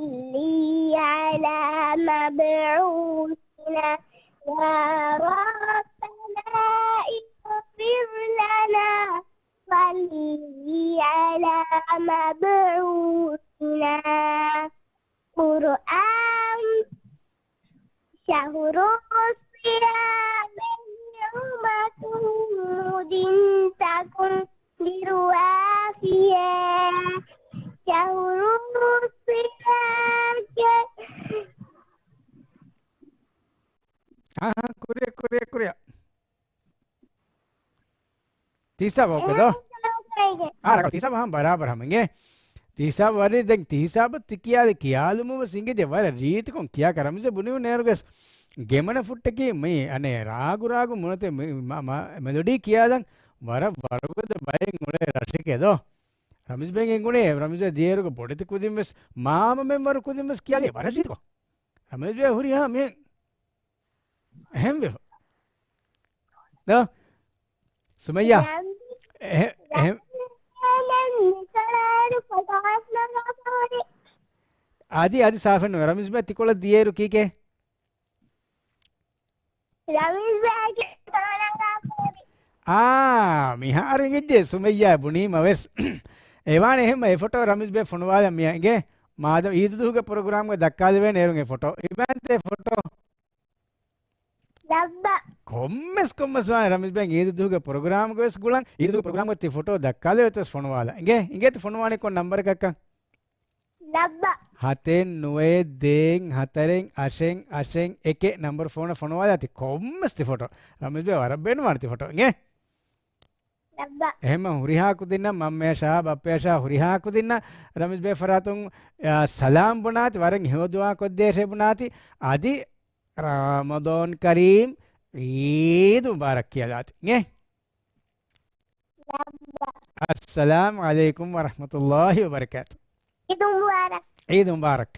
على مبعوثنا. يا ربنا اغفر لنا صل على مبعوثنا. قرآن شهر الصيام لمجهود تكن للوافية. شهر الصيام. އާ، ކުރިއަށް، ކުރިއަށް، ކުރިއަށް. ތި ހިސާބަށް އޮކޭ ދޯ؟ އާ، ރަނގަޅު. ތި ހިސާބަށް ހަމަ ބަރާބަރަށް ހަމަ އިނގޭ. ތި ހިސާބަށް ވަރީ ދެން ތި ހިސާބަށް ތި ކިޔާލި ކިޔާލުމުން ވެސް އިނގިއްޖެ ވަރަށް ރީތިކޮށް ކިޔާކަށް. ރަމީޒް ބުނި ނޭރުގަސް ގެމަނަ ފުއްޓަކީ މި އަނެއް ރާގު ރާގު މުނަތެ މި މަ-، މަ-، މެލޮޑީ ކިޔާލަން ވަރަށް ވަރުގަދަ ބައެއް އުޅޭ ރަށެކޭ ދޯ. ރަމީޒް ބެން އެނގުނޭ، ރަމީޒް ދިޔައިރުގަ ބޮޑެތި ކުދިން ވެސް މާމަމެން ވަރު ކުދިން ވެސް ކިޔާލި ވަރަށް ރީތިކޮށް. ރަމީޒް ބޭ ހުރިހާ މި އެހެން ވެފަ. ދޯ؟ ސުމައްޔާ. އެހެ-، އެހެން. އަދި، އަދި ސާފެއް ނުވޭ. ރަމީޒް ބޭ ތިކޮޅަށް ދިޔައިރު ކީކޭ؟ ރަމީޒް ބޭގެ އާ، މިހާރު އިނގިއްޖެ ސުމައްޔާ ބުނީމަ ވެސް. އެވާނެ އެހެންމަ އެ ފޮޓޯ ރަމީޒް ބޭ ފޮނުވާލަން މިޔާ އިނގޭ. މާދަމް އީދު ދުހުގެ ޕްރޮގްރާމްގަ ދައްކާލެވޭނެ އޭރުން އެ ފޮޓޯ. އިމާންތޭ ފޮޓޯ. ލައްބަ. ކޮންމެސް ކޮންމެސް ވާނެ ރަމީޒް ބޭ އީދު ދުހުގެ ޕްރޮގްރާމްގަ ވެސް ގުޅަން. އީދު ދުހުގެ ޕްރޮގްރާމްގަ ތި ފޮޓޯ ދައްކާލެވޭތޯ ވެސް ފޮނުވާލަން. އިނގޭ، އިނގޭތި ފޮނުވާނީ ކޮން ނަމްބަރަކަށްކަން؟ ލައްބަ. ހަތެއް ނުވައެއް ދޭއް ހަތަރެއް އަށެއް އަށެއް އެކެއް ނަމްބަރު ފޯނަށް ފޮނުވާލާތި ކޮންމެސް ތި ފޮޓޯ. ރަމީޒް ބޭ ވަރަށް ބޭނުންވާނެ ތި ފޮޓޯ. އިނގޭ؟ ލައްބަ. އެހެންމަ ހުރިހާ ކުދިންނަށް މަންމަޔަށާ ބައްޕަޔަށާ ހުރިހާ ކުދިންނަށް ރަމީޒް ބޭ ފަރާތުން، އާ، ސަލާމް ބުނާތި، ވަރަށް ހެޔޮ ދުޢާ ކޮށްދޭށޭ ބުނާތި. އަދި ރަމަޟާން ކަރީމް، ޢީދު މުބާރަކް ކިޔަލާތި. އިނގޭ؟ އައްސަލާމް ޢަލައިކުމް ވަރަޙްމަތުﷲި ވަބަރަކާތު. ޢީދު މުބާރަކް. ޢީދު މުބާރަކް.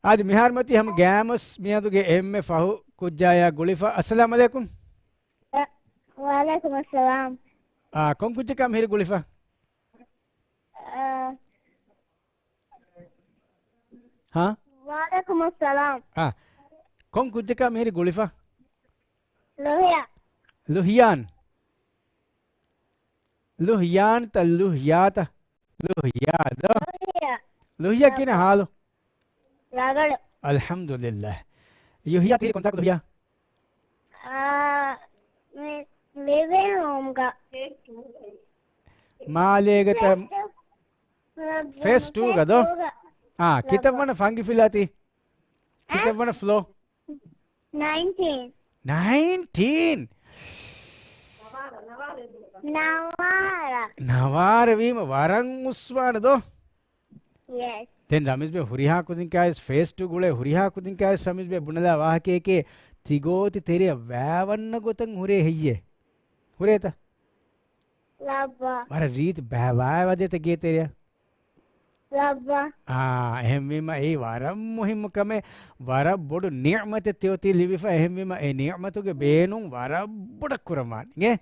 އަދި މިހާރު މަތީ ހަމަ ގައިމުވެސް މިއަދުގެ އެންމެ ފަހު ކުއްޖާޔާ ގުޅިފަ. އައްސަލާމް ޢަލައިކުމް. ވަޢަލައިކުމް އައްސަލާމް. އާ، ކޮން ކުއްޖަކާ މިހިރީ ގުޅިފަ؟ އާ، ހާ؟ ވަޢަލައިކުމުއްސަލާމް. އާ، ކޮން ކުއްޖަކާ މިހިރީ ގުޅިފަ؟ ލުހިޔާ. ލުހިޔާން. ލުހިޔާންތަ ލުހިޔާތަ؟ ލުހިޔާ ދޯ؟ ލުހިޔާ. ލުހިޔާ ކިހިނެއް ހާލު؟ ރަގަޅު. އަލްޙަމްދުލިއްލާހް. ލުހިޔާ ތި ކޮންތާކު ލުހިޔާ؟ އާ، މި-، ލިވިން ރޫމްގަ. މާލޭގަތަ؟ ފޭސް ޓޫ. ފޭސް ޓޫގަ ދޯ؟ ފޭސް ޓޫގަ. އާ، ކިތައް ވަނަ ފަންގިފިލާތި؟ އަ؟ ކިތައް ވަނަ ފްލޯ؟ ނައިންޓީން. ނައިންޓީން؟ ނަވާރަ. ނަވާރަ ވީމަ ވަރަށް އުސްވާނެ ދޯ؟ ޔެސް. ދެން ރަމީޒް ބޭ ހުރިހާ ކުދިން ކާވެސް ފޭސް ޓޫ ގުޅޭ ހުރިހާ ކުދިން ކާވެސް ރަމީޒް ބޭ ބުނެލާ ވާހަކައެކޭ ތި ގޯތި ތެރެއަށް ވައި ވަންނަ ގޮތަށް ހުރޭ ހެއްޔޭ؟ ހުރޭތަ؟ ލައްބަ. ވަރަށް ރީތި ބައި ވައި ވަދޭތަ ގޭތެރެއަށް؟ ލައްބަ. އާ، އެހެންވީމަ އެއީ ވަރަށް މުހިއްމު ކަމެއް، ވަރަށް ބޮޑު ނިޢުމަތެއް ތިއޮތީ ލިބިފަ، އެހެންވީމަ އެ ނިޢުމަތުގެ ބޭނުން ވަރަށް ބޮޑަށް ކުރަމާން. އިނގޭ؟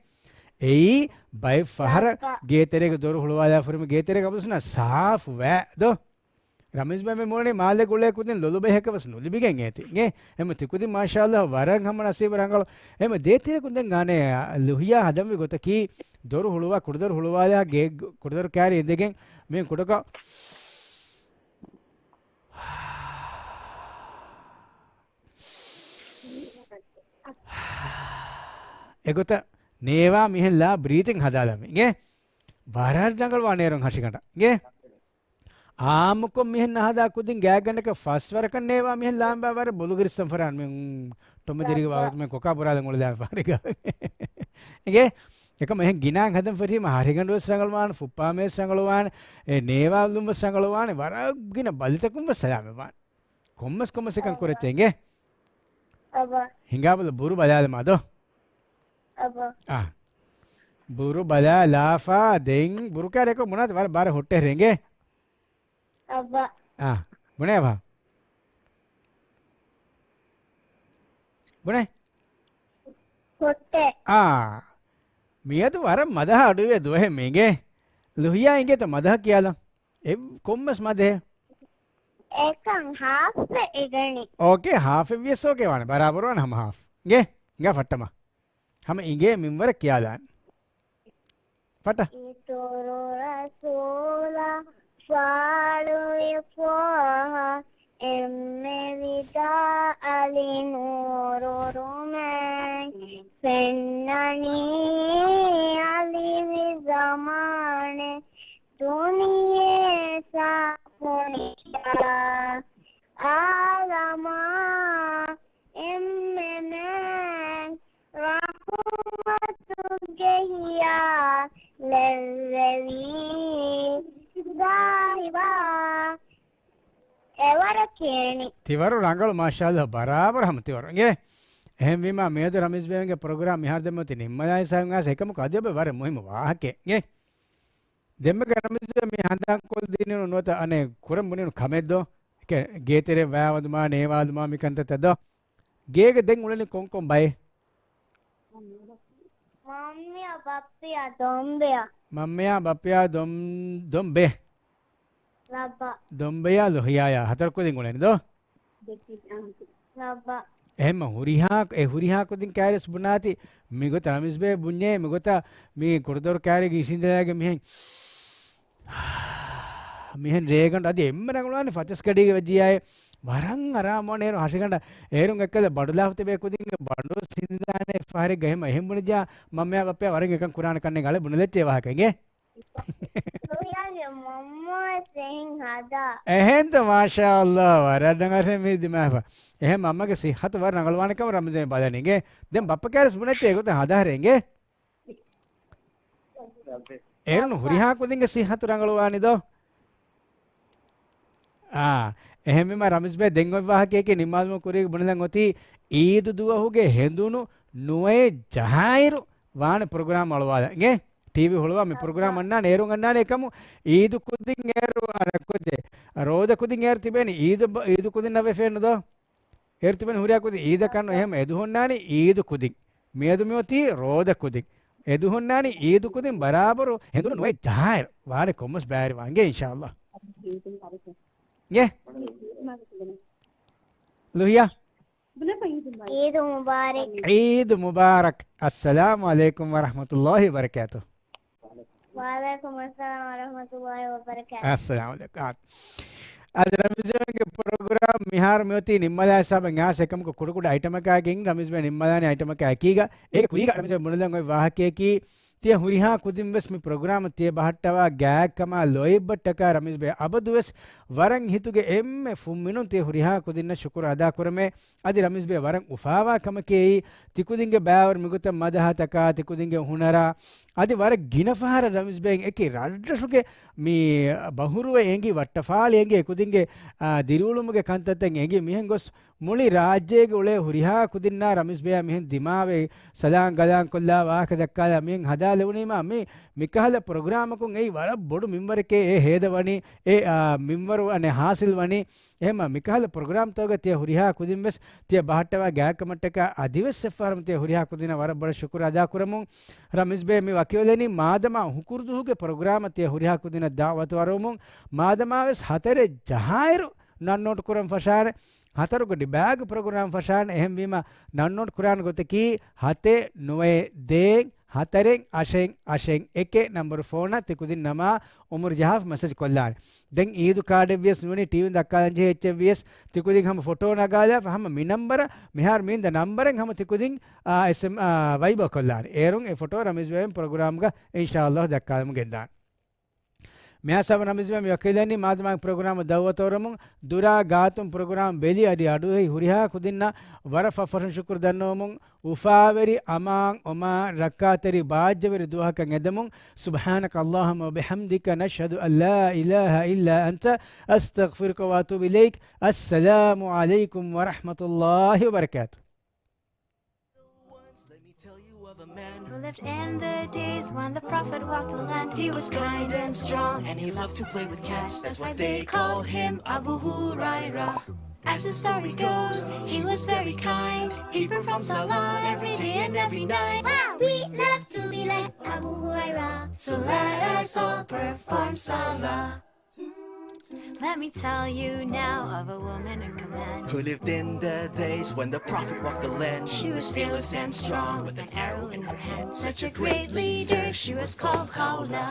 އެއީ ބައެއް ފަހަރަށް ލައްބަ. ގޭތެރޭގެ ދޮރު ހުޅުވާލާފަ ހުރީމަ ގޭތެރޭގެ އަބަދުސުންނަށް ސާފު ވައި ދޯ؟ ރަމީޒް ބޭ މި މޫނީ މާލެ ގުޅޭ ކުދިން ލޮލުބައެއް ހެކަ ވެސް ނުލިބިގެން އޭތި. އިނގޭ؟ އެމަ ތި ކުދިން މާޝާﷲ ވަރަށް ހަމަ ނަސީބު ރަނގަޅު. އެމަ ދޭތެރޭ ކުދިން ގާނެ ލުހިޔާ ހަދަންވި ގޮތަކީ ދޮރު ހުޅުވާ ކުޑަދޮރު ހުޅުވާލާ ގޭ ކުޑަދޮރު ކާރި އިނދެގެން މި ކުޑަކޮށް އެގޮތަށް ނޭވާ މިހެން ލާ ބްރީތިން ހަދާލަމި. އިނގޭ؟ ވަރަށް ރަނގަޅުވާ ނޭރުން ހަށިގަނޑަށް. އިނގޭ؟ އާއްމުކޮށް މިހެން ނަހަދާ ކުދިން ގާތްގަނޑަކަށް ފަސްވަރަކަށް ނޭވާ މިހެން ލާނބާ ވަރަށް ބޮލުގިރިސްތަން ފަރާން މި ޓޮމެ ޖެރީގެ ވާގޮތު މި ކޮކާ ބުރާލަން އުޅެލާން ފާރިގާ. އިނގޭ؟ އެކަމަ އެހެން ގިނައިން ހަދަން ފެށީމަ ހަށިގަނޑުވެސް ރަނގަޅުވާނެ، ފުއްޕާމޭސް ރަނގަޅުވާނެ، އެ ނޭވާލުންވެސް ރަނގަޅުވާނެ، ވަރަށް ގިނަ ބަލިތަކުންވެސް ސަލާމަތްވާނެ. ކޮންމެސް ކޮންމެސް އެކަން ކުރައްޗޭ އިނގޭ؟ އަބަ. ހިނގާބަލަ ބުރު ބަލާލަމާ ދޯ؟ އަބަ. އާ. ބުރު ބަލާލާފާ ދެން ބުރު ކާރިއަކު ބުނާތި ވަރަށް ބާރަށް ހުއްޓޭ އިނގޭ؟ އަބަ. އާ. ބުނޭ އަބަ. ބުނޭ؟ ހުއްޓޭ. އާ. މިއަދު ވަރަށް މަދަހަ އަޑުއިވޭ ދުވަހެއް މީގޭ. ލުހިޔާ އިނގޭތަ މަދަހަ ކިޔާލަން؟ އެ ކޮންމެސް މަދަހެއް؟ އެކަން ހާފް އިގަނީ. އޯކޭ، ހާފެއް ވިޔަސް އޯކޭ ވާނެ. ބަރާބަރު ވާނެ ހަމަ ހާފް. އިނގޭ؟ އިނގާ ފައްޓަމާ. ހަމަ އިނގޭ މިންވަރަށް ކިޔާލާން. ފައްޓަ. އިތުރު ރަސޫލާ ފާޅުވި ފާހަ އެންމެ ވިދާ އަލި ނޫރު ރުމެން ފެންނަނީ އަލިވި ޒަމާނެއް. ދުނިޔެ ސާފުނިދާ އާލަމާ އެންމެން ރަޙުމަތުގެ ހިޔާ ލެއްވެވީ ޒާހިބާ އެވަރަށް ކޭނި. ތިވަރު ރަނގަޅު މާޝާﷲ ބަރާބަރު ހަމަ ތިވަރު އިނގޭ. އެހެންވީމާ މިއަދު ރަމީޒް ބޭގެ ޕްރޮގްރާމް މިހާރު ދެންމެ އޮތީ ނިންމަލާ ހިސާބުން އާސް އެކަމަކު އަދި އެބަ ވަރަށް މުހިއްމު ވާހަކައެއް އިނގޭ. ދެންމެ ރަމީޒް ބޭ މި ހަނދާންކޮށްދިނީ ނުވަތަ އަނެއް ކުރަން ބުނީނު ކަމެއް ދޯ؟ ގޭތެރެ ވައިވަދުމާ، ނޭވާލުމާ މިކަންތައްތައް ދޯ؟ ގޭގަ ދެން އުޅެނީ ކޮންކޮން ބައެއް؟ މަންމިޔާ، ބައްޕިޔާ، ދޮންބެޔާ. މަންމިޔާ، ބައްޕިޔާ، ދޮން-، ދޮންބެ. ލައްބަ. ދޮންބެޔާ، ލުހިޔާޔާ. ހަތަރު ކުދިން އުޅެނީ ދޯ؟ ލައްބަ. އެހެންމަ ހުރިހާ، އެ ހުރިހާ ކުދިން ކާރިސް ބުނާތި، މިގޮތަށް ރަމީޒް ބޭ ބުންޏޭ، މިގޮތަށް މި ކުޑަދޮރު ކާރިގެ އިށީނދެލާގެ މިހެން މިހެން ރޭގަނޑު އަދި އެންމެ ރަނގަޅުވާނީ ފަތިސް ގަޑީގެ ވެއްޖިޔާއޭ. ވަރަށް އަރާމުވާނެ އޭރު ހަށިގަނޑަށް. އޭރުން އެއްކަލަ ބަނޑުލާފަތި ބޭ ކުދިންގެ ބަނޑު ސިނދާނެ ފަހަރެއްގަ އެހެމަ އެހެން ބުނެޖާ މަންމަޔާ ބައްޕަޔާ ވަރަށް އެކަން ކުރާނެ ކަންނޭނގެ އަޅެ ބުނެލެއްޗޭ ވާހަކަ އިނގޭ. ލުހިޔާގެ މަންމަ ވެސް އެހެން ހަދާ. އެހެންތަ؟ މާޝާ ﷲ، ވަރަށް ރަނގަޅު މި ދިމާފަ. އެހެން މަންމަގެ ސިއްހަތު ވަރަށް ރަނގަޅުވާނެ ކަމަށް ރަމްޒަން ބަލަނީ އިނގޭ. ދެން ބައްޕަ ކާރިސް ބުނެއްޗޭ އެގޮތަށް ހަދާހަރެ އިނގޭ. އޭރުން ހުރިހާ ކުދިންގެ ސިއްހަތު ރަނގަޅުވާނެ ދޯ؟ އާ، އެހެންވީމަ ރަމީޒް ބޭ ދެން އޮތް ވާހަކަޔަކީ ނިންމާލުމަށް ކުރީގެ ބުނެލަން އޮތީ އީދު ދުވަހުގެ ހެނދުނު ނުވައެއް ޖަހާއިރު ވާނެ ޕްރޮގްރާމް އަޅުވާލަން އިނގޭ. ޓީވީ ހުޅުވާ މި ޕްރޮގްރާމް އަންނާނެ އޭރުން އަންނާނެ އެކަމު އީދު ކުދިން އޭރު އަނެއްކޮށް ރޯދަ ކުދިން އޭރު ތިބޭނީ އީދު ބަ-، އީދު ކުދިންނަށް ވެފޭނު ދޯ؟ އޭރު ތިބެން ހުރިހާ ކުދިން އީދަކަށް ނު އެހެމަ އެދު ހުންނާނީ އީދު ކުދިން. މިއަދު މިއޮތީ ރޯދަ ކުދިން. އެދު ހުންނާނީ އީދު ކުދިން ބަރާބަރު ހެނދުނު ނުވައެއް ޖަހާއިރު. ވާނެ ކޮންމެސް ބައިވެރިވާން އިނގޭ އިންޝާﷲ. އިނގޭ؟ ލުހިޔާ؟ އީދު މުބާރަކް. އީދު މުބާރަކް. އައްސަލާމު ޢަލައިކުމް ވަރަޙްމަތުﷲ ވަބަރަކާތު. ވަޢަލައިކުމުއްސަލާމް ވަރަޙްމަތުﷲ ވަބަރަކާތު. އައްސަލާމު ޢަލައިކުމް. އާ. އަދި ރަމީޒް ބޭގެ ޕްރޮގްރާމް މިހާރު މިއޮތީ ނިންމާލާ ހިސާބަށް އާސް އެކަމަކު ކުޑަކުޑަ އައިޓަމަކާގެން ރަމީޒް ބޭ ނިންމާލާނެ އައިޓަމަކާ އެކީގަ. އޭގެ ކުރީގަ ރަމީޒް ބޭ ބުނެލަން އޮތް ވާހަކަޔަކީ ތިޔަ ހުރިހާ ކުދިން ވެސް މި ޕްރޮގްރާމަށް ތިޔަ ބަހައްޓަވާ ގާތްކަމާ ލޯތްބަށްޓަކާ ރަމީޒް ބޭ އަބަދު ވެސް ވަރަށް ހިތުގެ އެންމެ ފުންމިނުން ތިޔަ ހުރިހާ ކުދިންނަށް ޝުކުރު އަދާ ކުރަމޭ. އަދި ރަމީޒް ބޭ ވަރަށް އުފާވާ ކަމަކޭ އެއީ، ތިކުދިންގެ ބައިވަރު މިގޮތަށް މަދަހަތަކާ، ތިކުދިންގެ ހުނަރާ، އަދި ވަރަށް ގިނަ ފަހަރަށް ރަމީޒް ބޭ އެކި ރަށްރަށުގެ މި ބަހުރުވެ އެނގި، ވައްޓަފާޅި އެނގި، އެކުދިންގެ، އާ، ދިރިއުޅުމުގެ ކަންތައްތައް އެނގި، މިހެން ގޮސް މުޅި ރާއްޖޭގެ އުޅޭ ހުރިހާ ކުދިންނާ ރަމީޒް ބޭ މިހެން ދިމާވެ، ސަލާން ގަލާން ކޮށްލާ، ވާހަކަ ދައްކާލާ މިހެން ހަދާލެވުނީމާ، މި، މިކަހަލަ ޕްރޮގްރާމަކުން އެއީ ވަރަށް ބޮޑު މިންވަރެކޭ އެ ހޭދަވަނީ، އެ، އާ، މިންވަރު އަނެއް ހާސިލް ވަނީ. އެހެމަ މިކަހަލަ ޕްރޮގްރާމްތަކުގަ ތިޔަ ހުރިހާ ކުދިން ވެސް ތިޔަ ބަހައްޓަވާ ގާތްކަމަށްޓަކާ އަދިވެސް އެއްފަހަރު ތިޔަ ހުރިހާ ކުދިންނަށް ވަރަށް ބޮޑަށް ޝުކުރު އަދާކުރަމުން. ރަމީޒް ބޭ މި ވަކިވެލެނީ މާދަމާ ހުކުރުދުހުގެ ޕްރޮގްރާމަށް ތިޔަ ހުރިހާ ކުދިންނަށް ދަޢުވަތު އަރުވަމުން. މާދަމާ ވެސް ހަތަރެއް ޖަހާއިރު ނަން ނޯޓް ކުރަން ފަށާނެ. ހަތަރު ގަޑި ބާގް ޕްރޮގްރާމް ފަށާނެ. އެހެންވީމަ ނަން ނޯޓް ކުރާނެ ގޮތަކީ ހަތެއް ނުވައެއް ދޭއް ހަތަރެއް އަށެއް އަށެއް އެކެއް ނަންބަރު ފޯނަށް ތިކުދިން ނަމާ އުމުރު ޖަހާފަ މެސެޖް ކޮށްލާނެ. ދެން އީދު ކާޑެއްވިޔަސް ނޫނީ ޓީވީން ދައްކާލަން ޖެހޭ އެއްޗެއްވިޔަސް ތިކުދިން ހަމަ ފޮޓޯ ނަގާލާފަ ހަމަ މި ނަންބަރަށް މިހާރު މީންދަ ނަންބަރެއް ހަމަ ތިކުދިން، އާ، އެސްއެމް، އާ، ވައިބަރ ކޮށްލާނެ. އޭރުން އެ ފޮޓޯ ރަމީޒް ބޭ ޕްރޮގްރާމްގަ އިންޝާﷲ ދައްކާލަމުން ގެންދާނެ. މިހާ ސަބަ ނަމިޒުމެ މި ވަކީލަނީ މާދަމާ ޕްރޮގްރާމަށް ދައުވަތު އަރުވަމުން، ދުރާ ގާތުން ޕްރޮގްރާމް ބެލި އަދި އަޑުއެހި ހުރިހާ ކުދިންނަށް ވަރަށް ފަށްފަށުން ޝުކުރު ދަންނަވަމުން، އުފާވެރި އަމާން އޮމާން ރައްކާތެރި ބާއްޖަވެރި ދުވަހަކަށް އެދެމުން، سبحانك اللهم وبحمدك، نشهد أن لا إله إلا أنت، أستغفرك وأتوب إليك. السلام عليكم ورحمة الله وبركاته. Let me tell you of a man who lived in the days when the Prophet walked the land. He was kind and strong, and he loved to play with cats. That's why they call him Abu Huraira. As the story goes, he was very kind. He performed salah every day and every night. Wow, we love to be like Abu Huraira. So let us all perform salah. Let me tell you now of a woman in command who lived in the days when the Prophet walked the land. She was fearless and strong with an arrow in her hand. Such a great leader, she was called Khawla.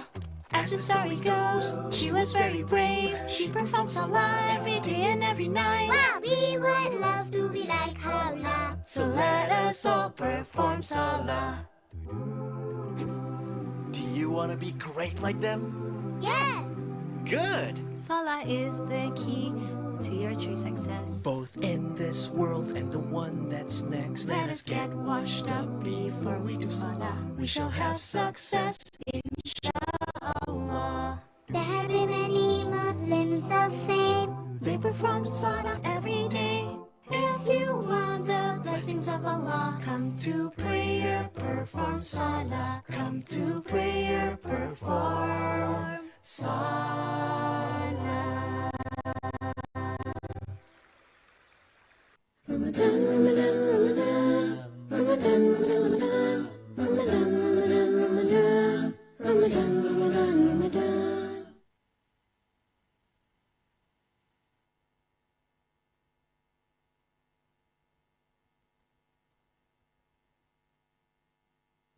As the story goes, she was very brave. She performed salah every day and every night. Wow, we would love to be like Khawla. So let us all perform salah. Do you want to be great like them? Yes! Good! Salah is the key to your true success. Both in this world and the one that's next. Let us get washed up before we do salah. We shall have success, inshallah. There have been many Muslims of fame. They perform salah every day. If you want the blessings of Allah, come to prayer, perform salah. Come to prayer, perform salah.